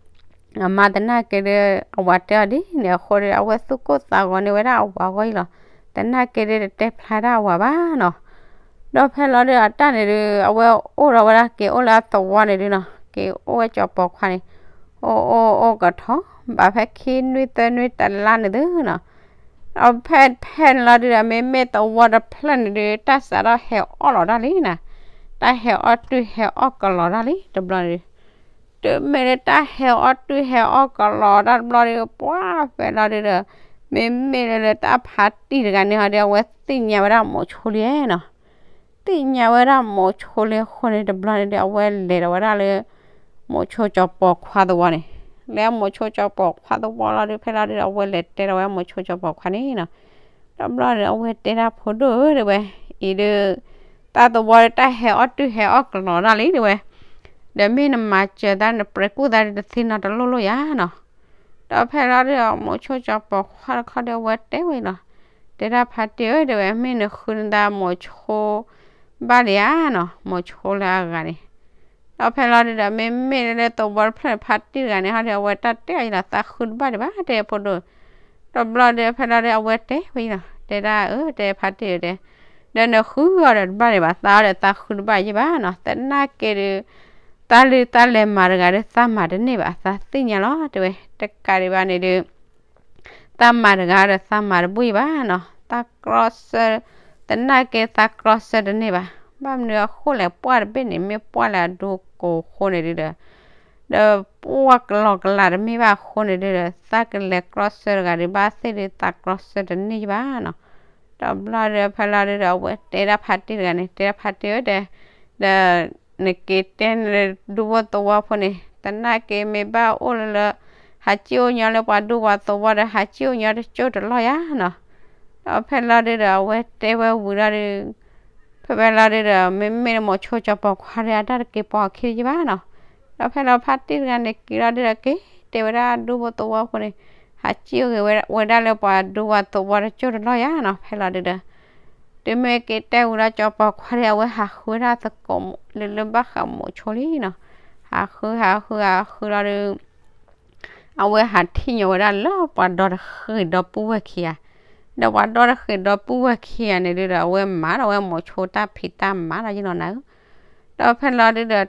အမါသနာ်က့ဒုး အဝၤတဲအီၤဒ်န့ၣ်အဃိဒီး အဝဲသူၣ်ကိၢ်သးဂီၤန့ၢ်ဝဲဒၣ်အဝၤအဂီၢ်အံၤလီၤ, သနာ်က့ဒုး တတဲဖျါဒၣ်အဝၤဘၣ်နီၤ, ဒီးဖဲလီၤဒုး အတၢ်န့ၣ်ဒုး အဝဲအိၣ်ဒီးဝဲဒၣ် က့ၤအိၣ်လၢအသဝီန့ၣ်ဒုးနီၤ, က့ၤအိၣ်ဝဲကၠီၤပီၤခွါန့ၣ်, အိၣ်အိၣ်အိၣ်ကထီၣ် ဘၣ်ဖဲခံနွံသၢနွံတလါန့ၣ်သုနီၤ, ဒီးဖဲဖဲန့ၣ်လီၤဒုးဒီး မ့မ့ၢ်သဝီတဖျၢၣ်န့ၣ်ဒုး တၢ်စးထီၣ်ဟဲအီၣ်လီၤတၢ်လံနီၤ, တၢ်ဟဲအီၣ်တုၢ်ဟဲအီၣ်ကလီၤတၢ်လံတဘျီန့ၣ်ဒုး တုၤမ့ၢ်လၢတၢ်ဟဲအီၣ်တုၢ်ဟဲအီၣ်ကလီၤတၢ်တဘျီဒီး ပှၢ်ဖဲလီၤဒုးဒီး မ့မ့ၢ်လၢလၢတၢ်ဖါတံၢ်တဂၤန့ၣ်ဟီဒီး အဝဲသ့ၣ်ညါဝဲဒၣ်မိၤဆိလံနီၤ, သ့ၣ်ညါဝဲဒၣ်မိၤဆိလံအဃိန့ၣ် တဘျီန့ၣ်ဒီး အဝဲလဲၤဒီးဝဲဒၣ်လၢ မိၤဆိကၠီၤပီၤခွါသဝီန့ၣ်, လၢမိၤဆိကၠီၤပီၤခွါသဝီလီၤဒုး ဖဲလီၤဒုးဒီး အဝဲလဲၤတဲဒီးဝဲမိၤဆိကၠီၤပီၤခွါန့ၣ်နီၤ, တဘျီန့ၣ် အဝဲတဲဒၣ်ဖိဒိၣ်ဧၢ တဲဝဲ, အံၤဒုး တၢ်သဝီဒီးတၢ်ဟဲအီၣ်တုၢ်ဟဲအီၣ်ကလီၤတၢ်လံတဲဝဲ, ဒီးမ့ၢ်နမၤစၢၤသး နပြဲၤကူၣ်သးဒုး တသ့နီတလိၣ်လိၣ်ယၤနီၤ, ဒီးဖဲလီၤဒုးဒီး မိၤဆိကၠီၤပီၤခွါတခီဒီး အဝဲတဲဝဲအံၤလီၤ, တဲဒၣ်ဖါတံၢ်ဧၢ တဲဝဲ မ့ၢ်နဃုနသးမိၤဆိဘၣ်လံဧါနီၤ, မိၤဆိလၢအဂၤန့ၣ် ဒီးဖဲလီၤဒုးဒီး မ့မ့ၢ်လၢသဝီတဖျၢၣ်န့ၣ် ဖါတံၢ်တဂၤန့ၣ်ဟီဒီး အဝဲတၢ်တဲအီၤအံၤလီၤ သးဃုတဘၣ်ဒံးဘၣ် တဲဖိဒိၣ်, တဘျီဒီး ဖဲလီၤဒုး အဝဲတဲဝဲအံၤလီၤ တဲဒၣ်အၢ တဲဖါတံၢ်ဧၢ တဲ ဒီးနဃုအီၤဒီးတဘၣ်န့ၣ်ဘၣ်, သးအီၤဒီးသးဃုတဘၣ်ယဲၢ်ဘၣ်နီၤ, သနာ်က့ဒီး တၢ်လုၢ်တၢ်လဲၤမၤတဂၤဒီး သးမၤတန့ၢ်ဘၣ်, သးသ့ၣ်ညါလီၤ တဲဝဲ, တကးဒံးဘၣ်န့ၣ်ဒီး သးမၤတဂၤဒီး သးမၤတဘူၣ်ယဲၢ်ဘၣ်နီၤ, သးကြီဆၢ, သနာ်က့သးကြီဆၢတန့ၢ်ဘၣ်, ဘၣ်မနုၤအဃိလဲၣ် ပှၢ်တဘ့ၣ်န့ၣ် မ့ၢ်ပှၢ်လၢအဒိကိးအဃိန့ၣ်ဒုဒီး ဒီးပှၢ်ကလီကလးတမ့ၢ်ဘၣ်အဃိန့ၣ်ဒုဒီး သးကလဲၤကြီဆၢတဂၤဒုး ဘၣ်သ့ၣ်ဒုးသးကြီဆၢတန့ၢ်ယဲၢ်ဘၣ်နီၤ, ဒီးဘျီဒီးဖဲလီၤဒုဒီး အဝဲတဲဒၣ်ဖါတံၢ်တဂၤန့ၣ် တဲဒၣ်ဖါတံၢ်ဧၢတဲ, ဒီး နက့ၤတဲနဒူဖိသဝီဖိန့ၣ် သနာ်က့မ့ၢ်ဘၣ်အိၣ်လၢလၢ ဟးစံၣ်အိၣ်ညီလၢပှၤဒူပှၤသဝီဒီး ဟးစံၣ်အိၣ်ညီတကၠိၢ်တလီၢ်ယါနီၤ, ဒီးဖဲလီၤဒုဒီး အဝဲတဲဝဲဝံၤလီၤဒု ဖဲဖဲလီၤဒုဒီး မ့မ့ၢ်မိၤဆိကၠီၤပိာ်ခွါဒီး အတၢ်တက့ၤပိာ်အခံယဲၢ်ဘၣ်နီၤ, ဒီးဖဲလီၤဖါတံၢ်တဂၤန့ၣ်က့ၤလီၤဒုဒီး က့ၤတဲဝဲဒၣ်ဒူဖိသဝီဖိန့ၣ် ဟးစံၣ်အိၣ်ဂ့ၤဝဲဒၣ်လၢပှၤဒူပှၤသဝီတကၠိၢ်တလီၢ်ယါနီၤ, ဖဲလီၤဒုဒီး တုၤမ့ၢ်က့ၤတဲဝံၤလီၤကၠီၤပိာ်ခွါဒီး အဝဲဟးဃုဝဲဒၣ်သကိးလၢလၢဘၣ်ဃးမိၤဆိလံနီၤ, ဟးဃုဟးဃုဟးဃုလီၤဒု အဝဲဟးထံၣ်ညီဝဲဒၣ်လၢပှၤဒီတဃ့ၢ်ဒီပုၢ်ဝဲၢ်ခံဂၤ, ဒီးပှၤဒီတဃ့ၢ်ဒီပုၢ်ဝဲၢ်ခံဂၤန့ၣ်ဒုဒီး အဝဲမၤဒီးအဝဲမိၤဆိတၢ်ဖံးတၢ်မၤလီၤယဲၢ်လီၤနၤဧၢ, ဒီးဖဲလီၤဒုဒီးတၢ်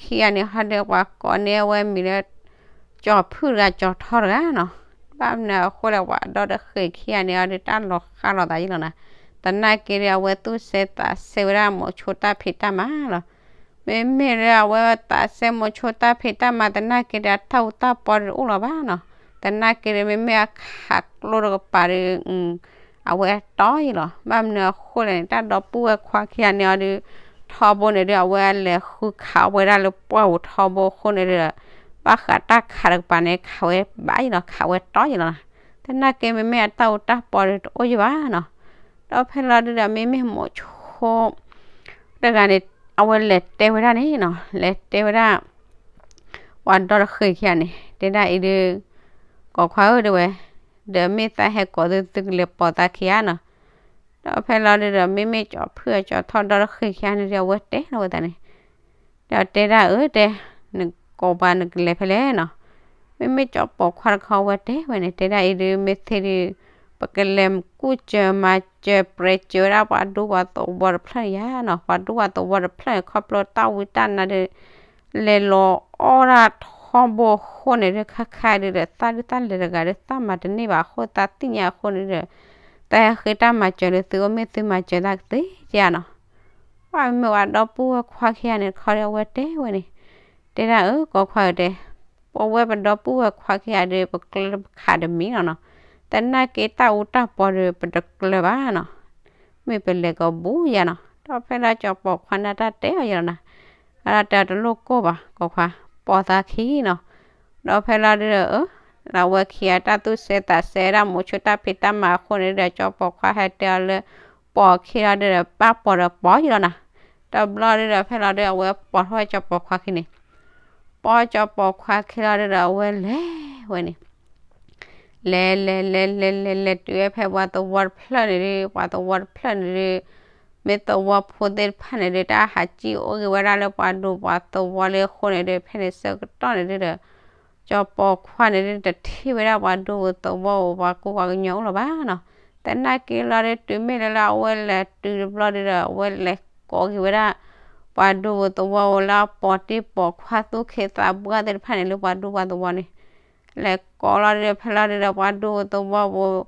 ခံဂၤန့ၣ်ဟီဒု ပှၤကိးန့ၢ်အဝဲမံၤလၢ ကၠီၤဖုၣ်တဂၤကၠီၤထီတဂၤနီၤ, ဘၣ်မနုၤအဃိလဲၣ် ပှၤဒီတဃ့ၢ်ခံဂၤန့ၣ်အီၤဒု တၢ်လီၤဃၣ်လီၤသးယဲၢ်လီၤနၤ, သနာ်က့ဒီးအဝဲသူၣ်စဲသးစဲဝဲဒၣ်မိၤဆိတၢ်ဖံးတၢ်မၤလီၤ မ့မ့ၢ်လၢအဝဲသးစဲမိၤဆိတၢ်ဖံးတၢ်မၤ သနာ်က့ဒီးအတၢ်အူတၢ်ပီတအိၣ်လီၤဘၣ်နီၤ, သနာ်က့ဒီးမ့မ့ၢ်အခးကျိတကပၤဒီး အဝဲတီယဲၢ်လီၤ, ဘၣ်မနုၤအဃိလဲၣ်န့ၣ် တၢ်ဒီပုၢ်ဝဲၢ်ခွါခံဂၤန့ၣ်အီၤဒု ထီဘိန့ၣ်ဒု အဝဲလဲၤဃုခးဝဲဒၣ်လၢပှၢ်ပူၤထီဘိအဃိန့ၣ်ဒုဒီး ဘၣ်ဃးတၢ်ခးတကပၤန့ၣ် ခးဝဲဘၣ်ယဲၢ်လီၤ ခးဝဲတီယဲၢ်လီၤ, သနာ်က့မ့မ့ၢ်အတၢ်အူတၢ်ပီဒီးတအိၣ်ယဲၢ်ဘၣ်နီၤ, ဒီးဖဲလီၤဒုဒီးမ့မ့ၢ်မိၤဆိ တဂၤန့ၣ် အဝဲလဲၤတဲဝဲဒၣ်န့ၣ်နီၤ, လဲၤတဲဝဲဒၣ် ပှၤဒီတဃ့ၢ်ခံဂၤန့ၣ် တဲဒၣ်အံၤဒု ကိးခွါဧၢတဲဝဲ, ဒီးမ့ၢ်သးဟဲကိးသု သုကလဲၤပိာ်သးခံဂၤနီၤ, ဒီးဖဲလီၤဒုဒီး မ့မ့ၢ်ကၠီၤဖုၣ်အကၠီၤထီၣ်ဒီတဃ့ၢ်ခံဂၤန့ၣ်ဒီး အဝဲတဲလီၤဝဲသးန့ၣ် ဒီးတဲဒၣ်အၢတဲ, နကိးပှၤနကလဲၤဖဲလဲၣ်နီၤ, မ့မ့ၢ်ကၠီၤပိာ်ခွါတခီဝဲတဲဝဲန့ၣ် တဲဒၣ်အံၤဒု မ့ၢ်သ့ဒု ပကလဲၤကူၣ်စၢၤမၤစၢၤပြဲးစၢၤဝဲဒၣ်ပှၤဒူပှၤသဝီတဖျၢၣ်န့ၣ်ယါနီၤ, ပှၤဒူပှၤသဝီတဖျၢၣ်န့ၣ် ခီဖျိတၢ်ဝံတၢ်နါဒု လဲၤလီၤအီၣ်ဒၣ်ထီဘိအဃိန့ၣ်ဒု ခါခါဒုဒီး သးဒုတၢ်လဲၤတဂၤဒီး သးမၤတန့ၢ်ဘၣ်အဃိ သးသ့ၣ်ညါအဃိန့ၣ်ဒီး သးဟဲဃ့တၢ်မၤစၢၤလၢသုအိၣ် မ့ၢ်သုမၤစၢၤတၢ်ကသ့ဧါနီၤ, ပှၤမ့ၢ်ဝဲဒီပုၢ်ဝဲၢ်ခွါခံဂၤန့ၣ်တခီဒီး အဝဲတဲဝဲန့ၣ်, တဲဒၣ်အၢ ကိးခွါဧၢတဲ, ပဝဲပဒီပုၢ်ဝဲၢ်ခွါခံဂၤဒီး ပကျၢၤပခးတမံၤလီၤနီၤ, သနာ်က့တၢ်အူတၢ်ပီဒီး ပတကျၢၤဘၣ်နီၤ, မ့ၢ်ပလဲၤကဘူးယါနီၤ, ဒီးဖဲလၢကၠီၤပိာ်ခွါန့ၣ်တၢ်တဲအီၤယါနီၤ, အတၢ်တဲအီၤတလိၣ်ကိၢ်ဘၣ် ကိးခွါ, ပိာ်သးခံနီၤ, ဒီးဖဲလီၤဒုဒီး အၢ လၢအဝဲခံဂၤတၢ်သူၣ်စဲသးစဲဒၣ်မိၤဆိတၢ်ဖံးတၢ်မၤအဃိန့ၣ်ဒီး ကၠီၤပိာ်ခွါဟဲတဲအီၤလၢ ပိာ်ခံလီၤဒုဒီး ဘၣ်ပိာ်ဒီးပိာ်ယါလီၤနီၤ, ဒီးဘျီဒုဒီး ဖဲလီၤဒု အဝဲပိာ်ထီၣ်ဝဲကၠီၤပိာ်ခွါခံန့ၣ်, ပိာ်ကၠီၤပိာ်ခွါခံလီၤဒုဒီး အဝဲလဲၤဝဲန့ၣ် လဲၤလဲၤလဲၤလဲၤလဲၤလဲၤတုၤဝဲဖဲပှၤသဝီတဖျၢၣ်န့ၣ်ဒု ပှၤသဝီတဖျၢၣ်န့ၣ်ဒု မ့ၢ်သဝီဖိသ့ၣ်တဖၣ်န့ၣ်ဒု တၢ်ဟးစံၣ်အိၣ်ဂ့ၤဝဲဒၣ်လၢပှၤဒူပှၤသဝီလၢအဃိန့ၣ်ဒု ဖဲန့ၣ်ဆၢကတီၢ်န့ၣ်ဒုဒီး ကၠီၤပိာ်ခွါန့ၣ်ဒု တထံၣ်ဝဲဒၣ်ပှၤဒူပှၤသဝီဧိၤ ပှၤကူပှၤကညီအိၣ်လၢၤဘၣ်နီၤ, သနာ်က့လီၤဒု တုၤမ့ၢ်လၢလၢအဝဲလဲၤတုၤတဘျီဒုဒီး အဝဲလဲၤကိးက့ၤဝဲဒၣ် ပှၤဒူပှၤသဝီဧိၤလၢအပိာ်တံၢ် ပိာ်ခွါသူၣ်ခ့သးဘှါသ့ၣ်တဖၣ်န့ၣ် လၢပှၤဒူပှၤသဝီန့ၣ် လဲၤကိးလီၤဒုဒီး ဖဲလီၤဒုဒီး ပှၤဒူပှၤသဝီဧိၤ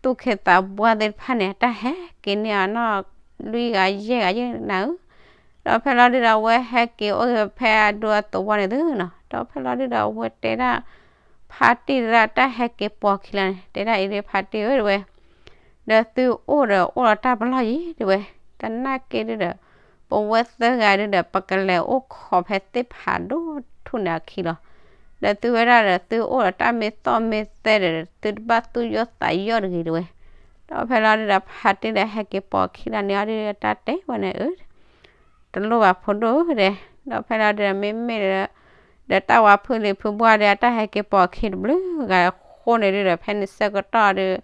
သူၣ်ခ့သးဘှါသ့ၣ်တဖၣ်န့ၣ် အတၢ်ဟဲက့ၤန့ၢ်အနီၢ်လွံၢ်ဂၤယဲၢ်ဂၤယဲၢ်နၤဧၢ, ဒီးဖဲလီၤဒုဒီး အဝဲဟဲက့ၤအိၣ်ဂ့ၤဖဲအဒူအသဝီန့ၣ်သုနီၤ, ဒီးဖဲလီၤဒုဒီး အဝဲတဲဒၣ် ဖါတံၢ်တဂၤ တၢ်ဟဲက့ၤပိာ်ခံလီၤန့ၣ် တဲဒၣ်အံၤဒု ဖါတံၢ်ဧၢတဲဝဲ ဒီးသုအိၣ်ဒီးအိၣ်ဒီးတၢ်ပလီၢ်ယံၤတဲဝဲ, သနာ်က့ဒုဒီး ပဝဲသၢဂၤဒုဒီး ပကလဲၤအိၣ်ခိးဖဲသ့ၣ်ဖးဒိၣ်ထူၣ်န့ၣ်အခံလီၤ, ဒီးသုဝဲဒၣ်ဒီး သုအိၣ်ဒီးတၢ်မ့ၢ်သီၣ်မ့ၢ်သဲဒီး သုတဘၣ်သူၣ်ယိၣ်သးယိၣ်တဂ့ၤတဲဝဲ, ဒီးဖဲလီၤဒုဒီး ဖါတံၢ်ဒီးဟဲက့ၤပိာ်ခံလီၤန့ၣ်အီၤဒုဒီး တၢ်တဲဝဲန့ၣ်အၢ တလိၣ်ဘၣ်ဖိဒိၣ်ဧၢဒီး ဒီးဖဲလီၤဒုဒီး မ့မ့ၢ်ဒီး ဒီးတၢ်ဝၤဖုလံၤဖုဘှၢ်ဒီး အတၢ်ဟဲက့ၤပိာ်ခံတဘျုးဂၤအဃိန့ၣ်ဒုဒီး ဖဲန့ၣ်ဆၢကတီၢ်ဒီး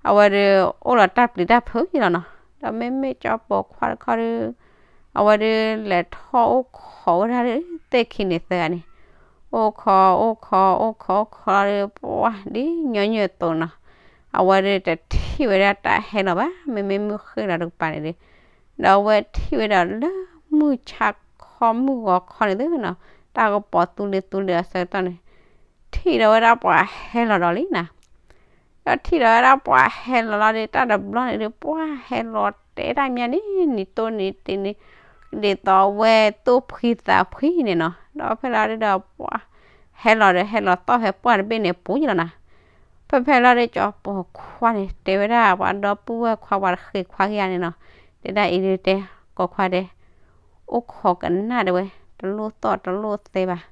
အဝဲဒု အိၣ်ဒီးတၢ်ပျံၤတၢ်ဖုးယံၤလီၤနီၤ, ဒီးမ့မ့ၢ်ကၠီပိာ်ခွါတခီဒီး အဝဲဒု လဲၤထီၣ်အိၣ်ခိးဝဲဒၣ်သ့ၣ်ခံန့ၣ်သၢဂၤန့ၣ်, အိၣ်ခိး အိၣ်ခိး အိၣ်ခိး အိၣ်ခိးလီၤဒီး ပှၤဒ်ညီနုၢ်အသိးနီၤ, အဝဲဒုတထံၣ်ဝဲဒၣ်တၢ်ဟဲလီၤဘၣ်, မ့မ့ၢ်မုၢ်ဃ့ၢ်လီၤတကပၤန့ၣ်ဒု ဒီးအဝဲထံၣ်ဝဲဒီးလၢမုၢ်ဆါခီမုၢ်ဂီၤခီန့ၣ်သုနီၤ, တၢ်ကပီၤသူလ့ၤသူလ့ၤအဆၢကတီၢ်န့ၣ် ထံၣ်ဒီးဝဲဒၣ်ပှၤဟဲလီၤဒီးလံနီၤ. ဒီးထံၣ်ဒီးဝဲဒၣ်ပှၤဟဲလီၤလီၤဒီး တၢ်တဘျီန့ၣ်ဒီး ပှၤဟဲလီၤတဲတၢ်မးန့ၣ် နံၤတိၢ်နံၤတ့န့ၣ် ဒ်သိးအဝဲသူၣ်ဖှံသးဖှံန့ၣ်နီၤ. ဒီးဖဲလီၤဒုဒီးပှၤဟဲလီၤဒီး ဟဲလီၤသီၣ်ဖဲပှၢ်တဘ့ၣ်န့ၣ်အပူၤလီၤနီၤ. ဖဲဖဲလီၤဒုဒီး ကၠီၤပီၤခွါန့ၣ် တဲဝဲဒၣ်ပှၤဒီပုၢ်ဝဲၢ်ခွါ ပှၤတဃ့ခွါခံဂၤန့ၣ်နီၤ, တဲဒၣ်အံၤဒုတဲ ကီၤခွါတဲ အိၣ်ခိးကနၣ်တဲဝဲ, တလိၣ်သီၣ်တလိၣ်သဲဘၣ်.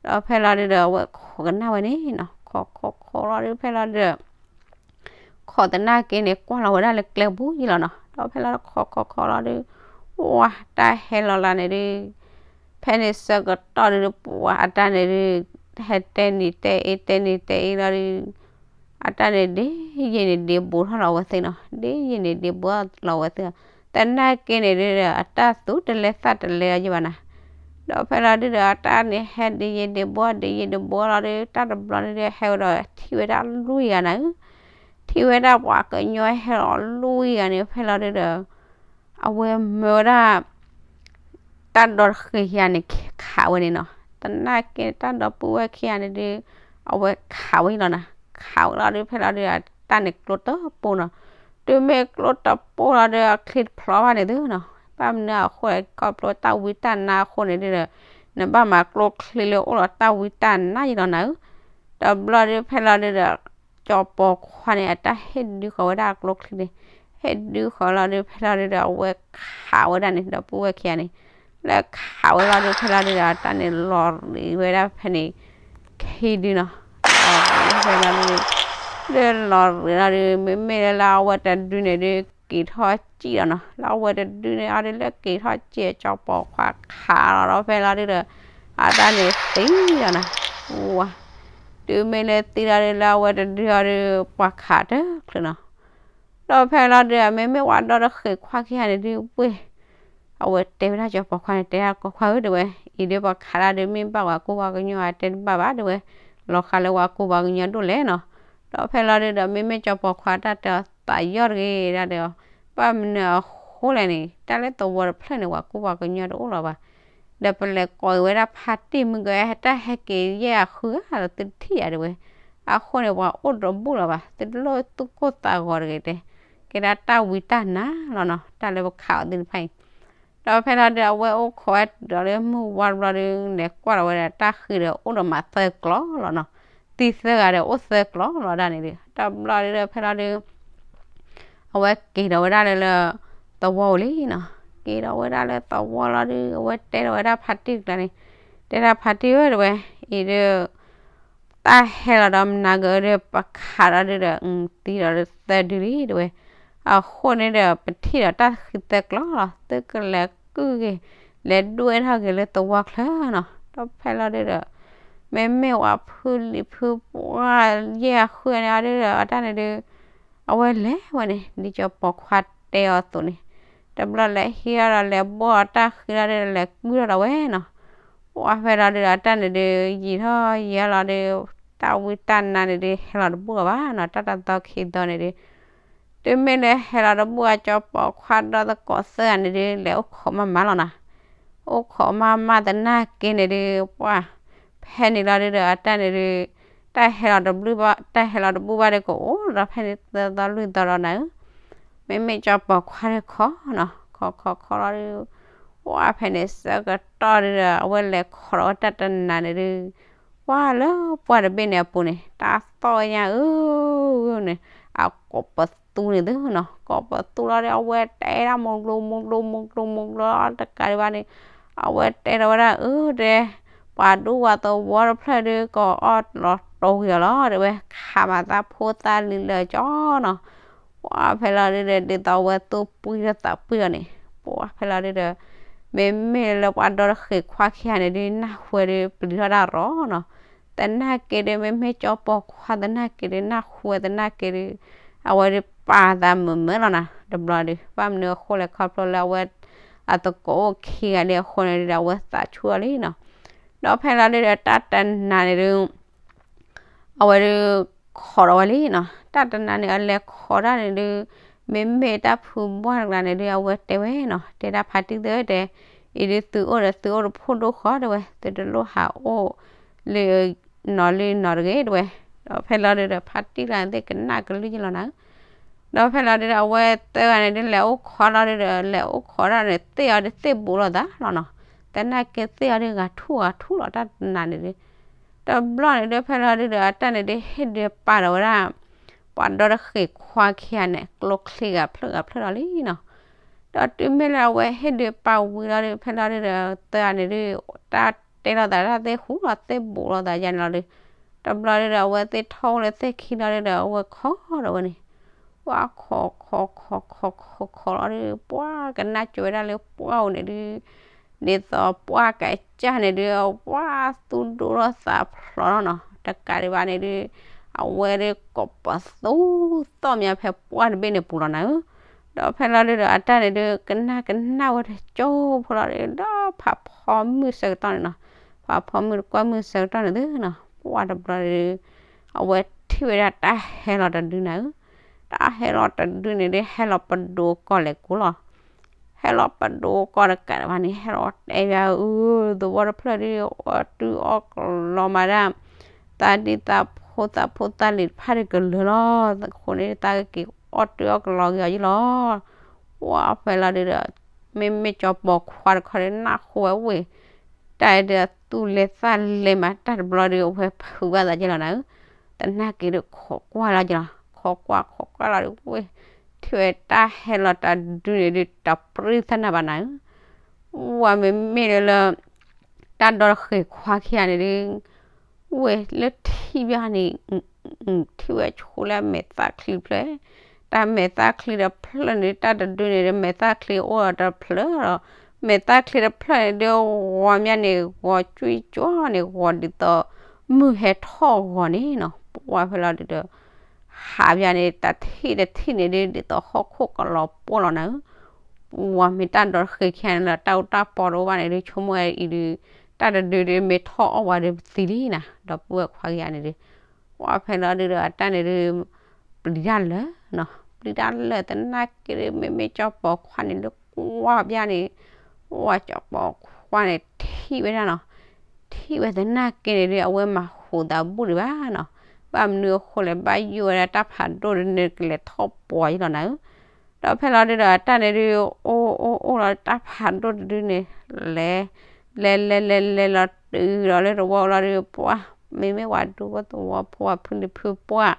ဒီးဖဲလီၤဒုဒီး အဝဲခိးကနၣ်ဝဲန့ၣ်နီၤ, ခိးခိးခိးလီၤဒုဖဲလီၤဒုဒီး ခိးသနာ်က့န့ၣ် ကွၢ်လီၤဝဲဒၣ်လၢကျဲပူၤယံလီၤနီၤ. ဒီးဖဲလီၤဒုခိးခိးခိးလီၤဒု ဝါ တၢ်ဟဲလီၤလၢန့ၣ်ဒု ဖဲန့ၣ်ဆၢကတီၢ်ဒု ပှၤအတၢ်န့ၣ်ဒု ဟဲတဲနံၤတဲအ့ တဲနံၤတဲအ့လီၤဒု အတၢ်န့ၣ်ဒ့ယံာ်န့ၣ်ဒ့ဘူးထီၣ်လီၤဝဲသ့နီၤ, ဒ့ယံာ်န့ၣ်ဒ့ဘူးထီၣ်လီၤဝဲသ့. သနာ်က့န့ၣ်ဒုဒီး အတၢ်သူတလဲသးတလဲအီၤယံဘၣ်နီၤ. ဒီးဖဲလီၤဒုဒီး အတၢ်န့ၣ်ဟဲဒ့ယံာ်ဒ့ဘူး ဒ့ယံာ်ဒ့ဘူးလီၤဒု တၢ်တဘျီန့ၣ်ဒု ဟဲဝဲဒီးထံၣ်ဝဲဒၣ်လွံၢ်ဂၤနီၤ, ထံၣ်ဝဲဒၣ်ပှၤကညီဟဲလီၤလွံၢ်ဂၤန့ၣ် ဖဲလီၤဒုဒီး အဝဲမၢဝဲဒၣ် တၢ်ဒီတဃ့ၤခံဂၤန့ၣ် ခးဝဲန့ၣ်နီၤ. သနာ်က့တၢ်ဒီပုၢ်ဝဲၢ်ခံဂၤန့ၣ်ဒု အဝဲခးဝဲလီၤနီၤ. ခးဝဲလီၤဒု ဖဲလီၤဒု အတၢ်န့ၣ်ကျိတပိၢ်နီၤ. တုၤမ့ၢ်ကျိတပိၢ်လီၤဒု အချံတဖျိဘၣ်န့ၣ်သုနီၤ. ဘၣ်မနုၤအဃိလဲၣ် ခီဖျိတၢ်ဝံတၢ်နါအဃိန့ၣ်ဒုဒီး နဘၣ်မၤကျိချံလၢအိၣ်ဒီးတၢ်ဝံတၢ်နါယံလီၤနီၤ. တဘျီဒုဖဲလီၤဒုဒီး ကၠီၤပီၤခွါန့ၣ် အတၢ်ဟ့ၣ်ဒုဃီၤဝဲဒၣ်အကျိချံန့ၣ်, ဟ့ၣ်ဒုဃီၤလီၤဒု ဖဲလီၤဒုဒီး အဝဲခးဝဲဒၣ်န့ၣ် ဒီပုၢ်ဝဲၢ်ခံဂၤန့ၣ်, လၢခးဝဲလီၤဒု ဖဲလီၤဒုဒီး အတၢ်န့ၣ်လီၤရံးဝဲဒၣ်ဖဲန့ၣ် ခံဒုနီၤ, လီၤရံးဖဲလီၤဒု, လၢလီၤရံးလီၤဒု မ့မ့ၢ်လၢလၢအဝဲတဒုန့ၣ်ဒု က့ၤထီၣ်စံၣ်လီၤနီၤ, လၢအဝဲတဒုန့ၣ်အီၤဒု လၢက့ၤထီၣ်စံၣ် ကၠီၤပီၤခွါခးလီၤဒီး ဖဲလီၤဒုဒီး အတၢ်န့ၣ်သံလီၤနီၤ, ဝါ တုၤမ့ၢ်လၢသံလီၤဒု လၢအဝဲတဒုအီၤဒု ပှၤခးတချုးနီၤ, ဒီးဖဲလီၤဒု မ့မ့ၢ်ပှၤဒီတဃ့ၤခွါခံဂၤန့ၣ်ဒု ဝ့ၢ် အဝဲတဲဝဲဒၣ်ကၠီၤပီၤခွါန့ၣ် တဲဒၣ်ကီၤခွါဧၢ တဲဝဲ, အံၤဒုပှၤခးတၢ်ဒု မ့ၢ်ဘၣ်ပှၤကူပှၤကညီအတဲတဘၣ်ဘၣ် တဲဝဲ, လီၤဃးလၢပှၤကူပှၤကညီဒိၣ်လဲၣ်နီၤ, ဒီးဖဲလီၤဒုဒီး မ့မ့ၢ်ကၠီၤပီၤခွါတၢ်တဲအီၤသးယီၢ်တဂ့ၤဒၣ်ဒီး, ဘၣ်မနုၤအဃိလဲၣ်န့ၣ် တၢ်လၢသဝီတဖျၢၣ်န့ၣ် ပှၤကူပှၤကညီတအိၣ်လီၤဘၣ် ဒီးပလဲၤကိးက့ၤဝဲဒၣ်ဖါတံၢ်မုၢ်ကဲ တၢ်ဟဲက့ၤယဲၢ်အဃုဂၤဒီးသုတထံၣ်ဧါတဲဝဲ, အဃိန့ၣ် ပှၤအိၣ်တဘူၣ်လီၤဘၣ် သုတလိၣ်သူၣ်ကိၢ်သးဂီၤတဂ့ၤတဲ, ကဲဒၣ်တၢ်ဝံတၢ်နါလီၤနီၤ တၢ်လၢပခးအီၤသ့ၣ်တဖၣ်အံၤ, ဒီးဖဲလီၤဒု အဝဲအိၣ်ခိးဝဲတုၤဒီးလၢမုၢ်ဝါတဘျီဒု လဲၤကွၢ်လီၤဝဲဒီးတၢ်ဃံဒီးအိၣ်ဒီးမးသၢကျီၤလီၤနီၤ, သံသၢဂၤဒီးအိၣ်သၢကျီၤလီၤဒၣ်န့ၣ်ဒု တဘျီဒုဒီးဖဲလီၤဒု အဝဲက့ၤဒီးဝဲဒၣ်လၢလၢ သဝီဧိၤလံနီၤ, က့ၤဒီးဝဲဒၣ်လၢသဝီလီၤဒု အဝဲတဲဒီးဝဲဒၣ်ဖါတံၢ်တကျါန့ၣ်, တဲဒၣ်ဖါတံၢ်ဧၢ တဲဝဲ, အံၤဒု တၢ်ဟဲလီၤဒီးမနၤက့ၤဒု ပခးဒီးဒုဒီး သံဒီးသၢဒုလံ တဲဝဲ, အဃိန့ၣ်ဒီး ပထံၣ်ဒီးတၢ်ဃံသၢကျီၤလီၤ သုကလဲၤကုၢ်က့ၤ လဲၤဒွဲၣ်ထီၣ်က့ၤလၢသဝီချၢနီၤ, ဒီးဖဲလီၤဒုဒီး မ့မ့ၢ်ဝဲဖုလံၤဖုပှၢ်ယဲၢ်အဃုန့ၣ်အီၤဒုဒီး အတၢ်န့ၣ်ဒု အဝဲလဲၤဝဲန့ၣ် ဒ်ကၠီၤပီၤခွါတဲအီၤအသိးန့ၣ်, တဘျီလဲၤဟံးထီၣ်ဒီးလဲၤဘိၣ်အတၢ်ဃံလီၤဒု လဲၤကုၢ်ထီၣ်ဒီးဝဲနီၤ, ပှၤဖဲလီၤဒုဒီး အတၢ်န့ၣ်ဒု ယံာ်ထီၣ်ယံာ်လီၤဒု တၢ်ဝံတၢ်နါန့ၣ်ဒု ဟဲလီၤတဘူၣ်လီၤဘၣ်နီၤ တၢ်တသီခံသီန့ၣ်ဒု တုၤမ့ၢ်လၢဟဲလီၤတဘူၣ်အကၠီၤပီၤခွါဒီသကိးသၢဂၤန့ၣ်ဒု လဲၤအိၣ်ခိးမးမးလီၤနီၤ, အိၣ်ခိးမးမးသနာ်က့န့ၣ်ဒု ပှၤ ဖဲန့ၣ်လီၤဒုဒီး အတၢ်န့ၣ်ဒု တၢ်ဟဲလီၤတဘူၣ်ဘၣ် တၢ်ဟဲလီၤတဘူၣ်ဘၣ်ဒု ကအိၣ်ဒီးဖဲန့ၣ်သၢသီလွံၢ်သီဒီးနၤဧၢ, မ့မ့ၢ်ကၠီၤပီၤခွါဒုခိးနီၤ ခိးခိးခိးလီၤဒု ပှၤဖဲန့ၣ်ဆၢကတီၢ်ဒုဒီး အဝဲလဲၤခိးဒီးဝဲတၢ်တနၤန့ၣ်ဒု ပှၤလၢပှၢ်တဘ့ၣ်န့ၣ်အပူၤန့ၣ် တၢ်သီၣ်ညါဧၢ န့ၣ် အကိးပသူန့ၣ်သုနီၤ ကိးပသူလီၤဒီး အဝဲတဲဒၣ်မူကျိမူကျိမူကျိမူကျိတကးဒံးဘၣ်န့ၣ် အဝဲတဲဒီးဝဲဒၣ်အၢတဲ ပှၤဒူပှၤသဝီတဖျၢၣ်ဒု ကအီၣ်လီၤတိၤက့ၤအီၤလီၤ တဲဝဲ ခးမၤသးဖိသၣ်လံလၢာ်ကၠီနီၤ ပှၤဖဲလီၤဒုဒီး ဒ်သိးအဝဲသူၣ်ပှံၢ်ဒီးသးပှံၢ်အီၤန့ၣ် ပှၤဖဲလီၤဒုဒီး မ့မ့ၢ်လၢပှၤဒီတဃ့ၤခွါခံဂၤန့ၣ်ဒု နၢ်ဟူဝဲဒု ပျံၤထီၣ်တၢ်ရီနီၤ သနာ်က့ဒု မ့မ့ၢ်ကၠီၤပီၤခွါသနာ်က့ဒု နၢ်ဟူဝဲသနာ်က့ဒု အဝဲဒုပာ်သးမုာ်မုာ်လီၤနီၤ တဘျီဒု ဘၣ်မနုၤအဃိလဲၣ် ခီဖျိလၢအဝဲ အသကိးအိၣ်ခံဂၤဒုအဃိန့ၣ်ဒု အဝဲသးဆူၣ်အီၤလံနီၤ ဒီးဖဲလီၤဒုဒီး တၢ်တနၤန့ၣ်ဒု အဝဲဒု ခိးဒီးဝဲလံနီၤ တၢ်တနၤန့ၣ် အလဲၤခိးတၢ်န့ၣ်ဒု မ့မ့ၢ်တၢ်ဖုဘှၢ်တကျါန့ၣ်ဒုး အဝဲတဲဝဲနီၤ, တဲဒၣ်ဖါတံၢ်သၢတဲ, အံၤဒုးသုအိၣ်ဒီးသုအိၣ်တဖှိၣ်ဒိၣ်ဃီတဲဝဲ, သုတလိၣ်ဟးအိၣ်လၢ နီၤလၢနီၤတဂ့ၤတဲဝဲ, ဒီးဖဲလီၤဒုးဒီး ဖါတံၢ်ကျါန့ၣ်သ့ၣ်ကနၣ်ကလုၢ်ယလီၤနၤဧၢ, ဒီးဖဲလီၤဒုးဒီး အဝဲသၢဂၤန့ၣ်ဒုး လဲၤအိၣ်ခိးလီၤဒုးဒီး လဲၤအိၣ်ခိးဒၣ်န့ၣ် သ့ၣ်အီၤဒုးသ့ၣ်ဘူးလိာ်သးလီၤနီၤ, သနာ်က့သ့ၣ်အီၤဒုးဂၤထူၣ်ဂၤထူၣ်လီၤတၢ်တနၤန့ၣ်ဒုး, တဘျီန့ၣ်ဒုး ဖဲလီၤဒုးဒီး အတၢ်န့ၣ်ဒုး ဟ့ၣ်ဒုးပာ်ဒီးဝဲဒၣ် ပှၤဒီတဃ့ၢ်ခွါခံဂၤန့ၣ် ကျိချံဂၤဖျၢၣ်ဂၤဖျၢၣ်ဒီးလံနီၤ, ဒီးတုၤမ့ၢ်လၢအဝဲဟ့ၣ်ဒုးပာ်ဝံၤလီၤဒုး ဖဲလီၤဒုးဒီး သၢဂၤန့ၣ်ဒုး တၢ်တဲလိာ်သးတၢ်သ့ၣ်ဟူလီၤသ့ၣ်ဘူးလိာ်သးယါန့ၣ်လီၤဒုး, တဘျီဒုးဒီး အဝဲသ့ၣ်ထီၣ်အိၣ်လၢသ့ၣ်ခံလီၤဒုးဒီး အဝဲခိးဒီးဝဲန့ၣ် ပှၤခိးခိးခိးခိးခိးခိးလီၤဒုး ပှၤကနၣ်ကၠိဝဲဒၣ်လၢပှၢ်အိၣ်န့ၣ်ဒုး, ဒ်သိးပှၢ်ကစၢ်န့ၣ်ဒုး ပှၤသူၣ်ဒိၣ်ထီၣ်သးဖျိးထီၣ်နီၤ, တကးဒံးဘၣ်န့ၣ်ဒုး အဝဲဒုးကိးပသူသီၣ်မးဖဲပှၢ်တဘ့ၣ်န့ၣ်ပူၤလီၤနၤဧၢ, ဒီးဖဲလီၤဒုးဒီး အတၢ်န့ၣ်ဒုး ကနၣ်ကနၣ်ဝဲတကၠိဖိလီၤဒုး ဒီးဖးဖီမုၢ်ဆၢကတီၢ်န့ၣ်နီၤ, ဖးဖီမုၢ်တကွၢ်မုၢ်ဆၢကတီၢ်န့ၣ်သုနီၤ ပှၢ်တဘျီဒုး အဝဲထံၣ်ဝဲဒၣ်တၢ်ဟဲလီၤတဒုနၤဧၢ, တၢ်ဟဲလီၤတဒုန့ၣ်ဒုး ဟဲလီၤပဒိၣ်ကီၢ်လဲၤကိးလီၤ, ဟဲလီၤပဒိၣ်ကီၢ်တကးဒံးဘၣ်န့ၣ် ဟဲလီၤတဲယၤအု သဝီတဖျၢၣ်ဒုး အီၣ်တုၤအီၣ်ကလီမးဒၣ်, သးဒံသးဖိသးဖိသးလံၤတဖၣ်ဒုးကလၢာ်လီၤ, အဃိန့ၣ် သးကက့ၤအီၣ်တုၤအီၣ်ကလီက့ၤအီၤယ့ၣ်လီၤ, ပှၢ်ဖဲလီၤဒုးဒီး မ့မ့ၢ်ကၠီပီၤခွါတခီဒုး နၢ်ဟူဝဲဝ့ၢ် တၢ်ဒုးသူၣ်လဲၤသးလဲၤမး တၢ်တဘျီဒုး အဝဲဖုးဘၣ်သးယ့ၣ်လီၤနၤဧၢ, သနာ်က့ဒုးခိးကွၢ်လီၤယ့ၣ်လီၤ, ခိးကွၢ်ခိးကွၢ်လီၤဒုးဝ့ၢ် ထံၣ်ဝဲတၢ်ဟဲလီၤတဒုန့ၣ်ဒုး တပြံသနၢ်ဘၣ်နၤဧၢ, ပှၢ်မ့မ့ၢ်လၢလၢ တၢ်ဒီတဃ့ၢ်ခွါခံဂၤန့ၣ်ဒုး ဝ့ၢ်လၢထံၣ်ဘၣ်န့ၣ် ထံၣ်ဝဲဆိလၢအမဲာ်သၣ်ချံတဖျၢၣ်, တၢ်မဲာ်သၣ်ချံတဖျၢၣ်န့ၣ် တၢ်တဒုန့ၣ်ဒုး မဲာ်သၣ်ချံအိၣ်ဒီးတဖျၢၣ်ဒီး မဲာ်သၣ်ချံတဖျၢၣ်န့ၣ်ဒုး ဂီၤမးန့ၣ် ဂီၤကွံာ်ကၠီန့ၣ် ဂီၤဒ်သိး မုၢ်ဟဲထီၣ်ဂီၤန့ၣ်နီၤ, ပှၢ်ဖဲလီၤဒုးဒီး ဟးဘၣ်န့ၣ် တထံၣ်တထံၣ်န့ၣ်ဒုး ဒ်သိးဟီၣ်ခိၣ်ကလီၤပှီၢ်လီၤနၤဧၢ, ပှၢ်မ့ၢ်တၢ်ဒီတဃ့ၢ်ခံဂၤန့ၣ်လီၤ တၢ်အိၣ်တၢ်ပီတအိၣ်ဘၣ်န့ၣ်ဒုး ဆိကမိၣ်ဝဲအံၤဒုး တၢ်တဒုဒုးမ့ၢ်ထီၣ်အီၣ်ဝဲဒုးပသံလံနၤ, ဒီပုၢ်ဝဲၢ်ခွါခံဂၤန့ၣ်ဒုး ပှၢ်ဖဲလီၤဒုးဒီး အတၢ်န့ၣ်ဒုး ပျံၤတၢ်လၢာ်နီၤ, ပျံၤတၢ်လၢာ်သနာ်က့ဒုး မ့မ့ၢ်ကၠီပီၤခွါန့ၣ်လၢကွၢ်ဘၣ်န့ၣ်, ပှၢ်ကၠီပီၤခွါန့ၣ်ထံၣ်ဝဲဒၣ်နီၤ, ထံၣ်ဝဲသနာ်က့န့ၣ်ဒုး အဝဲမၤဟူးသးဘူၣ်ဒံးဘၣ်နီၤ, ဘၣ်မနုၤအဃိလဲၣ် ဘၣ်ယိၣ်ဝဲဒၣ်တၢ်ဖးဒိၣ်ဒုးန့ၣ် ကလဲၤထီၣ်ပှီၤယ့ၣ်လီၤနၤဧၢ, ဒီးဖဲလီၤဒုးဒီး အတၢ်န့ၣ်ဒုး အိၣ်အိၣ်အိၣ်လီၤ တၢ်ဖးဒိၣ်တဒုန့ၣ် လဲၤ လဲၤလဲၤလဲၤလဲၤလီၤတုၤဒီးလၢတဝီလီၤဒုး ပှၢ် မ့မ့ၢ်ပှၤဒူဖိသဝီဖိ ပှၤဖုလံၤဖုပှၢ်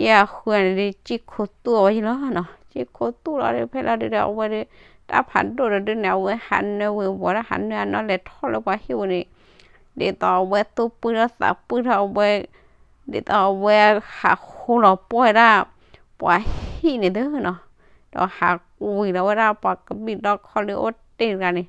ယဲၢ်ဃုန့ၣ်ဒုး စံၣ်ခိသူၣ်အီၤဝဲယ့ၣ်လီၤနီၤ, စံၣ်ခိသူၣ်လီၤဒုး ဖဲလီၤဒုးဒီး အဝဲဒုး တၢ်ဖးဒိၣ်တဒုန့ၣ် အဝဲဟးနၢဝ့ၤဝီၤဒီး ဟးနၢအနီၢ်လဲၤထီၣ်လၢပှၤဟံၣ်ပူၤန့ၣ် ဒ်သိးအဝဲသူၣ်ပုၢ်ထီၣ်သးပုၢ်ထီၣ်အဝဲ ဒ်သိးအဝဲဟးဃိလီၤပှီၢ်ဝဲဒၣ် ပှၤဟံၣ်န့ၣ်သုနီၤ, ဒီးဟးကွံာ်လီၤဝဲဒၣ်ပှၤကဘံၣ်ဒီခီလၢအိၣ်တ့ၢ်တဂၤန့ၣ်,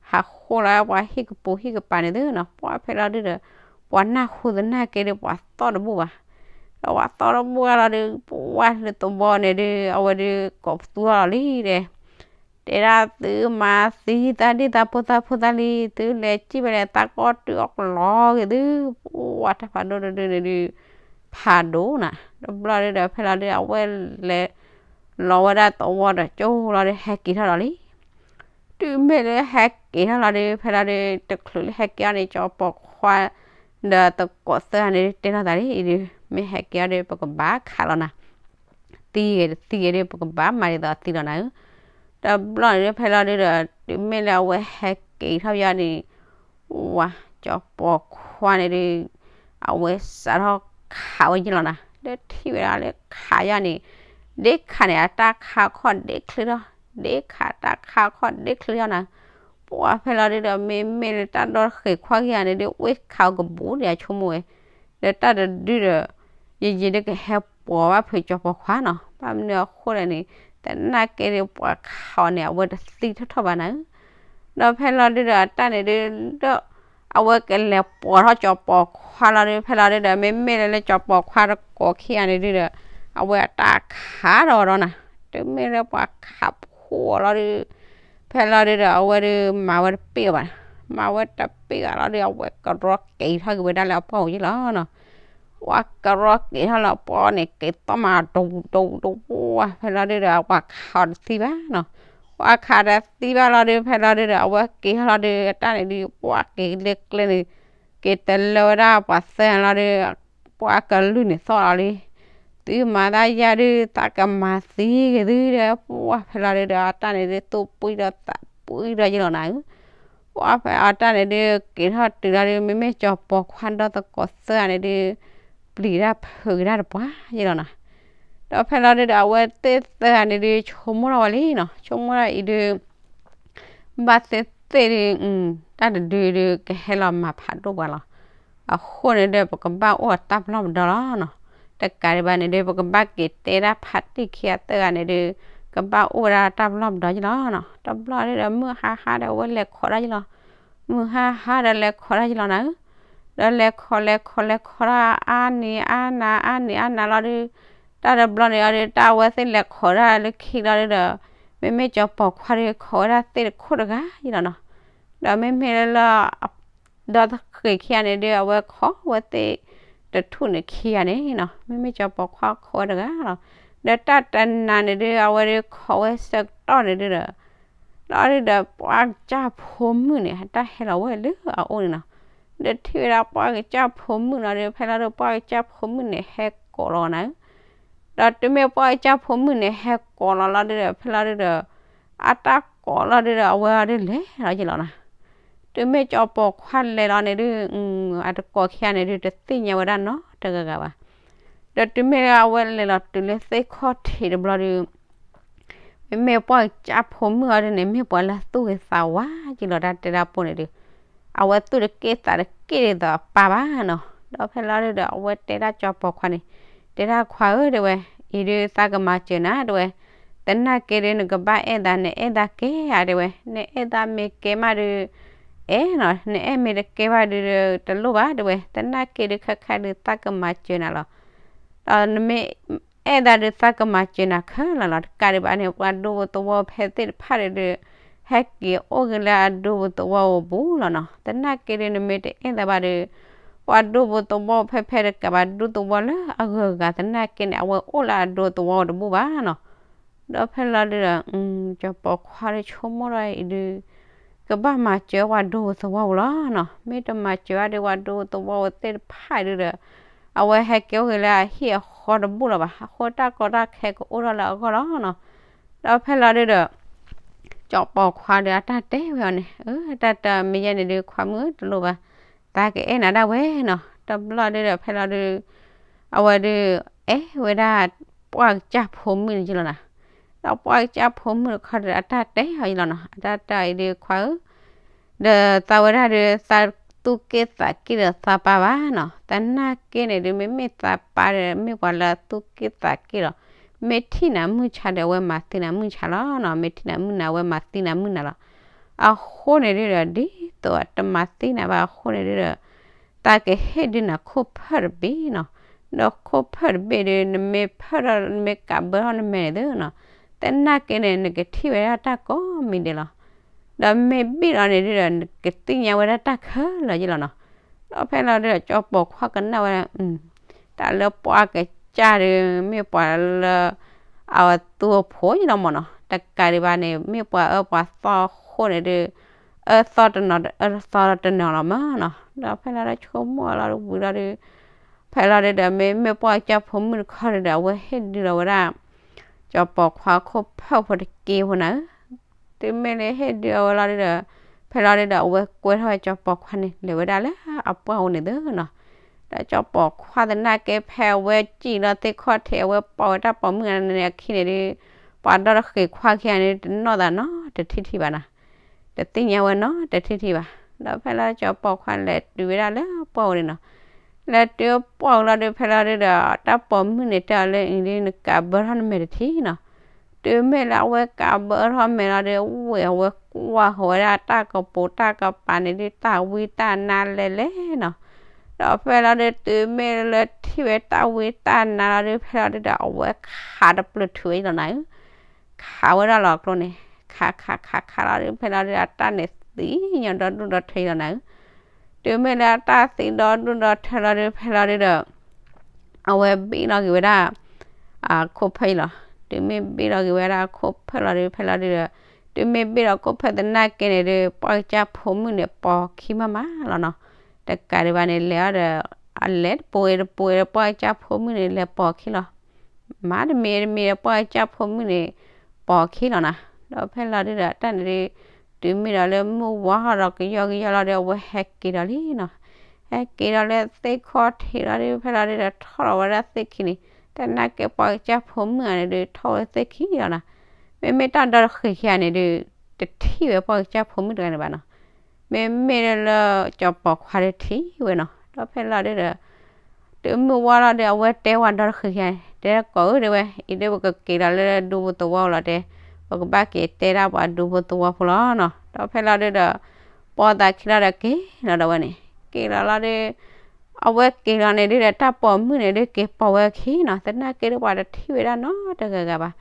ဟးဃိလီၤဝဲပှၤဟံၣ်ကပူၤဟံၣ်ကပၤန့ၣ်သုနီၤ, ပှၢ်ဖဲလီၤဒုးဒီး ပှၤနၢ်ဟူသနာ်က့ဒုး ပှၤသီၣ်တဘူၣ်ဘၣ်, ဒီးပှၤသီၣ်တဘူၣ်လီၤဒုး ပှၢ်လၢသဝီန့ၣ်ဒုး အဝဲဒုးကိးပသူထီၣ်လီၤလံဒီး တဲဒၣ်သုမၤသံသးဒ်သးဖိသးဖိသးလံၤ သုလဲၤစံၣ်ဖဲလဲၣ် သးကအီၣ်တုၤအီၣ်ကလီက့ၤသု, ပှၢ်တၢ်ဖးဒိၣ်တဒုန့ၣ်ဒုး ဖးဒိၣ်နၤ, တဘျီဒုးဒီးဖဲလီၤဒုး အဝဲလဲၤလီၤဝဲဒၣ်သဝီဒီးကၠိလီၤဒုး ဟဲက့ၤထီၣ်ဒီးလံ တုၤမ့ၢ်လၢဟဲက့ၤထီၣ်လီၤဒုး ဖဲလီၤဒုး တချုးလၢဟဲက့ၤအီၤန့ၣ် ကၠီပီၤခွါ ဒီးသကိးသၢဂၤန့ၣ်ဒုး တဲထီၣ်သးလံ အံၤဒုး မ့ၢ်ဟဲက့ၤအီၤဒုး ပကဘၣ်ခးလီၤနၤ, သံဂ့ၤတသံဂ့ၤဒုး ပကဘၣ်မၤဒ်သိးအသံလီၤနၤဧၢ, တဘျီန့ၣ်ဒုး ဖဲလီၤဒုးဒီး တုၤမ့ၢ်လၢအဝဲဟဲက့ၤထီၣ်ယါန့ၣ် ဝၤ ကၠီပီၤခွါန့ၣ်ဒုး အဝဲစးထီၣ်ခးဝဲယ့ၣ်လီၤနၤ, လၢထံၣ်ဝဲဒၣ်လၢခးယါန့ၣ် ဒ့ခးန့ၣ် အတၢ်ခါခီၣ်ဒ့ချ့ထီၣ်, ဒ့ခးတၢ်ခါခီၣ်ဒ့ချ့ထီၣ်နၤ, ပှၢ်ဖဲလီၤဒုးဒီး မ့မ့ၢ်လၢတၢ်ဒီတဃ့ၢ်ခွါခံဂၤန့ၣ်ဒုး ဝ့ၢ်ခးအီၤကဘူးဒံးအဆိကမိၣ်ဝဲ, ဒီးတၢ်တဒုဒီး ယယံာ်ဒုးကဟဲပိာ်ဘၣ်ဖုးကၠီပီၤခွါနီၤ, ဘၣ်မနုၤအဃိလဲၣ်န့ၣ် သနာ်က့ဒုးပှၤခးအီၤန့ၣ် အဝဲတသံထီၣ်ထီၣ်ဘၣ်နၤဧၢ ဒီးဖဲလီၤဒုးဒီးအတၢ်န့ၣ်ဒုး ဒီး အဝဲကလဲၤပိာ်ထီၣ်ကၠီပီၤခွါလီၤဒုး ဖဲလီၤဒုးဒီး မ့မ့ၢ်လၢလၢကၠီပီၤခွါတကိးခံဂၤန့ၣ်ဒုးဒီး အဝဲအတၢ်ခးဒီးဒီးနၤ, တုၤမ့ၢ်လၢပှၤခးဖှိၣ်အီၤလီၤဒုး ဖဲလီၤဒုးဒီး အဝဲဒုးမၤဝဲတပ့ၢ်အီၤဘၣ်, မၤဝဲတပ့ၢ်အီၤလီၤဒုး အဝဲကရီက့ၤထီၣ်က့ၤဝဲဒၣ်လၢအပှၢ်အိၣ်ယ့ၣ်လီၤနီၤ ပှၤကရီက့ၤထီၣ်လီၤ ပှၤန့ၣ်က့ၤသီၣ်မး ဒူဒူဒူဝဲ ဖဲလီၤဒုဒီး ပှၤခးအီၤတသံဘၣ်နီၤ. ပှၤခးတသံဘၣ်လီၤဒု ဖဲလီၤဒုဒီး အဝဲက့ၤထီၣ်လီၤဒု အတၢ်န့ၣ်ဒု ပှၤက့ၤလၢကျဲန့ၣ် က့ၤတလၢဝဲဒၣ်ပှၤသၢလီၤဒု ပှၤကလုၢ်န့ၣ်သီၣ်လီၤလံ. သုမၤသးယၤဒု သးကမၤသံက့ၤသုဒီး ပှၤဖဲလီၤဒုဒီး အတၢ်န့ၣ်ဒု သူၣ်ပှံၢ်ဒီးသးပှံၢ်ဒီးယလီၤနၤဧၢ ပှၤဖဲအတၢ်န့ၣ်ဒု က့ၤထီၣ်တုၤလီၤဒု မ့မ့ၢ်ကၠီၤပီၤခွါဒီသကိးသၢဂၤန့ၣ်ဒု ပျံၤတၢ်ဖုးက့ၤတၢ်တပှၤယလီၤနီၤ. ဒီးဖဲလီၤဒုဒီး အဝဲသ့ၣ်သၢဂၤန့ၣ်ဒု ဆိကမိၣ်ထီၣ်ဝဲလံနီၤ, ဆိကမိၣ်ထီၣ်အံၤဒု ဘၣ်သ့ၣ်သ့ၣ်ဒု တၢ်တဒုဒု ကဟဲလီၤမၤဖးဒိၣ်ပှၤလီၤ. အဃိန့ၣ်ဒီး ပကဘၣ်အိၣ်အတၢ်ပလီၢ်ပဒီလီၤနီၤ. တကးဒံးဘၣ်န့ၣ်ဒု ပကဘၣ်က့ၤတဲဒၣ်ဖးတံၢ်ခံဂၤသၢဂၤန့ၣ်ဒု ကဘၣ်အိၣ်ဝဲဒၣ်တၢ်ပလီၢ်ပဒီယလီၤနီၤ. တဘျီဒုဒီး မုၢ်ဟါဟါဒီး အဝဲလဲၤခိးတၢ်ယလီၤ. မုၢ်ဟါဟါဒီး လဲၤခိးတၢ်ယလီၤနၤဧၢ ဒီးလဲၤခိးလဲၤခိးလဲၤခိးတၢ် အါနံၤအါနၤ အါနံၤအါနၤလီၤဒု တၢ်တဘျီန့ၣ်အီၤဒု တၢ်အဝဲသ့ၣ်လဲၤခိးတၢ်လၢခံလီၤဒုဒီး မ့မ့ၢ်ကၠီၤပီၤခွါဒု ခိးဝဲဒၣ်သ့ၣ်တခိၣ်တဂၤယလီၤနီၤ. ဒီးမ့မ့ၢ်လၢ ဒီသဃ့ၢ်ခံဂၤန့ၣ်ဒု အဝဲခိးဝဲသ့ၣ်တထူၣ်န့ၣ်ခံဂၤန့ၣ်နီၤ, မ့မ့ၢ်ကၠီၤပီၤခွါခိးဝဲတဂၤလီၤ. ဒီးတၢ်တနၤန့ၣ်ဒု အဝဲဒုခိးဝဲဆၢကတီၢ်န့ၣ်ဒုဒီး လီၤဒုဒီး ပှၢ်ကစၢ်ဖိမုၣ်န့ၣ် အတၢ်ဟဲလီၤဝဲလၢအအိၣ်န့ၣ်နီၤ. ဒီးထံၣ်ဝဲဒၣ်ပှၢ်ကစၢ်ဖိမုၣ်လီၤဒု ဖဲလီၤဒု ပှၢ်ကစၢ်ဖိမုၣ်န့ၣ် ဟဲကိးလီၤနၤဧၢ ဒီးတုၤမ့ၢ်ပှၢ်ကစၢ်ဖိမုၣ်န့ၣ် ဟဲကိးလီၤလီၤဒုဒီး ဖဲလီၤဒုဒီး အတၢ်ကိးလီၤဒုဒီး အဝဲအီၤဒုလဲၤလီၤယလီၤနၤ. တုၤမ့ၢ်ကၠီၤပီၤခွါလဲၤလီၤန့ၣ်ဒု အတကိးခံဂၤန့ၣ်ဒု တသ့ၣ်ညါဝဲဒၣ်နီတဂၤဂၤဘၣ်. ဒီးတုၤမ့ၢ်လၢအဝဲလဲၤလီၤတုၤလၢသ့ၣ်ခီၣ်ထံးတဘျီဒု မ့မ့ၢ်ပှၢ်ကစၢ်ဖိမုၣ်အီၤဒုန့ၣ် မ့ၢ်ပှၤလၢသူၣ်ဂ့ၤသးဝါက့ၤလီၤ တၢ်တဲတၢ်ပိၢ်န့ၣ်ဒု အဝဲသူၣ်တက့ၢ်သးတက့ၢ်ဒ်သိးအပၢ်ဘၣ်နီၤ. ဒီးဖဲလီၤဒုဒီး အဝဲတဲဒၣ်ကၠီၤပီၤခွါန့ၣ် တဲဒၣ်ခွါဧၢ တဲဝဲ, အံၤဒုသးကမၤစၢၤနၤ တဲဝဲ, သနာ်က့ဒု နကဘၣ်အဲၣ်သး နအဲၣ်သးကဲဧါ တဲဝဲ, နအဲၣ်သးမ့ၢ်ကဲမးဒု အဲၣ်နီၤ, နအဲၣ်မ့ၢ်တကဲဘၣ်ဒု တလိၣ်ဘၣ် တဲဝဲ, သနာ်က့ဒု ခဲခါဒု သးကမၤစၢၤနၤလီၤ. ဒီးနမ့ၢ်အဲၣ်သးဒု သးကမၤစၢၤနၤခဲလၢာ်လီၤ. တကးဒံးဘၣ်န့ၣ် ပှၤဒူဖိသဝီဖဲသ့ၣ်တဖၣ်ဒုဒီး ဟဲက့ၤအိၣ်က့ၤလၢအဒူဖိသဝီအပူၤလီၤနီၤ. သနာ်က့ဒု နမ့ၢ်တအဲၣ်သးဘၣ်ဒု ပှၤဒူဖိသဝီဖဲဖဲတကးဘၣ် ဒူသဝီလၢအဂုၤအဂၤ သနာ်က့န့ၣ် အဝဲအိၣ်လၢအဒူသဝီတဘူၣ်ဘၣ်နီၤ. ဒီးဖဲလီၤဒုဒီး ကၠီၤပီၤခွါဒုဆိကမိၣ်ဒီးအံၤဒု ကဘၣ်မၤစၢၤပှၤဒူဖိသဝီပူၤလီၤနီၤ. မ့ၢ်တမၤစၢၤဘၣ်ဒု ပှၤဒူဖိသဝီပူၤသ့ၣ်တဖၣ်ဒုဒီး အဝဲဟဲက့ၤအိၣ်က့ၤလၢအဟံၣ်အဃီတဘူၣ်လီၤဘၣ်. အဃိတၢ်ကီတၢ်ခဲကအိၣ်ထီၣ်လၢအဂီၢ်လီၤနီၤ. ဒီးဖဲလီၤဒုဒီး ကၠီၤပီၤခွါဒီးအတၢ်တဲဝဲအီၤန့ၣ် အၢ တၢ်တမ့ၢ်ယဲန့ၣ်ဒု ခွါမုၣ်ဧၢ တလိၣ်ဘၣ်, သးကအဲၣ်နၤဒၣ်ဝဲနီၤ. တဘျီဒုဒီး ဖဲလီၤဒု အဝဲဒု အဲၣ်ဝဲဒၣ် ပှၢ်ကစၢ်ဖိမုၣ်န့ၣ်ယလီၤနီၤ. ဒီးပှၢ်ကစၢ်ဖိမုၣ်တခီဒီး အတၢ်တဲအီၤယလီၤနီၤ, အတၢ်တဲအီၤအံၤဒု ခွါဧၢ ဒီးသးဝဲဒၣ်ဒု သးသူၣ်က့ၣ်သးက့ၣ်ဒီးသးပၢ်ဘၣ်နီၤ. သနာ်က့န့ၣ်ဒု မ့မ့ၢ်သးပၢ်ဒီး မ့ၢ်ပှၤလၢသူၣ်က့ၣ်သးက့ၣ်လီၤ. မ့ၢ်ထံၣ်နၤမုၢ်ဆါဒီး အဝဲမၤသံနၤမုၢ်ဆါလီၤနီၤ. မ့ၢ်ထံၣ်နၤမုၢ်နၤ အဝဲမၤသံနၤမုၢ်နၤလီၤ. အဃိန့ၣ်ဒုဒီး ဒ်သိးတမၤသံနၤဘၣ်အဃိန့ၣ်ဒုဒီး သးကဟ့ၣ်ဒုနၤခိၣ်ဖၢၣ်တဘ့ၣ်နီၤ. ဒီးခိၣ်ဖၢၣ်တဘ့ၣ်ဒု နမ့ၢ်ဖၢၣ်ထီၣ် နမ့ၢ်ကးဘၢထီၣ်နမဲာ်န့ၣ်သုနီၤ, သနာ်က့န့ၣ် နကထံၣ်ဝဲဒၣ်တၢ်ကိးမံၤဒဲးလီၤ. ဒီးမ့ၢ်ဘ့ၣ်လီၤန့ၣ်ဒုဒီး နကသ့ၣ်ညါဝဲဒၣ်တၢ်ခဲလၢာ်ယလီၤနီၤ. ဒီးဖဲလီၤဒုဒီး ကၠီၤပီၤခွါကနၣ်ဝဲဒၣ် တၢ်လၢပှၢ်ကစၢ်ဒု မ့ၢ်ပှၤလၢ အဝဲသူအဖိယလီၤမၢ်နီၤ. တကးဒံးဘၣ်န့ၣ် မ့ၢ်ပှၤအၢပှၤသီအဃိန့ၣ်ဒု အၢသီတနီၤ အၢသီတနီၤလီၤမၢ်နီၤ. ဒီးဖဲလီၤဒုဆိကမိၣ်လီၤဒုဝံၤလီၤဒု ဖဲလီၤဒုဒီး မ့မ့ၢ်ပှၢ်ကစၢ်ဖိမုၣ်တခီဒုဒီး အဝဲဟ့ၣ်ဒုလီၤဝဲဒၣ် ကၠီၤပီၤခွါခိၣ်ဖၢၣ်ဖိတက့ၢ်ဖိနၤဧၢ တုၤမ့ၢ်လၢဟ့ၣ်ဒုအဝဲလီၤဒုဒီး ဖဲလီၤဒုဒီး အဝဲကွဲထီၣ်ဝဲကၠီၤပီၤခွါန့ၣ် လဲၤဝဲဒၣ်လၢအပှၢ်အိၣ်န့ၣ်သုနီၤ. ဒီးကၠီၤပီၤခွါသနာ်က့ ဖဲအဝဲစံၣ်လီၤသ့ၣ်ခီၣ်ထံး အဝဲပိာ်ဝဲတၢ်ပိာ်မုၣ်န့ၣ်အခံန့ၣ်ဒု ပှၤဒီတဃ့ၢ်ခွါခံဂၤန့ၣ် တနီၣ်သးနီတထံၣ်ထံၣ်ဘၣ်နီၤ. တသ့ၣ်ညါဝဲနီတထံၣ်ထံၣ်ဘၣ်. ဒီးဖဲလီၤကၠီၤပီၤခွါလဲၤတုၤဝဲဒၣ်လၢပှၢ်အိၣ်န့ၣ်နီၤ. လဲၤတုၤပှၢ်အိၣ်လီၤဒု ဖဲလီၤဒုဒီး တၢ်ပိာ်မုၣ်န့ၣ်တဲအီၤလၢအံၤဒု နကးဘၢထီၣ်နမဲာ်တထံၣ်နီၤ. တုၤမ့ၢ်လၢအဝဲကးဘၢထီၣ်မဲာ်လီၤဒု ဝဲအဝဲကွၢ်ဃီၤဝဲဒၣ်တၢ်ကပိာ်တၢ်ကပၤန့ၣ်ဒု တၢ်ဝံတၢ်နါလဲၤလဲၤနီၤ. ဒီးဖဲလီၤဒု တုၤမ့ၢ်လၢထံၣ်ဝဲတၢ်ဝံတၢ်နါလီၤဒု ဖဲလီၤဒုဒီး အဝဲခးတပျုာ်ထုးဝဲလီၤနၤဧၢ ခးဝဲဒၣ်လီၤကျိန့ၣ် ခးခးခးခးလီၤဒု ဖဲလီၤဒုဒီး အတၢ်န့ၣ်သံညီဒီဒူၣ်ဒီထၢလီၤနၤဧၢ. တုၤမ့ၢ်လၢအတၢ်သံဒီဒူၣ်ဒီထၢလီၤဒု ဖဲလီၤဒုဒီး အဝဲဘ့ၣ်လီၤက့ၤဝဲဒၣ် အခိၣ်ဖၢၣ်အံၤလီၤ. တုၤမ့ၢ်ဘ့ၣ်လီၤက့ၤဝဲဒၣ်အခိၣ်ဖၢၣ်လီၤဒီး ဖဲလီၤဒုဒီး တုၤမ့ၢ်ဘ့ၣ်လီၤခိၣ်ဖၢၣ်သနာ်က့န့ၣ်ဒီး ပှၢ်ကစၢ်ဖိမုၣ်န့ၣ် ပိာ်ခံမးမးလီၤနီၤ. တကးဒံးဘၣ်န့ၣ် လဲၤအီၤဒီး အလဲၤတပူၤဝဲတပူၤဝဲဒီး ပှၢ်ကစၢ်ဖိမုၣ်န့ၣ် လဲၤပိာ်ခံလီၤ. မၤတမံၤတမံၤဒီး ပှၢ်ကစၢ်ဖိမုၣ်န့ၣ် ပိာ်ခံလီၤနီၤ. ဒီးဖဲလီၤဒုဒီး တၢ်န့ၣ်ဒီး တုၤမ့ၢ်ဒီးလၢမုၢ်ဝါထီၣ်ဒီးကယီကယီလီၤဒီး အဝဲဟဲက့ၤဒီးလံနီၤ. ဟဲက့ၤဒီးလၢသ့ၣ်ခီၣ်ထံးလီၤဒီး ဖဲလီၤဒုဒီး ထီၣ်လီၤဝဲဒၣ်သ့ၣ်ခံန့ၣ် သနာ်က့ပှၢ်ကစၢ်ဖိမုၣ်ဧါန့ၣ်ဒီး ထီၣ်ဝဲသ့ၣ်ခံလီၤနီၤ. မ့မ့ၢ်တၢ်ဒီတဃံးခံဂၤန့ၣ်ဒီး တထံၣ်ဝဲပှၢ်ကစၢ်ဖိမုၣ်တဂၤန့ၣ်ဘၣ်နီၤ. မ့မ့ၢ်လၢကၠီၤပိာ်ခွါဒီးထံၣ်ဝဲနီၤ. ဒီးဖဲလီၤဒုဒီး တုၤမုၢ်ဝါလီၤဒီး အဝဲတဲဝဲဒီတဃံးခံဂၤန့ၣ် တဲကိးဧၢ တဲဝဲ အံၤဒီးပကက့ၤလီၤလၢဒူဖိသဝီပူၤလီၤ တဲ, ပကဘၣ်က့ၤတဲဒၣ်ပှၤဒူဖိသဝီဖိလီၤနီၤ. ဒီးဖဲလီၤဒုဒီး ပိာ်သးခံလီၤဒီးက့ၤလီၤဒီးဝဲန့ၣ် က့ၤလီၤလီၤဒီး အဝဲက့ၤလီၤန့ၣ်ဒုဒီး တၢ်ပိာ်မုၣ်န့ၣ်ဒုက့ၤပိာ်ဝဲခံနီၤ. သနာ်က့ဒီးပှၤတထံၣ်ဝဲဒၣ်နီတဂၤဂၤဘၣ်.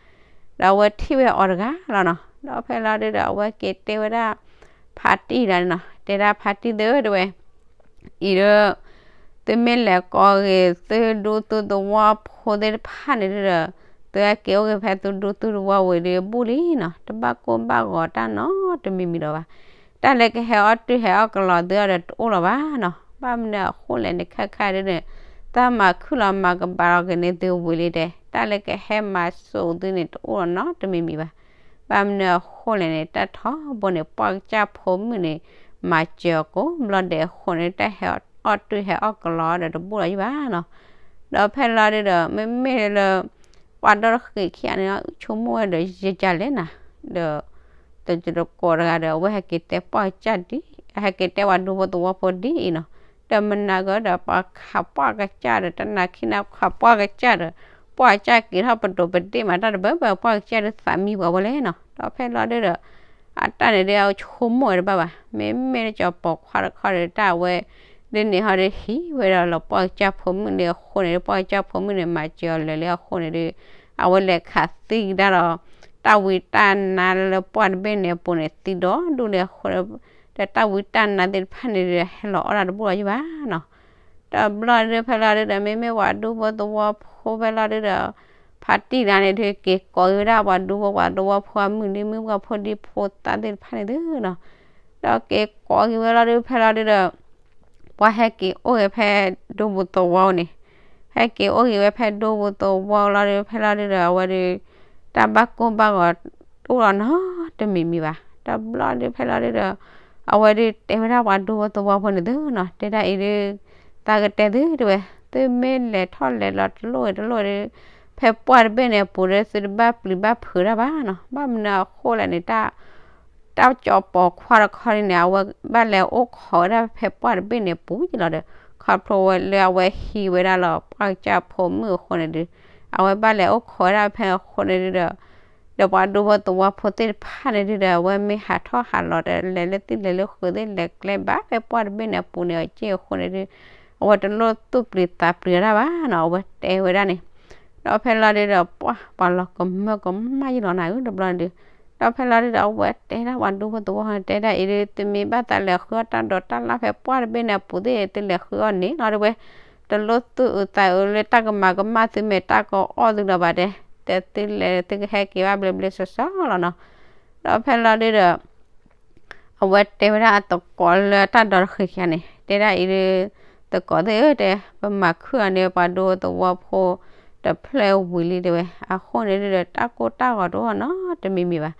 ဒီးအဝဲထံၣ်ဝဲအီၤတဂၤလီၤနီၤ. ဒီးဖဲလီၤဒုဒီး အဝဲက့ၤတဲဝဲဒၣ် ဖါတံၢ်တဂၤန့ၣ်နီၤ, တဲဒၣ်ဖါတံၢ်သ့ၣ်ဧၢ တဲဝဲ အံၤဒီး သုမ့ၢ်လဲၤကိးက့ၤသုဒူသုသဝီဖိသ့ၣ်တဖၣ်န့ၣ်ဒုဒီး သုဟဲက့ၤအိၣ်က့ၤဖဲသုဒူသုသဝီဝံၤဒီး ဘူးလံနီၤ, တဘၣ်ကိၢ်ဘၣ်ဂီၤတၢ်နီတမံၤမံၤဒီးဘၣ်. တၢ်လၢကဟဲအီၣ်တုာ်ဟဲအီၣ်ကလီသုအီၤဒီးတအိၣ်လၢၤဘၣ်နီၤ. ဘၣ်မနုၤအဃိလဲၣ်န့ၣ် ခဲခါဒုန့ၣ် တၢ်မၤခုၣ်လီၤမၤကဘၣ်လီၤက့ၤန့ၢ်သုဝံၤလံတဲ, တၢ်လၢကဟဲမၤစိာ်သုန့ၣ်တအိၣ်လၢၤနီတမံၤမံၤဘၣ်. ဘၣ်မနုၤအဃိလဲၣ်န့ၣ် တၢ်ထီဘိန့ၣ် ပှၢ်ကစၢ်ဖိမုၣ်န့ၣ် မၤစၢၤအီၤကိးဘျီဒဲးအဃိန့ၣ် တၢ်ဟဲအီၣ်တုာ်ဟဲအီၣ်ကလီဒီးတဘူးလီၤယံၤဘၣ်နီၤ. ဒီးဖဲလီၤဒုဒီး မ့မ့ၢ်လၢ ပှၤဒီတဃံးခံဂၤန့ၣ် ဆိကမိၣ်ဝဲဒီးယကလဲၣ်နၤ, ဒီး တကတကိးတဂၤဒီး အဝဲဟဲက့ၤတဲပှၢ်ကစၢ်ဒ်, ဟဲက့ၤတဲပှၤဒူဖိသဝီဖိဒ်အံၤနီၤ. ဒီးမနၤဂ့ၤဒီး ပှၤခးပှၢ်ကစၢ်ဒီး တနာ်ခံနၤခးပှၢ်ကစၢ်ဒီး ပှၢ်ကစၢ်က့ၤထီၣ်ပဒိးပဒ့ၣ်မးတၢ်တဘၢဘၢ ပှၢ်ကစၢ်ဒုးသးမံပှၤဝဲလဲၣ်နီၤ. ဒီးဖဲလီၤဒုဒီး အတၢ်န့ၣ်ဒုးအဆိကမိၣ်ဝဲတဘၣ်ဘၣ်. မ့မ့ၢ်လၢကၠီၤပိာ်ခွါတခီဒီး တၢ်အဝဲ ဒ်န့ၣ်ဟီဒုးဟံးဝဲဒီးလီၤပှၢ်ကစၢ်ဖိမုၣ်လံအဃိန့ၣ်ဒုး ပှၢ်ကစၢ်ဖိမုၣ်န့ၣ် မၤစၢၤအီၤလၢာ်လံအဃိန့ၣ်ဒုး အဝဲလဲၤခးသံကဒါဒီး တၢ်ဝံတၢ်နါလၢပှၢ်တဘ့ၣ်န့ၣ်အပူၤန့ၣ် သံဒီဒူၣ်လံအဃိ ဒီးတၢ်ဝံတၢ်နါသ့ၣ်တဖၣ်န့ၣ်ဒုး ဟဲလီၤအီၣ်တၢ်တဘူးလီၤယံၤဘၣ်နီၤ. ဒီးဘျီဒုးဖဲလီၤဒုးဒီး မ့မ့ၢ်ပှၤဒူဖိသဝီဖိဖဲလီၤဒုးဒီး ဖါတံၢ်တဂၤန့ၣ်ဒုး က့ၤကိးက့ၤဝဲဒၣ်ပှၤဒူဖိပှၤသဝီဖိအမုၢ်ဒံမုၢ်ပှၢ်ဖိဒံဖိသၣ်သ့ၣ်တဖၣ်န့ၣ်သုနီၤ. ဒီးက့ၤကိးက့ၤဝဲလီၤဒုးဖဲလီၤဒုးဒီး ပှၤဟဲက့ၤအိၣ်က့ၤဖဲဒူပူၤသဝီန့ၣ်, ဟဲက့ၤအိၣ်က့ၤဝဲဖဲဒူပူၤသဝီလီၤဒုး ဖဲလီၤဒုးဒီး အဝဲဒုးတၢ်ဘၣ်ကိၢ်ဘၣ်ဂီၤတအိၣ်လၢၤနီတမံၤမံၤဘၣ်. ဒီးဘျီဒုးဖဲလီၤဒုးဒီး အဝဲဒုးတဲဝဲဒၣ်ပှၤဒူဖိသဝီဖိန့ၣ်သုနီၤ, တဲဒၣ်အံၤဒုး သးကတဲသုတဲဝဲ, သုမ့ၢ်လဲၤထီၣ်လဲၤလီၤတလိၣ်တလိၣ်ဒီး ဖဲပှၢ်တဘ့ၣ်န့ၣ်အပူၤဒီး သုတဘၣ်ပျံၤဘၣ်ဖုးတၢ်ဘၣ်နီၤ. ဘၣ်မနုၤအဃိလဲၣ်န့ၣ် တၢ် တၢ်ကၠီၤပိာ်ခွါတခီန့ၣ် အဝဲဘၣ်လဲၤအိၣ်ခိးဝဲဒၣ်ဖဲပှၢ်တဘ့ၣ်န့ၣ်အပူၤက့လီၤဒီး ခီဖျိဝဲလၢအဝဲဟံးဝဲဒၣ်လီၤပှၢ်ကစၢ်ဖိမုၣ်အဃိန့ၣ်ဒုး အဝဲဘၣ်လဲၤအိၣ်ခိးဝဲဒၣ်ဖဲအဃိန့ၣ်ဒုးဒီး ဒီးပှၤဒူဖိသဝီဖိသ့ၣ်တဖၣ်န့ၣ်ဒုးဒီး အဝဲမ့ၢ်ဟးထီၣ်ဟးလီၤဒီး လဲၤလၢသံၣ်လဲၤလၢဃုာ်သ့ၣ်လဲၤကျဲဘၣ်ဖဲပှၢ်တဘ့ၣ်န့ၣ်အပူၤန့ၣ်အက့ၢ်အဃိန့ၣ်ဒုး အဝဲတလိၣ်သူၣ်ပျံၤသးပျံၤဝဲဒၣ်ဘၣ်နီၤ. အဝဲတဲဝဲဒၣ်န့ၣ် ဒီးဖဲလီၤဒုးဒီး ပှၢ်ပှၤလီၤကမၢကမၣ်ယံၤလီၤနၤဧၢ တဘျီဒုး ဒီးဖဲလီၤဒုးဒီး အဝဲတဲဒၣ်ပှၤဒူဖိသဝီဖိန့ၣ် တဲဒၣ်အံၤဒုး သုမ့ၢ်ဘၣ်သးလဲၤဃုအီၣ်တၢ်ဒိးတၢ်လၣ်ဖဲပှၢ်တဘ့ၣ်န့ၣ်အပူၤသ့ၣ် သုလဲၤဃုအီၣ်န့ၣ်လီၤတဲဝဲ, တလိၣ်သူၣ်အုးသးအုးလၢတၢ်ကမၤကမၣ်သုမ့ၢ်တၢ်ကအီၣ်သုလီၤဘၣ်တဲ, တဲသုလဲၤသုကဟဲက့ၤဘၣ်ဘျဲဘျဲစီစီလီၤနီၤ. ဒီးဖဲလီၤဒုးဒီး အဝဲတဲဝဲဒၣ်အသကိးလၢတၢ်ဒီတဃံးခံဂၤန့ၣ် တဲဒၣ်အံၤဒုး သကိးသ့ၣ်ဧၢ တဲ ပမၤခုၣ်အီၤန့ၣ် ပှၤဒူသဝီဖိတဖျၢၣ်ဝံၤလံတဲဝဲ, အဃိန့ၣ်ဒုးဒီး တၢ်ကိၢ်တၢ်ဂီၤတအိၣ်နီတမံၤမံၤဘၣ်.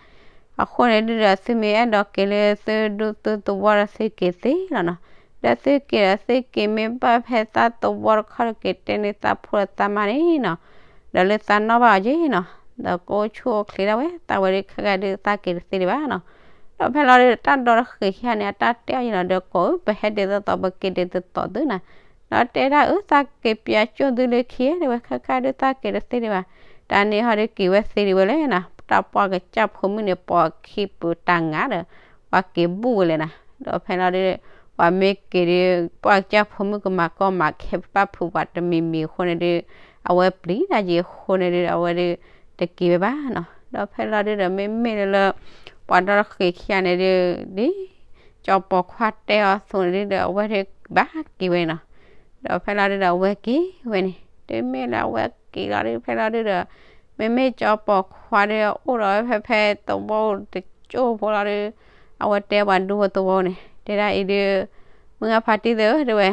အဃိန့ၣ်ဒုးဒီး သုမ့ၢ်အဲၣ်ဒိးက့ၤလၢသုဒူသုသဝီဒီးသုက့ၤသ့လီၤနီၤ. ဒီးသုက့ၤဒီးသုက့ၤမ့ၢ်ဘၣ်ဖဲသးသဝီတခီတက့ၤတဲန့ၢ်သးဖိဒီးသးမါန့ၣ်နီၤ ဒီးလၢသးနီၣ်ဘၣ်အီၤက့နီၤ, ဒီးကအိၣ်ဆူၣ်အိၣ်ချ့ဒၣ်ဝဲ သးဝဲဒုးခဲကါဒုးသးက့ၤတသ့ဒံးဘၣ်နီၤ. ဒီးဖဲလီၤဒုးတၢ်ဒီတဃံးခံဂၤန့ၣ် အတၢ်တဲအီၤယံၤလီၤဒီး ကိးဧၢ ပဟဲဒ်သိးသိး ပက့ၤဒ်သိးသိးသုနီၤ. ဒီးတဲဒၣ်အၢ သးက့ၤပၠးကၠိၣ်သုလၢခံတဲဝဲ ခဲကါဒုးသးက့ၤတသ့ဒံးဘၣ်. တၢ်န့ၣ်ဟီဒုးက့ၤဝဲသ့ဒံးဝဲလဲၣ်နီၤ, တၢ်ပှၢ်ကစၢ်ဖိမုၣ်န့ၣ် ပိာ်ခံပူၤတၢ်ငါဒီး ပှၤက့ၤဘူးဝဲလဲၣ်နီၤ. ဒီးဖဲလီၤဒုး ပှၤမ့ၢ်က့ၤဒုး ပှၢ်ကစၢ်ဖိမုၣ်ကမၤကီမၤခဲဘၣ်ဖုးပှၤတမံၤမံၤအဃိန့ၣ်ဒုး အဝဲပျံၤတၢ်က့ၤအဃိန့ၣ်ဒုး အဝဲဒုးတက့ၤဝဲဘၣ်နီၤ. ဒီးဖဲလီၤဒုးဒီး မ့မ့ၢ်လၢ ပှၤဒီတဃံးခံဂၤန့ၣ်ဒုး ဒ်ကၠီၤပိာ်ခွါတဲအီၤအသိးန့ၣ်ဒုးဒီး အဝဲဒုးဘၣ်က့ၤဝဲနီၤ. ဒီးဖဲလီၤဒုးဒီး အဝဲက့ၤဝဲန့ၣ် တုၤမ့ၢ်လၢအဝဲက့ၤလီၤဒုး ဖဲလီၤဒုးဒီး မ့မ့ၢ်ကၠီပီၤခွါဒီး အိၣ်ဒီးဝဲဖဲဖဲသဝီတကၠိဖိလီၤဒုး အဝဲတဲပှၤဒူဖိသဝီန့ၣ် တဲဒၣ်အံၤဒုး မုၢ်ဂၢ်ဖါတံၢ်သ့ၣ်ဧၢ တဲဝဲ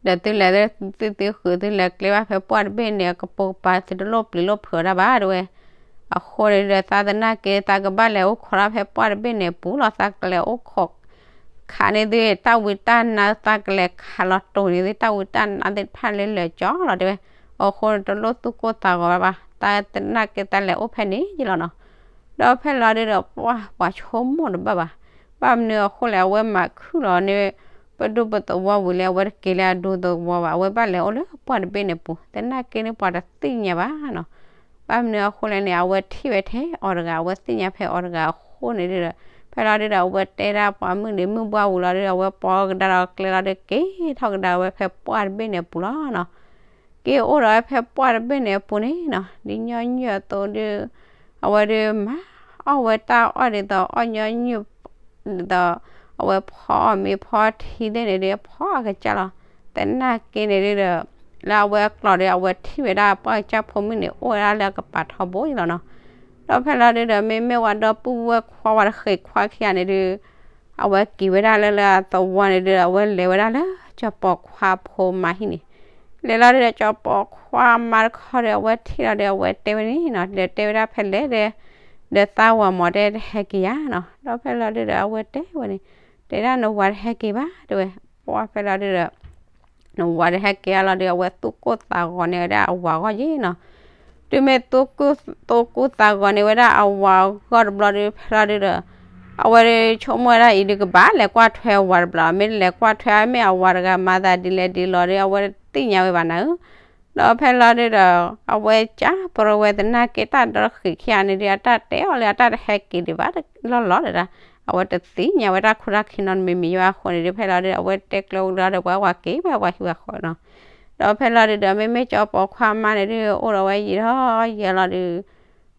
ဒီးသုလဲၤသုသုဃုာ်သုလဲၤကျဲဘၣ်ဖဲပှၢ်တဘ့ၣ်န့ၣ် အကပိာ်ကပၤသုတလိၣ်ပျံၤလိၣ်ဖုးတၢ်ဘၣ် တဲဝဲ. အဃိန့ၣ်ဒီး သးသနာ်က့ သးကဘၣ်လဲၤအိၣ်ခိးတၢ်ဖဲပှၢ်တဘ့ၣ်န့ၣ်အပူၤလီၤ. သးကလဲၤအိၣ်ခိးခးန့ၢ်သုတၢ်ဝံတၢ်နါ သးကလဲၤခးလီၤတိာ်န့ၢ်သုတၢ်ဝံတၢ်နါသ့ၣ်တဖၣ် လၢလၢာ်ကၠီလီၤ တဲဝဲ. အဃိန့ၣ် တလိၣ်သူၣ်ကိၢ်သးဂီၤဘၣ်ဘၣ်, သးသနာ်က့ သးလဲၤအိၣ်ဖဲန့ၣ်ယလီၤနီၤ. ဒီးဖဲလီၤဒုးဒီး ပှၢ်ပှၤဆိကမိၣ်တဘၣ်ဘၣ်. ဘၣ်မနုၤအဃိလဲၣ် အဝဲမၤခုၣ်လီၤန့ၣ် ပဒူပသဝီဝံၤလၢ အဝဲတက့ၤလၢအဒူသဝီဘၣ်, အဝဲဘၣ်လဲၤအိၣ်လၢပှၢ်တဘ့ၣ်န့ၣ်ပူၤ, သနာ်က့န့ၣ် ပှၤတသ့ၣ်ညါဘၣ်နီၤ. ဘၣ်မနုၤအဃိလဲၣ်န့ၣ် အဝဲထံၣ်ဝဲထဲအီၤတဂၤ, အဝဲသ့ၣ်ညါဖဲအီၤတဂၤအဃိန့ၣ်ဒုးဒီး ဖဲလီၤဒုးဒီး အဝဲတဲဒၣ်ပှၤမုၣ်န့ၣ် မုၢ်ဘှၢ်ဝံၤလီၤဒုးဒီး အဝဲပိာ်ကဒါဒီးကျဲလီၤဒုး က့ၤထီၣ်ကဒါဝဲဖဲပှၢ်တဘ့ၣ်န့ၣ်ပူၤလီၤနီၤ. က့ၤအိၣ်ဒီးဝဲဖဲပှၢ်တဘ့ၣ်န့ၣ်အပူၤန့ၣ်နီၤ, ဒ်ညီနုၢ်အသိးဒုး အဝဲဒုးမၤအီၣ်ဝဲတၢ်အီၣ်ဒ်သိးအီၣ်ညီနုၢ် ဒ်သိး အဝဲဖီအီၣ်မ့ၤဖီထံသ့ၣ်န့ၣ်ဒုး ဖီအကစၢ်လီၤ. သနာ်က့န့ၣ်ဒုးဒီး လၢအဝဲအကျိၤဒီး အဝဲထံၣ်ဝဲဒၣ်ပှၢ်ကစၢ်ဖိမုၣ်န့ၣ် အိၣ်ဝဲဒၣ်လၢအကပၤထီဘိလီၤနီၤ. ဒီးဖဲလီၤဒုးဒီး မ့မ့ၢ်ဝဲဒီပုၢ်ဝဲၢ်ခွါဝဲတဃ့ခွါခံဂၤန့ၣ်ဒုး အဝဲက့ၤဝဲဒၣ်လၢလၢအသဝီန့ၣ်ဒုး အဝဲလဲၤဝဲဒၣ်လၢကၠီၤပီၤခွါဖိမါဟံၣ်န့ၣ်, လဲၤလီၤဒုးဒီး ကၠီၤပီၤခွါမါတခီဒီး အဝဲထံၣ်လီၤဒီး အဝဲတဲဝဲန့ၣ်နီၤ, ဒီးတဲဝဲဒၣ်ဖဲလဲၣ်ဒီး ဒီးသးဝၤမၢ်တဲတဟဲက့ၤယၤနီၤ. ဒီးဖဲလီၤဒုးဒီး အဝဲတဲဝဲန့ၣ်, တဲဒၣ်နဝၤတဟဲက့ၤဘၣ် တဲဝဲ. ပှၢ်ဖဲလီၤဒုးဒီး နဝၤတဟဲက့ၤအလီၤဒီး အဝဲသူၣ်ကိၢ်သးဂီၤန့ၢ်ဝဲဒၣ်အဝၤဂီၢ်ယံၤနီၤ. တုၤမ့ၢ် သူၣ်ကိၢ်သးဂီၤန့ၢ်ဝဲဒၣ်အဝၤဂီၢ်တဘျီဒုး ဖဲလီၤဒုးဒီး အဝဲဒုးဆိကမိၣ်ဝဲဒၣ်အံၤဒုးကဘၣ်လဲၤကွၢ်ထွဲအဝၤတဘျီ, မ့ၢ်လဲၤကွၢ်ထွဲ မ့ၢ်အဝၤတဂၤမၤသးဒ်လဲၣ်ဒ်လဲၣ်လီၤဒီး အဝဲတသ့ၣ်ညါဝဲဘၣ်နၤဧၢ. ဒီးဖဲလီၤဒုးဒီး အဝဲကးပရၢဝဲသနာ်က့ တၢ်ဒီတဃ့ၢ်ခံဂၤန့ၣ်ဒုး အတၢ်တဲအီၤလၢအတၢ်တဟဲက့ၤဒံးဘၣ်လီၤလီၤဒီး အဝဲတသ့ၣ်ညါဝဲတၢ်ခိၣ်တၢ်ခံနီတမံၤမံၤဘၣ်အဃိန့ၣ်ဒုး ဖဲလီၤဒုး အဝဲတဲကျဲဝဲလီၤဒီး ပှၤဝၤက့ၤဘၣ်ပှၤဟံၣ်ဝဲဃီနီၤ. ဒီးဖဲလီၤဒုးဒီး မ့မ့ၢ်ကၠီၤပီၤခွါမါန့ၣ်ဒုး အိၣ်ဒီးဝဲယံာ်ထီၣ်ယဲၢ်လီၤဒုး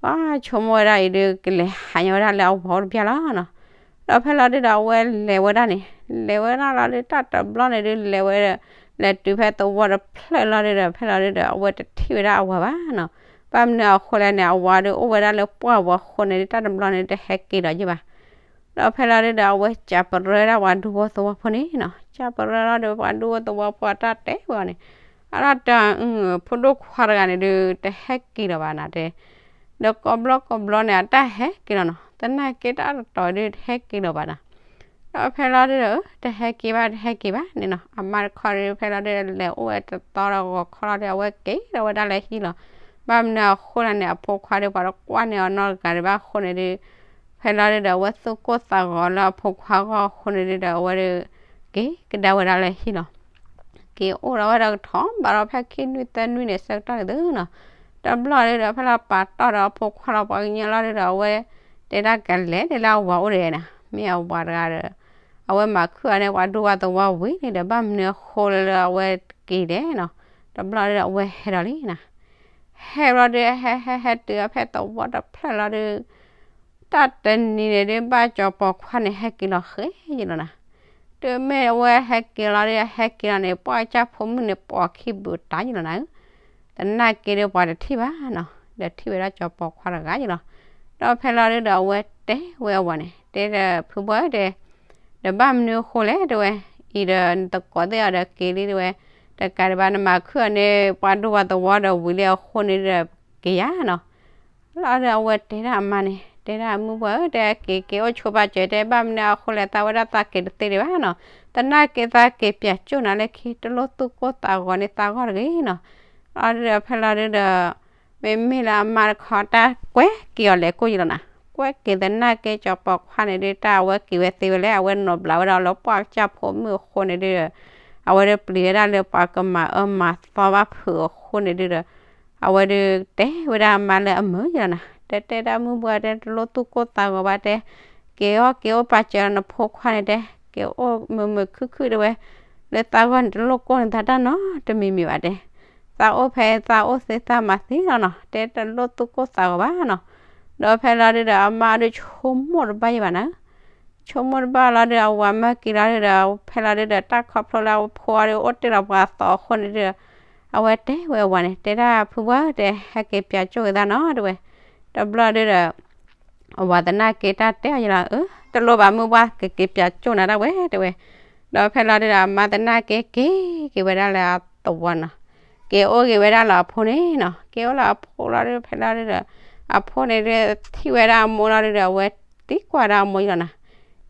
ပှၤဆိကမိၣ်ဝဲဒၣ်အံၤဒုး ကလဲၤဟးညါဝဲဒၣ်လၢအဝၤအိၣ်တဘျီလီၤနီၤ. ဒီးဖဲလီၤဒုးဒီး အဝဲလဲၤဝဲဒၣ်န့ၣ် လဲၤဝဲဒၣ်လီၤဒုး တၢ်တဘျီန့ၣ်ဒုး လဲၤဝဲ လဲၤတုၤဖဲသဝီတဖျၢၣ်လီၤဒုးဒီး ဖဲလီၤဒုးဒီး အဝဲတထံၣ်ဝဲဒၣ်အဝၤဘၣ်နီၤ. ဘၣ်မနုၤအဃိလဲၣ်န့ၣ် အဝၤဒုးအိၣ်ဝဲဒၣ်လၢပှၢ်ဝၤအဃိန့ၣ်ဒုး တၢ်တဘျီန့ၣ် တဟဲက့ၤဒီးယံၤဘၣ်. ဒီးဖဲလီၤဒုးဒီး အဝဲကးပရၢဒၣ်ပှၤဒူဖိသဝီဖိန့ၣ်နီၤ, ကးပရၢလီၤဒီး ပှၤဒူဖိသဝီဖိအတၢ်တဲဝဲအီၤန့ၣ်, အတၢ်တဲ ဖိဒိၣ်ခွါတဂၤန့ၣ်ဒုး တဟဲက့ၤလီၤဘၣ်နၤတဲ, ဒီးကိးဘျီကိးဘျီန့ၣ် အတၢ်ဟဲက့ၤလီၤနီၤ, သနာ်က့တၢ်တတီၤဒုး တဟဲက့ၤလီၤဘၣ်နၤ. ဒီးဖဲလီၤဒုးဒီး တဟဲက့ၤဘၣ် တဟဲက့ၤဘၣ်န့ၣ်နီၤ, အမါတခီဒုး ဖဲလီၤဒုးဒီး လဲၤအိၣ်ဝဲတသီဒီးဂီၤခီလီၤဒီး အဝဲက့ၤဒီးဝဲဒၣ်လၢဟံၣ်လီၤ. ဘၣ်မနုၤအဃိလဲၣ်န့ၣ် အဖိခွါဒုး ပှၤတကွၢ်န့ၢ်အီၤနီတဂၤဒံးဘၣ်အဃိန့ၣ်ဒုး ဖဲလီၤဒုးဒီး အဝဲသူၣ်ကိၢ်သးဂီၤလၢအဖိခွါဂီၢ်အဃိန့ၣ်ဒုးဒီး အဝဲဒုး က့ၤကဒါဝဲဒၣ်လၢဟံၣ်လီၤ. က့ၤအိၣ်ဒီးဝဲဒီးကထီဘၣ်ဒီး ဖဲခံနွံသၢနွံန့ၣ် ဆၢကတီၢ်န့ၣ်သုနီၤ, တဘျီဒုးဒီး ဖဲလီၤပာ်တီၢ်ဒီးအဖိခွါလီၤ ပှၤကညီလီၤဒုးဒီး အဝဲတဲဒၣ်ကလဲၤဒၣ်လၢအဝၤအိၣ်ဒီးနၤ, မ့ၢ်အဝၤတဂၤဒီး အဝဲမၤခုၣ်အီၤန့ၣ် ပှၤဒူပှၤသဝီဝံၤန့ၣ်ဒီး ဘၣ်မနုၤအဃိလၢအဝဲက့ၤလဲၣ်နီၤ, တဘျီဒုးဒီး အဝဲဟဲဒီးလံနၤ. ဟဲဘျီဒုး ဟဲဟဲဟဲတုၤဖဲသဝီတဖျၢၣ်လီၤဒုး တၢ်တနံၤန့ၣ်ဒုး ဘၣ်ကၠီၤပီၤခွါန့ၣ် ဟဲက့ၤလီၤဃဲယံၤလီၤနၤ. တုၤမ့ၢ်အဝဲဟဲက့ၤလီၤဒုး ဟဲက့ၤလီၤန့ၣ် ပှၢ်ကစၢ်ဖိမုၣ်န့ၣ် ပိာ်ခံဘုးတၢ်ယံၤလီၤနၤဧၢ, သနာ်က့ဒုး ပှၤတထံၣ်ဘၣ်နီၤ, ဒီးထံၣ်ဝဲဒၣ်ကၠီၤပီၤခွါတဂၤယံၤလီၤ. ဒီးဖဲလီၤဒုးဒီး အဝဲတဲဝဲအဝၤန့ၣ် တဲဒီး ဖုဘီဧၢ တဲ ဒီးဘၣ်မနုၤအဃိလဲၣ် တဲဝဲ, အံၤဒီးနသကိးသ့ၣ်အီၤဒီးက့ၤလံ တဲဝဲ, တကးဒံးဘၣ် နမၤခုၣ်အီၤန့ၣ် ပှၤဒူပှၤသဝီဒီးဝံၤလံအဃိန့ၣ်ဒီး က့ၤယၤနီၤ. လီၤဒီးအဝဲတဲဒၣ်အမါန့ၣ် တဲဒၣ်မုၢ်ဘှၢ်ဧၢ တဲက့ၤ က့ၤအိၣ်ဆိးဘၣ်စၢၤ တဲ ဘၣ်မနုၤအဃိလဲၣ် သးဝဲဒၣ်သးက့ၤတသ့ဒံးဘၣ်နီၤ, သနာ်က့သးက့ၤပၠးကၠိၣ်နၤလၢခံ တလိၣ်သူၣ်ကိၢ်သးဂီၤန့ၢ်သးဂီၢ်တဂ့ၤနီၤ. လီၤဒုးဒီးဖဲလီၤဒုးဒီး မ့မ့ၢ်လၢအမါတခီတၢ်ကွဲက့ၤအီၤလဲၤကိၣ်ယံၤလီၤနၤ, ကွဲက့ၤသနာ်က့ ကၠီၤပီၤခွါန့ၣ်ဒုး တၢ်အဝဲက့ၤဝဲသ့ဝဲလဲၣ် အဝဲနီၤဘျးဝဲဒၣ်လၢပှၢ်ကစၢ်ဖိမုၣ်အဃိန့ၣ်ဒုး အဝဲဒုးပျံၤဝဲဒၣ်လၢပှၤကမၤအၢမၤသီဘၣ်ဖုးအဃိန့ၣ်ဒုးဒီး အဝဲဒုးတဲဝဲဒၣ်အမါလၢအမုာ်ယံၤလီၤနၤ, တဲတဲဒၣ်မုၢ်ဘှၢ်တဲ တလိၣ်သူၣ်ကိၢ်သးဂီၤဘၣ်တဲ, က့ၤအီၣ်က့ၤအိၣ်ပာ်စၢၤဒီးနဖိခွါန့ၣ်တဲ, က့ၤအိၣ်မုာ်မုာ်ခုၣ်ခုၣ်တဲဝဲ, လၢသးဂီၢ်န့ၣ် တလိၣ်ကိၢ်န့ၢ်သးတၢ်နီတမံၤမံၤဘၣ်တဲ, သးအိၣ်ဖဲသးအိၣ်သ့သးမၤသ့လီၤနီၤ, တဲတလိၣ်သူၣ်ကိၢ်သးဂီၤဘၣ်နီၤ. ဒီးဖဲလီၤဒုးဒီး အမါဒုးဆိကမိၣ်တဘၣ်ယံၤဘၣ်နၤ ဆိကမိၣ်တဘၣ်လီၤဒုး အဝၤမၢက့ၤလီၤဒုးဒီး ဖဲလီၤဒုးဒီး တၢ်ခီဖျိလၢအဖိအီၤဒုး အိၣ်တ့ၢ်လီၤပှၤသီအဃိန့ၣ်ဒုးဒီး အဝဲတဲဝဲအဝၤန့ၣ် တဲဒၣ်ဖုဝါဧၢ တဲ ဟဲက့ၤပၠးကၠိၣ်က့ၤသးနီၤ တဲဝဲ. တဘျီဒုဒီး အဝၤသနာ်က့တၢ်တဲအီၤယလီၤ, အၢ တလိၣ်ဘၣ် မုၢ်ဘှၢ် ကက့ၤပၠးကၠိၣ်နၤဒၣ်ဝဲ တဲဝဲ. ဒီးဖဲလီၤဒုဒီး အမါသနာ်က့က့ၤက့ၤဝဲဒၣ်လၢအသဝီနီၤ, က့ၤအိၣ်က့ၤဝဲဒၣ်လၢအဖိန့ၣ်နီၤ, က့ၤအိၣ်လၢအဖိလီၤဒု ဖဲလီၤဒုဒီး အဖိန့ၣ်ဒု ထံၣ်ဝဲဒၣ်အမိၢ်လီၤဒုဒီး အဝဲသံကွၢ်ဒၣ်အမိၢ်ယလီၤနီၤ,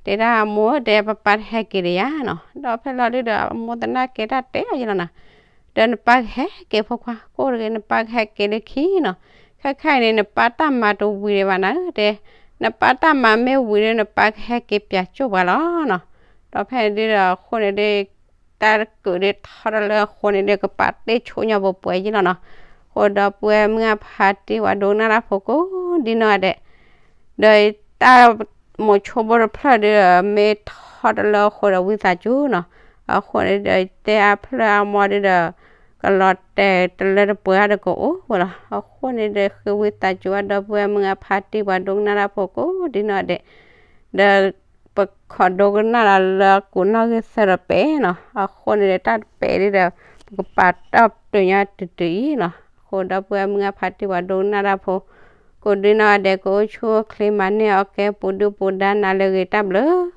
တဲဒၣ်အမိၢ် တဲ ပၢ်ပၢ်တဟဲက့ၤဒီးယၤနီၤ. ဒီးဖဲလီၤဒုဒီး အမိၢ်သနာ်က့တၢ်တဲအီၤယလီၤနီၤ, ဒီးနပၢ်ကဟဲက့ၤဖိခွါ ကိၣ်တဂ့ၤ နပၢ်ကဟဲက့ၤလၢခံနီၤ, ခဲခါအံၤန့ၣ် နပၢ်တၢ်မၤတဝံၤဒံးဘၣ်နၤဧၢ တဲ, နပၢ်တၢ်မၤမ့ၢ်ဝံၤဒီး နပၢ်ကဟဲက့ၤပၠးကၠိၣ်ပှၤလီၤနီၤ. ဒီးဖဲန့ၣ်ဒုဒီး အဃိန့ၣ်ဒု တၢ်ကၢးဒုထီတလၢအဃိန့ၣ်ဒု ကပၤတ့ၢ်ဆိညါပှဲၤပှဲၤယလီၤနီၤ. အဃိဒီပုၢ်ဝဲၢ်မုၢ်အဖါတံၢ် ပှၤဒိကနၣ်တၢ်ဖိကိးဒ်နီၢ်ဂၤဒဲး ဒီးတၢ်မိၤဆိဖိတဖျၢၣ်ဒုဒီး မ့ၢ်ထီတလၢအဃိဒီး ဝံသးစူၤနီၤ, အဃိန့ၣ်ဒီး တဲအဖျၢၣ်အမိၢ်ဒုဒီး ကလီၤတဲာ်တလၢတပှဲၤဒီးကအိၣ်ဝဲလီၤ. အဃိန့ၣ်ဒီး ဃ့ဝံသးစူၤအဒီပုၢ်ဝဲၢ်မုၢ်အဖါတံၢ် ပှၤဒိကနၣ်တၢ်ဖိကိးဒ်နီၢ်ဂၤဒဲး ဒီး ပခိးဒိကနၣ်ဒီးလၢအကူးနီၣ်ဂံၢ်သၢဒီးပဲာ်နီၤ, အဃိန့ၣ်ဒီး တၢ်တပဲာ်ဒုဒီး ပကပာ်တၢ်ပတုာ်ညါတုၤတုၤအံၤနီၤ. အဃိဒီပုၢ်ဝဲၢ်မုၢ်အဖါတံၢ် ပှၤဒိကနၣ်တၢ်ဖိ ကိးဒ်နီၢ်ဂၤဒဲး ကအိၣ်ဆူၣ်အိၣ်ချ့ မၤန့ၢ်အီၣ်ကဲ ပူၤဒုၣ်ပူၤဒါ နၤလၢအဂ့ၤ တၢ်ဘျုး